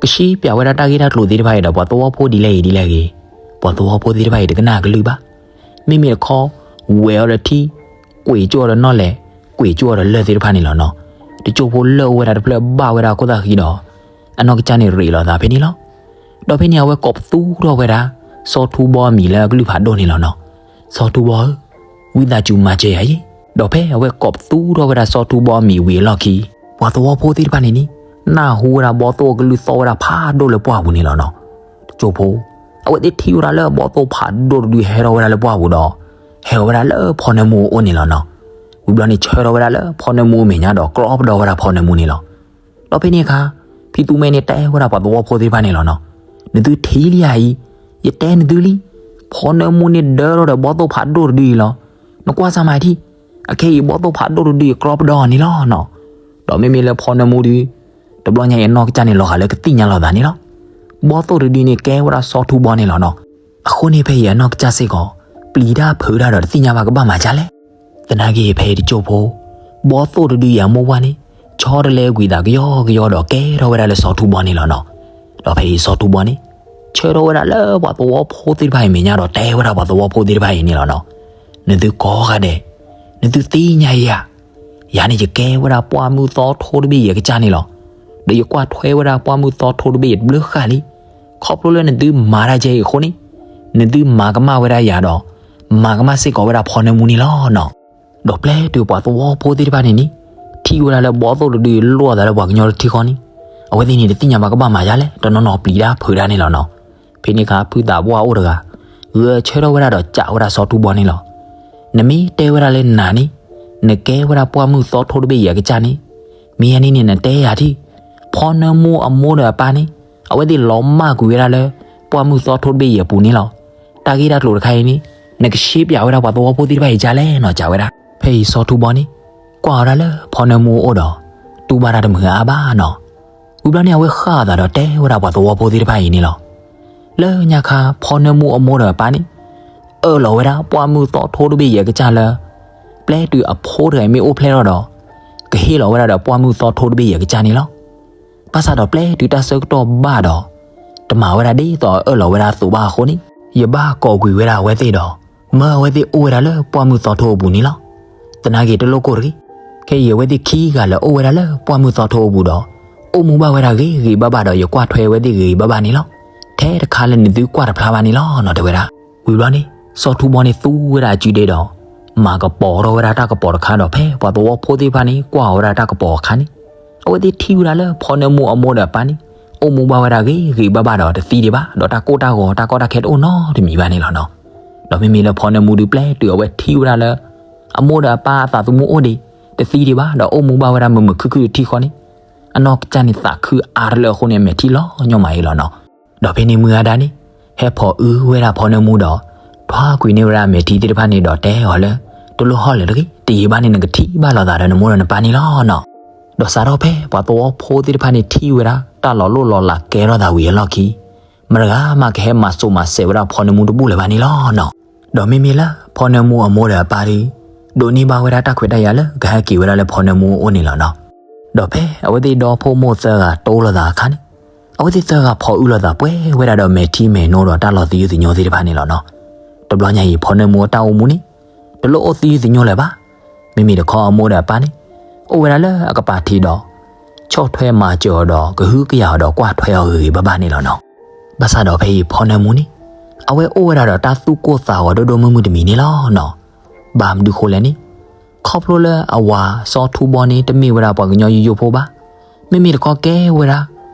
ကရှ့ပၠးဝဲဒၣ်တၢ်ဂ့ၢ်တၢ်ကျိၤသ့ၣ်တဖၣ်အံၤဒီးပှၤသဝီဖိဒ်လဲၣ်ဂ့ၤဒ်လဲၣ်ဂ့ၤ, ပှၤသဝီဖိသ့ၣ်တဖၣ်အံၤတကနၣ်အကလုၢ်ဘၣ်. မ့မ့ၢ်တခီ ဝဲၤအီၤဒီးထံ, ကွံာ်ကၠိအီၤဒီးနီၣ်လဲၣ်, ကွံာ်ကၠိအီၤဒီးလၢၢ်သ့ၣ်တဖၣ်န့ၣ်လီၤနီၤ. တစိၢ်ဖိလၢၢ်အိၣ်ဝဲဒၣ်တဖျၢၣ်ဘၣ်ဝဲဒၣ်ခိၣ်သၣ်ဃံဒီး အနီၢ်ကစၢ်န့ၣ်ရ့းလီၤသးဖဲန့ၣ်လီၤ. ဒီးဖဲန့ၣ်အဝဲကိးပသူထီၣ်ဝဲဒၣ် စီၤထူဘီအမံၤလၢအကလုၢ်ဖးဒိၣ်န့ၣ်လီၤနီၤ. စီၤထူဘီဧၢ, ဝံသးစူၤမၤစၢၤယၤအံၤ. ဒီးဖဲအဝဲကိးပသူထီၣ်ဝဲဒၣ်စီၤထူဘီအမံၤဝံၤအလီၢ်ခံ ပှၤသဝီဖိသ့ၣ်တဖၣ်န့ၣ်န့ၣ် နၢ်ဟူဝဲဒၣ်ဘီသိၣ်အကလုၢ်သီၣ်ဝဲဒၣ်ဖးဒိၣ်လၢပှၢ်ပူၤန့ၣ်လီၤနီၤ. တစိၢ်ဖိ အဝဲသ့ၣ်ထံၣ်ဝဲဒၣ်လၢဘီသိၣ်ဖးဒိၣ်တဒုဟဲထီၣ်ဝဲဒၣ်လၢပှၢ်ပူၤဒီး ဟဲဝဲဒၣ်လၢဖီနၢမူအအိၣ်န့ၣ်လီၤနီၤ. ဝံၤဘျီန့ၣ်ဆၢထီၣ်ဝဲဒၣ်လၢဖီနၢမူအမဲာ်ညါဒီးကြီပဒီဝဲဒၣ်ဖီနၢမူန့ၣ်လီၤ. ဒီးဖဲန့ၣ်အခါ ဖံသူမဲန့ၣ်တဲဝဲဒၣ်ပှၤသဝီဖိသ့ၣ်တဖၣ်န့ၣ်လီၤနီၤ. နသုထံၣ်လံဧါအံၤ, ယတဲနသုလံ, ဖီနၢမူန့ၣ်ဒၢထီၣ်ဒီးဘီသိၣ်ဖးဒိၣ်တဒုအံၤလီၤ. နကွၢ်စၢ်မၤထံၣ်, အခဲအံၤဘီသိၣ်ဖးဒိၣ်တဒုအံၤကြီပဒီအီၤန့ၣ်လီၤနီၤ. ဒီးမ့မ့ၢ်လၢဖီနၢမူဒု တဘျီညါအံၤအနီၢ်ကစၢ်န့ၣ်လီၤဂာ်လၢကသ့ၣ်ညါလီၤသးန့ၣ်လီၤ. ဘီသိၣ်တဒုန့ၣ်ကဲဝဲဒၣ်စီၤထူဘီန့ၣ်လီၤနီၤ. အဃိန့ၣ်ဖဲအံၤအနီၢ်ကစၢ်စ့ၢ်ကီး ပျံၤတၢ်ဖုးတၢ်ဒီးတသ့ၣ်ညါဘၣ်ကဘၣ်မၤဒ်လဲၣ်. သနာ်က့ဖဲအံၤတစိၢ်ဖိ ဘီသိၣ်တဒုအံၤအမိၢ်ပှၢ်န့ၣ် ဆီတလဲကွံာ်သးကယီကယီဒီးကဲထီၣ်ဝဲဒၣ်လၢစီၤထူဘီန့ၣ်လီၤနီၤ. ဒီးဖဲအံၤစီၤထူဘီန့ၣ် ဆၢထီၣ်ဝဲဒၣ်လၢပှၤသဝီဖိသ့ၣ်တဖၣ်အံၤမဲာ်ညါဒီးတဲဝဲဒၣ်ပှၤသဝီဖိသ့ၣ်တဖၣ်အံၤန့ၣ်လီၤနီၤ. နသုကိးဂၤဒဲး, နသုသ့ၣ်ညါယၤ ယၤန့ၣ်ယကဲဝဲဒၣ်ပှၢ်မုၢ်သီထိတဘ့ၣ်အံၤအကစၢ်န့ၣ်လီၤ. ဒီးယကွၢ်ထွဲဝဲဒၣ်ပှၢ်မုၢ်သီထိတဘ့ၣ်အံၤတဘျုးဃာ်လံ. ခီဖျိလၢနသုမၤတၢ်ကဲအံၤအဃိန့ၣ် နသုမၤကမၣ်ဝဲဒၣ်ယၤဒီး မၤကမၣ်စ့ၢ်ကီးဝဲဒၣ်ဖီနၢမူန့ၣ်လီၤနီၤ. ဒီးပျဲတုၤပှၤသဝီဖိသ့ၣ်တဖၣ်န့ၣ်န့ၣ် ထံၣ်ဝဲဒၣ်လၢဘီသိၣ်တဒုအံၤလိၣ်အသးလၢပှၤကညီတထံဃီန့ၣ် အဝဲသ့ၣ်န့ၣ်တသ့ၣ်ညါဘၣ်ကဘၣ်မၤဒ်လဲၣ်, တနီၤနီၤပျံၤတၢ်ဖုးတၢ်န့ၣ်လီၤနီၤ. ဖဲန့ၣ်အခါဖုသးပှၢ်အိၣ်တဂၤ ဂဲၤဆၢထၢၣ်ဝဲဒၣ်ဒီးစံးဝဲဒၣ်စီၤထူဘီန့ၣ်လီၤ. နမ့ၢ်တဲဝဲဒၣ်လၢနၤန့ၣ် နကဲဝဲဒၣ်ပှၢ်မုၢ်သီထိတဘ့ၣ်အံၤအကစၢ်န့ၣ် မ့ၢ်ယၤန့ၣ်န့ၣ် နတဲယၤထံၣ်, ဖီနၢမူအမိၢ်ဒီးအပၢ်န့ၣ် အဝဲသ့ၣ်လီၤမၢ်ကွံာ်ဝဲဒၣ်လၢ ပှၢ်မုၢ်သီထိတဘ့ၣ်အံၤအပူၤန့ၣ်လီၤ. တၢ်ဂ့ၢ်တၢ်ကျိၤတခါအံၤန့ၣ် နကရှင်းပြဝဲဒၣ်ပှၤသဝီဖိသ့ၣ်တဖၣ်အံၤဒ်လဲၣ်နီၤ စံးဝဲဒၣ်. ဖဲအံၤစီၤထူဘီန့ၣ် ကွၢ်ဝဲဒၣ်လၢဖီနၢမူအအိၣ်ဒီး တူၢ်ဘၣ်တၢ်တမုာ်အါဘၣ်နီၤ. ဝံၤဘျီန့ၣ် အဝဲဃၣ်အသးဒီးတဲဝဲဒၣ်ပှၤသဝီဖိသ့ၣ်တဖၣ်အံၤန့ၣ်လီၤ. လၢညါခါ ဖီနၢမူအမိၢ်ဒီးအပၢ်န့ၣ် အၢၣ်လီၤဝဲဒၣ်ပှၢ်မုၢ်သီထိတဘ့ၣ်အံၤအကစၢ်လၢ ပျဲတုၤအဖိတဂၤအံၤမ့ၢ်အိၣ်ဖျဲၣ်ထီၣ်ဒီး ကဟ့ၣ်လီၤဝဲဒၣ်ဒီးပှၢ်မုၢ်သီထိတဘ့ၣ်အံၤအကစၢ်န့ၣ်လီၤ. ဘၣ်ဆၣ်ဒီးပျဲတုၤတၢ်ဆၢကတီၢ်ဘၣ်ဒီး တမၤဝဲဒၣ်ဒ်သိးအအၢၣ်လီၤဝဲဒၣ်အသိးဘၣ်အဃိန့ၣ် ယဘၣ်ကိးကွံာ်ဝဲဒၣ်အဝဲသ့ၣ်ဒီး မၢအဝဲသ့ၣ်အိၣ်ဝဲဒၣ်လၢပှၢ်မုၢ်သီထိအပူၤန့ၣ်လီၤ. သနာ်က့တလိၣ်ကိၢ်တဂ့ၤ, ခဲအံၤအဝဲသ့ၣ်ခံဂၤလၢအိၣ်ဝဲဒၣ်လၢပှၢ်မုၢ်သီထိအပူၤဒီး အိၣ်မူဘၣ်ဝဲဒၣ်ဂ့ၤဂ့ၤဘၣ်ဘၣ်ဒီး ယကွၢ်ထွဲအဝဲသ့ၣ်ဂ့ၤဂ့ၤဘၣ်ဘၣ်န့ၣ်လီၤ. ထဲတခါလၢနသုကွၢ်တဖျါဘၣ်န့ၣ်လီၤနီၤ တဲဝဲဒၣ်. ဝံၤဘျီန့ၣ် စီၤထူဘီန့ၣ်သူဝဲဒၣ်အစုဒ့ဒီး မၤကပီၤထီၣ်ဝဲဒၣ်တၢ်ကပီၤတခါဒီး ဖဲပှၤသဝီဖိသ့ၣ်တဖၣ်န့ၣ် ကွၢ်ဝဲဒၣ်တၢ်ကပီၤအခါန့ၣ် အဝဲသ့ၣ်ထံၣ်ဝဲဒၣ်လၢဖီနၢမူအမိၢ်ဒီးအပၢ်န့ၣ် အိၣ်မူဘၣ်ဝဲဒၣ်ဂ့ၤဂ့ၤဘၣ်ဘၣ်ဒီးတသံဒံးဘၣ် ဒီးတၢ်ကိၢ်တၢ်ဂီၤတၢ်ကီတၢ်ခဲတအိၣ်နီတမံၤဘၣ်န့ၣ်လီၤနီၤ. ဒီးမ့မ့ၢ်လၢဖီနၢမူဒုး ပျဲတုၤအဝဲထံၣ်ဝဲဒၣ်လၢ အမိၢ်ဒီးအပၢ်အသးသမူအိၣ်ဒံး တသံဒံးဘၣ် ဒီးအိၣ်မူဘၣ်ဝဲဒၣ်မုာ်မုာ်ခုၣ်ခုၣ်တထံၣ်ဃီန့ၣ်, အနီၢ်ကစၢ်န့ၣ်သးခုအါတလၢအဃိန့ၣ် အမဲာ်ထံလီၤညီမးအံၤလီၤနီၤ. ဒီးဖဲန့ၣ်မုၢ်ဂၤဒၣ်န့ၣ် ဟဲဖိးအုဝဲဒၣ်ဖီနၢမူဒီး ထွါကွံာ်န့ၢ်ဝဲဒၣ်အမဲာ်ထံသ့ၣ်တဖၣ်န့ၣ်ဒီးတဲအီၤလၢ တလိၣ်ဟီၣ်လၢၤတဂ့ၤ, တယံာ်ဘၣ်န့ၣ် နကထံၣ်ဘၣ်လိာ်သးဒီးနမိၢ်ဒီးနပၢ်န့ၣ်လီၤနီၤ. ဒီးစးထီၣ်ဖဲပှၤသဝီဖိသ့ၣ်တဖၣ်န့ၣ်ထံၣ်ဝဲဒၣ် တၢ်လီၤလိၣ်လီၤလးကဲထီၣ်သးဝံၤအလီၢ်ခံ မတဂၤမးကဟဲမၤစိာ်မၤစဲးဝဲဒၣ်ဖီနၢမူတဘူၣ်လၢၤဘၣ်န့ၣ်လီၤနီၤ. ဒီးမ့မ့ၢ်လၢဖီနၢမူအမိၢ်ဒီးအပၢ်ဒီး ဒိးန့ၢ်ဘၣ်ဝဲဒၣ်တၢ်ခွဲးတၢ်ယာ်လၢကဟဲက့ၤဝဲဒၣ်လၢဖီနၢမူအအိၣ်န့ၣ်လီၤနီၤ. ဒီးဖဲအဝဲသ့ၣ်ဒီဖိမိၢ်သၢဂၤတိလိာ်သးအခါန့ၣ်, အဝဲသ့ၣ်သၢဂၤဖိးအုလိာ်သးပှဲၤဝဲဒၣ်ဒီးမဲာ်ထံမဲာ်နိဒီးတၢ်လီၤသယုၢ်သညိသ့ၣ်တဖၣ်န့ၣ်လီၤနီၤ. တဘျီညါအံၤ ဖီနၢမူအတၢ်အိၣ်မူန့ၣ် တလိၣ်အိၣ်သယုၢ်သညိလၢၤဘၣ်. မ့မ့ၢ်တခီအမိၢ်ဒီးအပၢ်န့ၣ် အိၣ်ဝဲဒၣ်လၢအကပၤထံးဒီး ဆီၣ်ထွဲမၤစၢၤအီၤဒီးကဟုကယာ်အီၤဒီးကွၢ်ထွဲအီၤဂ့ၤဂ့ၤဘၣ်ဘၣ်န့ၣ်လီၤနီၤ. ဘၣ်ဆၣ်ဒီးဖဲအံၤဖီနၢမူန့ၣ် အဝဲအိၣ်ဝဲဒၣ်ဒီးတၢ်သူၣ်ကိၢ်သးဂီၤဒိၣ်ဒိၣ်မုၢ်မုၢ်တမံၤန့ၣ်လီၤနီၤ. ဘၣ်မနုၤဃိလဲၣ်န့ၣ်, ခီဖျိလၢအဝၤစီၤထူဘီန့ၣ် တမ့ၢ်ဝဲဒၣ်ပှၤကညီယိယိဖိဘၣ်. မ့မ့ၢ်တခီကဲဝဲဒၣ်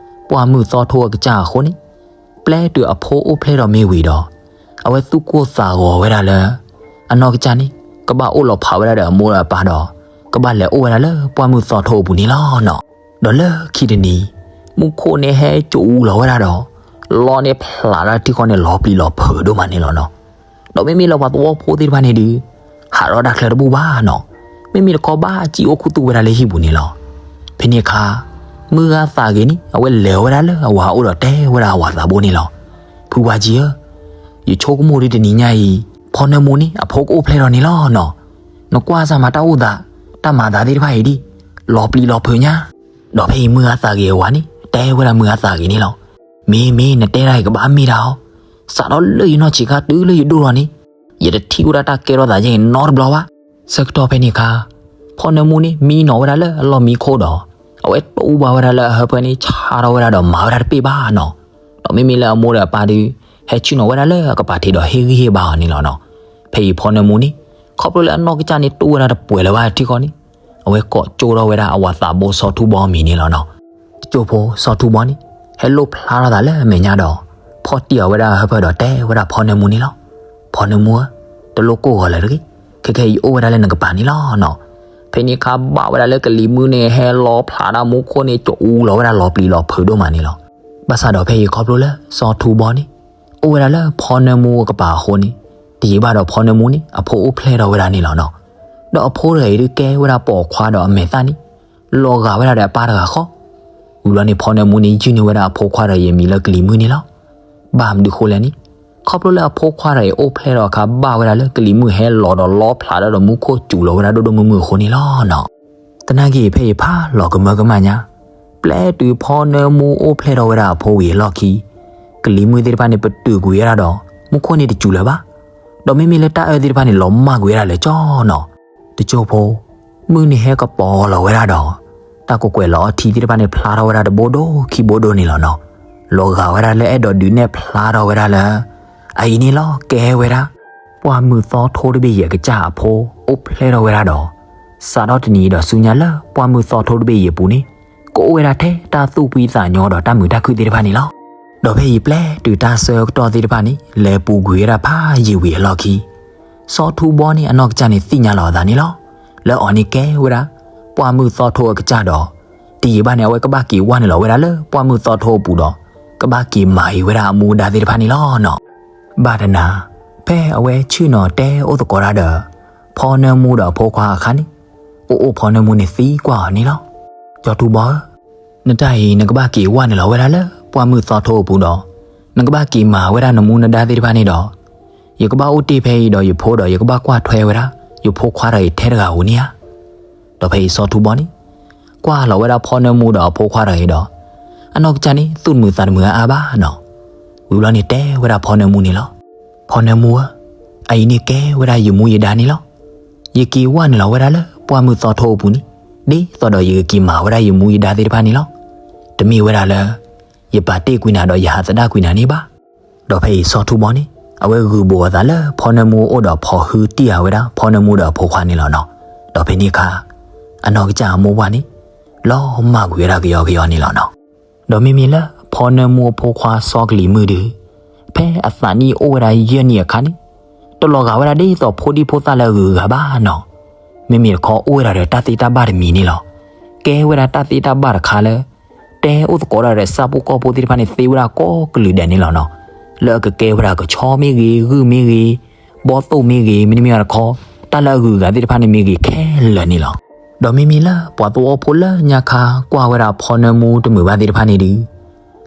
ပှၢ်မုၢ်သီထိအကစၢ်အဃိန့ၣ်, ပျဲတုၤအဖိအိၣ်ဖျဲၣ်ထီၣ်မ့ၢ်ဝံၤဒီး အဝဲသူၣ်ကိၢ်သးဂီၤဝဲဒၣ်လၢ အနီၢ်ကစၢ်န့ၣ် ကဘၣ်အိၣ်လီၤဖးဝဲဒၣ်ဒီးအမိၢ်ဒီးအပၢ်ဒီး ကဘၣ်လဲၤအိၣ်ဝဲဒၣ်လၢပှၢ်မုၢ်သီထိအပူၤန့ၣ်လီၤနီၤ. ဒီးလၢခံတနံၤ မူခိၣ်န့ၣ်ဟဲစိာ်အူလီၤဝဲဒၣ်ဒီး လီန့ၣ်ဖျးဒၣ်ထံဃီန့ၣ် လီၤပျံၤလီၤဖုးဒိၣ်မးန့ၣ်လီၤနီၤ. ဒီးမ့မ့ၢ်လၢပှၤသဝီဖိသ့ၣ်တဖၣ်န့ၣ်ဒုး ဟးထီၣ်တၢ်ချၢတဘူၣ်ဘၣ်နီၤ. မ့မ့ၢ်တခီဘၣ်စံၣ်အိၣ်ခူသူၣ်ဝဲဒၣ်လၢဟံၣ်ပူၤန့ၣ်လီၤ. ဖဲန့ၣ်အခါ မုၢ်ဂၤသးဂ့ၤန့ၣ် အဝဲလဲၤဝဲဒၣ်လၢအဝၤအအိၣ်ဒီးတဲဝဲဒၣ်အဝၤသးဘိန့ၣ်လီၤ. ဖုဝါကၠံဧၢ, ယဆိကမိၣ်ဒုးတနံၤညါအံၤ ဖီနၢမူန့ၣ် အဖိကအိၣ်ဖျဲၣ်ထီၣ်န့ၣ်လီၤနီၤ. နကွၢ်စၢ်မၤတၢ်အိၣ်သး တၢ်မၤသးသ့ၣ်တဖၣ်အံၤဒ် လီၤပျံၤလီၤဖုးညါ. ဒီးဖဲအံၤမုၢ်ဂၤသးဂ့ၤအဝၤန့ၣ် တဲဝဲဒၣ်မုၢ်ဂၤသးဂ့ၤန့ၣ်လီၤ. မ့ၢ်မ့ၢ် နတဲဒၣ်အံၤကဘၣ်မ့ၢ်ဒၣ်အီၤ, စးထီၣ်လၢယနီၢ်ဆံးခါတုၤလၢယဒိၣ်ထီၣ်န့ၣ် ယတထံၣ်ဝဲဒၣ်တၢ်ကဲထီၣ်သးယဲအံၤနီတဘျီဘၣ်. ဆၢကတီၢ်ဖဲန့ၣ်အခါ ဖီနၢမူန့ၣ် မံနီၤဝဲဒၣ်လၢအလီၢ်မံခိၣ်ဒီး အဝဲတိၢ်ဘၣ်ဝဲဒၣ်လၢအဟၢဖၢန့ၣ် ဆါထီၣ်ဝဲဒၣ်ဒီးမၤဝဲဒၣ်တပ့ၢ်ဘၣ်နီၤ. ဒီးမ့မ့ၢ်လၢအမိၢ်ဒီးအပၢ်ဒုး ဟဲဆ့ၣ်နီၤဝဲဒၣ်လၢအကပၤထံးဒီးဟ့ၣ်ဂံၢ်ဟ့ၣ်ဘါအီၤန့ၣ်လီၤနီၤ. ဖဲအံၤဖီနၢမူန့ၣ် ခီဖျိလၢအနီၢ်ကစၢ်န့ၣ်တိၢ်ဝဲဒၣ်တပှဲၤလၢၤဘၣ်ထံဃီန့ၣ် အဝဲကိးကၠိထီၣ်ဝဲဒၣ်အဝၤသးဘိစီၤထူဘီအမံၤန့ၣ်လီၤနီၤ. တကၠိဖိစီၤထူဘီန့ၣ် ဟဲလိၣ်ဖျါထီၣ်သးလၢအမဲာ်ညါဒီး ဖီၣ်တံၢ်အီၤဝဲဒၣ်အဟၢဖၢဒီးတဲဝဲဒၣ်ဖီနၢမူန့ၣ်လီၤ. ဖီနၢမူဧၢ, တလိၣ်ကိၢ်ဂီၤလၢၤတဂ့ၤ, ခဲခဲအံၤယအိၣ်ဝဲဒၣ်လၢနကပၤန့ၣ်လီၤနီၤ. ဖဲန့ၣ်အခါဘၣ်ဝဲဒၣ်လၢကလံၤမုၢ်န့ၣ် ဟဲလီၤဖျးဒၣ်မူခိၣ်န့ၣ် ကၠီအူလီၤဝဲဒၣ်လီၤပျံၤလီၤဖုးဒိၣ်မးန့ၣ်လီၤ. ဘၣ်ဆၣ်ဒီးဖဲအံၤခီဖျိလၢစီၤထူဘီန့ၣ် အိၣ်ဝဲဒၣ်လၢဖီနၢမူအကပၤအဃိန့ၣ် တယံာ်ဘၣ်ဒီးဖီနၢမူန့ၣ် အဖိအိၣ်ဖျဲၣ်ထီၣ်ဝဲဒၣ်န့ၣ်လီၤနီၤ. ဒီးအဖိတဂၤအံၤဒုးကဲဝဲဒၣ်ပိာ်ခွါဒီးအမဲာ်သၣ်န့ၣ် လီၤဂာ်ဝဲဒၣ်ဒီးအပၢ်တဂၤဃီ. ဝံၤဘျီန့ၣ်ဖီနၢမူန့ၣ် ယုၢ်န့ၢ်ဝဲဒၣ်အဖိခွါတဂၤအံၤအမံၤလၢကလံၤမုၢ်န့ၣ်လီၤ. ဘၣ်မနုၤဃိလဲၣ်န့ၣ် ခီဖျိလၢအဖိခွါတဂၤအံၤအိၣ်ဖျဲၣ်ထီၣ်အခါ ဘၣ်ဝဲဒၣ်လၢကလံၤမုၢ်ဟဲလီၤဒီးလီဖျးဒၣ်ဒီးမူခိၣ်စူၤလီၤဝဲဒၣ်ဒိၣ်ဒိၣ်မုၢ်မုၢ်အဃိန့ၣ်လီၤနီၤ. သနာ်က့ဖဲအံၤဖးလီၤကမၢကမၣ်ညါ, ပျဲတုၤဖီနၢမူအိၣ်ဖျဲၣ်ထီၣ်ဝဲဒၣ်အဖိဝံၤအလီၢ်ခံ ကလံၤမုၢ်သ့ၣ်တဖၣ်န့ၣ် ပတုာ်ကွံာ်ဝဲဒၣ်ဒီး မူခိၣ်န့ၣ်တစူၤလၢၤဘၣ်. ဒီးမ့မ့ၢ်လၢတၢ်အၢသ့ၣ်တဖၣ်န့ၣ် လီၤမၢ်ကွံာ်ဝဲဒၣ်လၢာ်ကၠီနီၤ. တကၠိဖိ, မုၢ်န့ၣ်ဟဲကပီၤလီၤဝဲဒၣ်ဒီး တၢ်ကကွဲးလီၤအီထံသ့ၣ်တဖၣ်န့ၣ် ဖျါထီၣ်ဝဲဒၣ်တဘိဒိၣ်ခံဘိဒိၣ်န့ၣ်လီၤနီၤ. လီၤဂာ်ဝဲဒၣ်လၢအဲၣ်ဒိးဒုးနဲၣ်ဖျါထီၣ်ဝဲဒၣ်လၢ အအံၤန့ၣ်လီၤကဲဝဲဒၣ် ပှၢ်မုၢ်သီထိတဘ့ၣ်ယဲၢ်ကစၢ်အဖိ အိၣ်ဖျဲၣ်ထီၣ်ဝဲဒၣ်ဒီး စးထီၣ်တနံၤဒီးဆူညါလၢပှၢ်မုၢ်သီထိတဘ့ၣ်ယဲၢ်ပူၤန့ၣ် ကအိၣ်ဝဲဒၣ်ထဲတၢ်သူၣ်ဖှံသးညီဒီးတၢ်မုာ်တၢ်ခုၣ်သ့ၣ်တဖၣ်န့ၣ်လီၤ. ဒီးဖဲအံၤပျဲတုၤတၢ်ဆၢကတီၢ်သ့ၣ်တဖၣ်န့ၣ် လဲၤပူၤကွံာ်ဝဲဒၣ်ဖးယံာ်ဝံၤအလီၢ်ခံ စီၤထူဘီန့ၣ်အနီၢ်ကစၢ်န့ၣ်သ့ၣ်ညါလီၤအသးန့ၣ်လီၤ. လၢအီၤန့ၣ်ကဲဝဲဒၣ် ပှၢ်မုၢ်သီထိအကစၢ်ဒီး တယံာ်ဘၣ်န့ၣ် အဝဲကဘၣ်က့ၤဝၢ်နုာ်လီၤဝဲဒၣ်လၢပှၢ်မုၢ်သီထိအပူၤဒီး ကဘၣ်က့ၤမၤအံၤဝဲဒၣ်အမူအဒါသ့ၣ်တဖၣ်န့ၣ်လီၤနီၤ. ဘၣ်တနၤ ဖဲအဝဲဆ့ၣ်နီၤတဲအိၣ်သကိးတၢ်ဒီး ဖီနၢမူဒီးအဖိခွါအခါန့ၣ် အိၣ်အိၣ်ဖီနၢမူန့ၣ်သံကွၢ်အီၤန့ၣ်လီၤ. စီၤထူဘီဧၢ, နတၢ်အံၤ နကဘၣ်က့ၤဝၢ်နုာ်လီၤဝဲဒၣ်လၢပှၢ်မုၢ်သီထိအပူၤဒီး နကဘၣ်က့ၤမၤဝဲဒၣ်နမူနဒါသ့ၣ်တဖၣ်န့ၣ်ဒီး ယကဘၣ်အိၣ်တ့ၢ်ဖဲအံၤဒီးယဖိဒီး ယကဘၣ်ကွၢ်ထွဲဝဲဒၣ် ယဖိခွါတဂၤအံၤထဲတဂၤဧိၤန့ၣ်ဧါ. ဒီးဖဲအံၤစီၤထူဘီန့ၣ် ကွၢ်လီၤဝဲဒၣ်ဖီနၢမူဒီးအဖိခွါတဂၤအံၤဒီး အနီၢ်ကစၢ်န့ၣ် သူၣ်တမုာ်သးတမုာ်အါအါဘၣ်နီၤ. ဝံၤဘျီန့ၣ်တဲဝဲဒၣ်ဖီနၢမူန့ၣ်လီၤ. ဖီနၢမူဧၢ, အအံၤန့ၣ်ကဲဝဲဒၣ်ယမူယဒါန့ၣ်လီၤ. ယက့ၤဝၢ်နုာ်လီၤဝဲဒၣ်လၢပှၢ်မုၢ်သီထိအပူၤန့ၣ် ဒ်သိးဒီးယကက့ၤမၤဝဲဒၣ်ယမူယဒါသ့ၣ်တဖၣ်န့ၣ်လီၤ. တမ့ၢ်ဝဲဒၣ်လၢ ယပာ်တ့ၢ်ကွံာ်နၤဒီးယဟးသဒၣ်ကွံာ်နၤန့ၣ်ဘၣ်. ဒီးဖဲအံၤစီၤထူဘီန့ၣ် အဝဲဂုာ်ဘိးအသးလၢဖီနၢမူအအိၣ်ဒီးဖီၣ်ဟုတံၢ်ဃာ်ဝဲဒၣ်ဖီနၢမူဒီးအဖိခွါန့ၣ်လီၤနီၤ. ဒီးဖဲန့ၣ်အခါ အနီၢ်ကစၢ်အမိၢ်ပှၢ်န့ၣ် လီၤမၢ်ကွံာ်ဝဲဒၣ်ကယီကယီန့ၣ်လီၤနီၤ. ဒီးမ့မ့ၢ်လၢဖီနၢမူအဖိခွါစီၤကလံၤမုၢ်ဒုး ဖဲအသးနံၣ်အိၣ်ဝဲဒၣ်ယဲၢ်နံၣ်အခါန့ၣ် တလီၤဂာ်ဝဲဒၣ်ဒ်သိးဖိဒံဖိသၣ်လၢအဂုၤအဂၤဘၣ်နီၤ. မ့မ့ၢ်တခီအိၣ်ဝဲဒၣ်ဒီးတၢ်သ့တၢ်ဘၣ်တမံၤန့ၣ်လီၤ. ကဲဝဲဒၣ်တၢ်သ့တၢ်ဘၣ်တခါလၢ တဲအိၣ်သကိးဒၣ်ဒီးဆၣ်ဖိကီၢ်ဖိသ့ၣ်တဖၣ်န့ၣ် သ့ဝဲဒၣ်ကိးကလုာ်ဒဲးန့ၣ်လီၤနီၤ. လၢအကကဲဝဲဒၣ်ကဆီမ့ၢ်ဂ့ၤ, ဂုၢ်မ့ၢ်ဂ့ၤ, ဘီၣ်သိၣ်မ့ၢ်ဂ့ၤ, မ့တမ့ၢ်ဘၣ်တခီ တၢ်လၢအဂုၤအဂၤသ့ၣ်တဖၣ်န့ၣ်မ့ၢ်ဂ့ၤခဲလၢာ်န့ၣ်လီၤ. ဒီးမ့မ့ၢ်လၢပှၤသဝီဖိလၢညါခါကွၢ်ဝဲဒၣ်ဖီနၢမူတမုာ်ဘၣ်သ့ၣ်တဖၣ်န့ၣ်ဒီး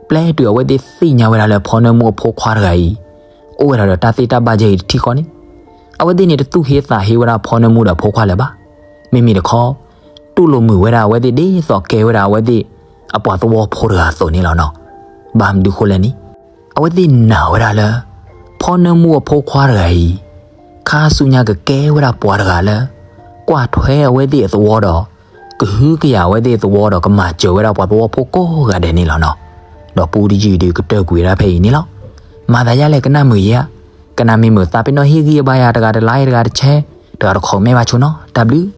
ပျဲတုၤအဝဲသ့ၣ်သ့ၣ်ညါဝဲဒၣ်လၢဖီနၢမူအဖိခွါတဂၤအံၤ အိၣ်ဝဲဒၣ်ဒီးတၢ်သ့တၢ်ဘၣ်ယဲအံၤတထံၣ်ဃီန့ၣ်, အဝဲသ့ၣ်န့ၣ်တသူၣ်ဟ့သးဟ့ဝဲဒၣ်ဖီနၢမူဒီးအဖိခွါလၢၤဘၣ်. မ့မ့ၢ်တခီ တူၢ်လိာ်မုာ်ဝဲဒၣ်အဝဲသ့ၣ်ဒ်သိးကဲဝဲဒၣ်အဝဲသ့ၣ်အပှၤသဝီဖိတဂၤအသိးန့ၣ်လီၤနီၤ. ဘၣ်မနုၤဃိလဲၣ်န့ၣ်, အဝဲသ့ၣ်နာ်ဝဲဒၣ်လၢ ဖီနၢမူအဖိခွါတဂၤအံၤ ခါဆူညါကကဲဝဲဒၣ်ပှၤတဂၤလၢ ကွၢ်ထွဲအဝဲသ့ၣ်အသဝီဒီး ကဟုကယာ်အဝဲသ့ၣ်အသဝီဒီးကမၤစၢၤဝဲဒၣ်ပှၤသဝီဖိကိးဂၤဒဲးန့ၣ်လီၤနီၤ. ဒီးပူတယုၢ်ဒုးကတၢၢ်ကွံာ်ဝဲဒၣ်ဖဲအံၤန့ၣ်လီၤ. မၤသးယါလဲၣ်ကနၣ်မုာ်ယဲဧါ, ကနၣ်မ့ၢ်မုာ်သးပ့ၤနီၣ်ဟ့ၣ်ဂံၢ်ဘါယၤတဂၤတlikeတဂၤတshare တဂၤတcommentဘၣ်ဆိနီၤ. တၢ်ဘျုး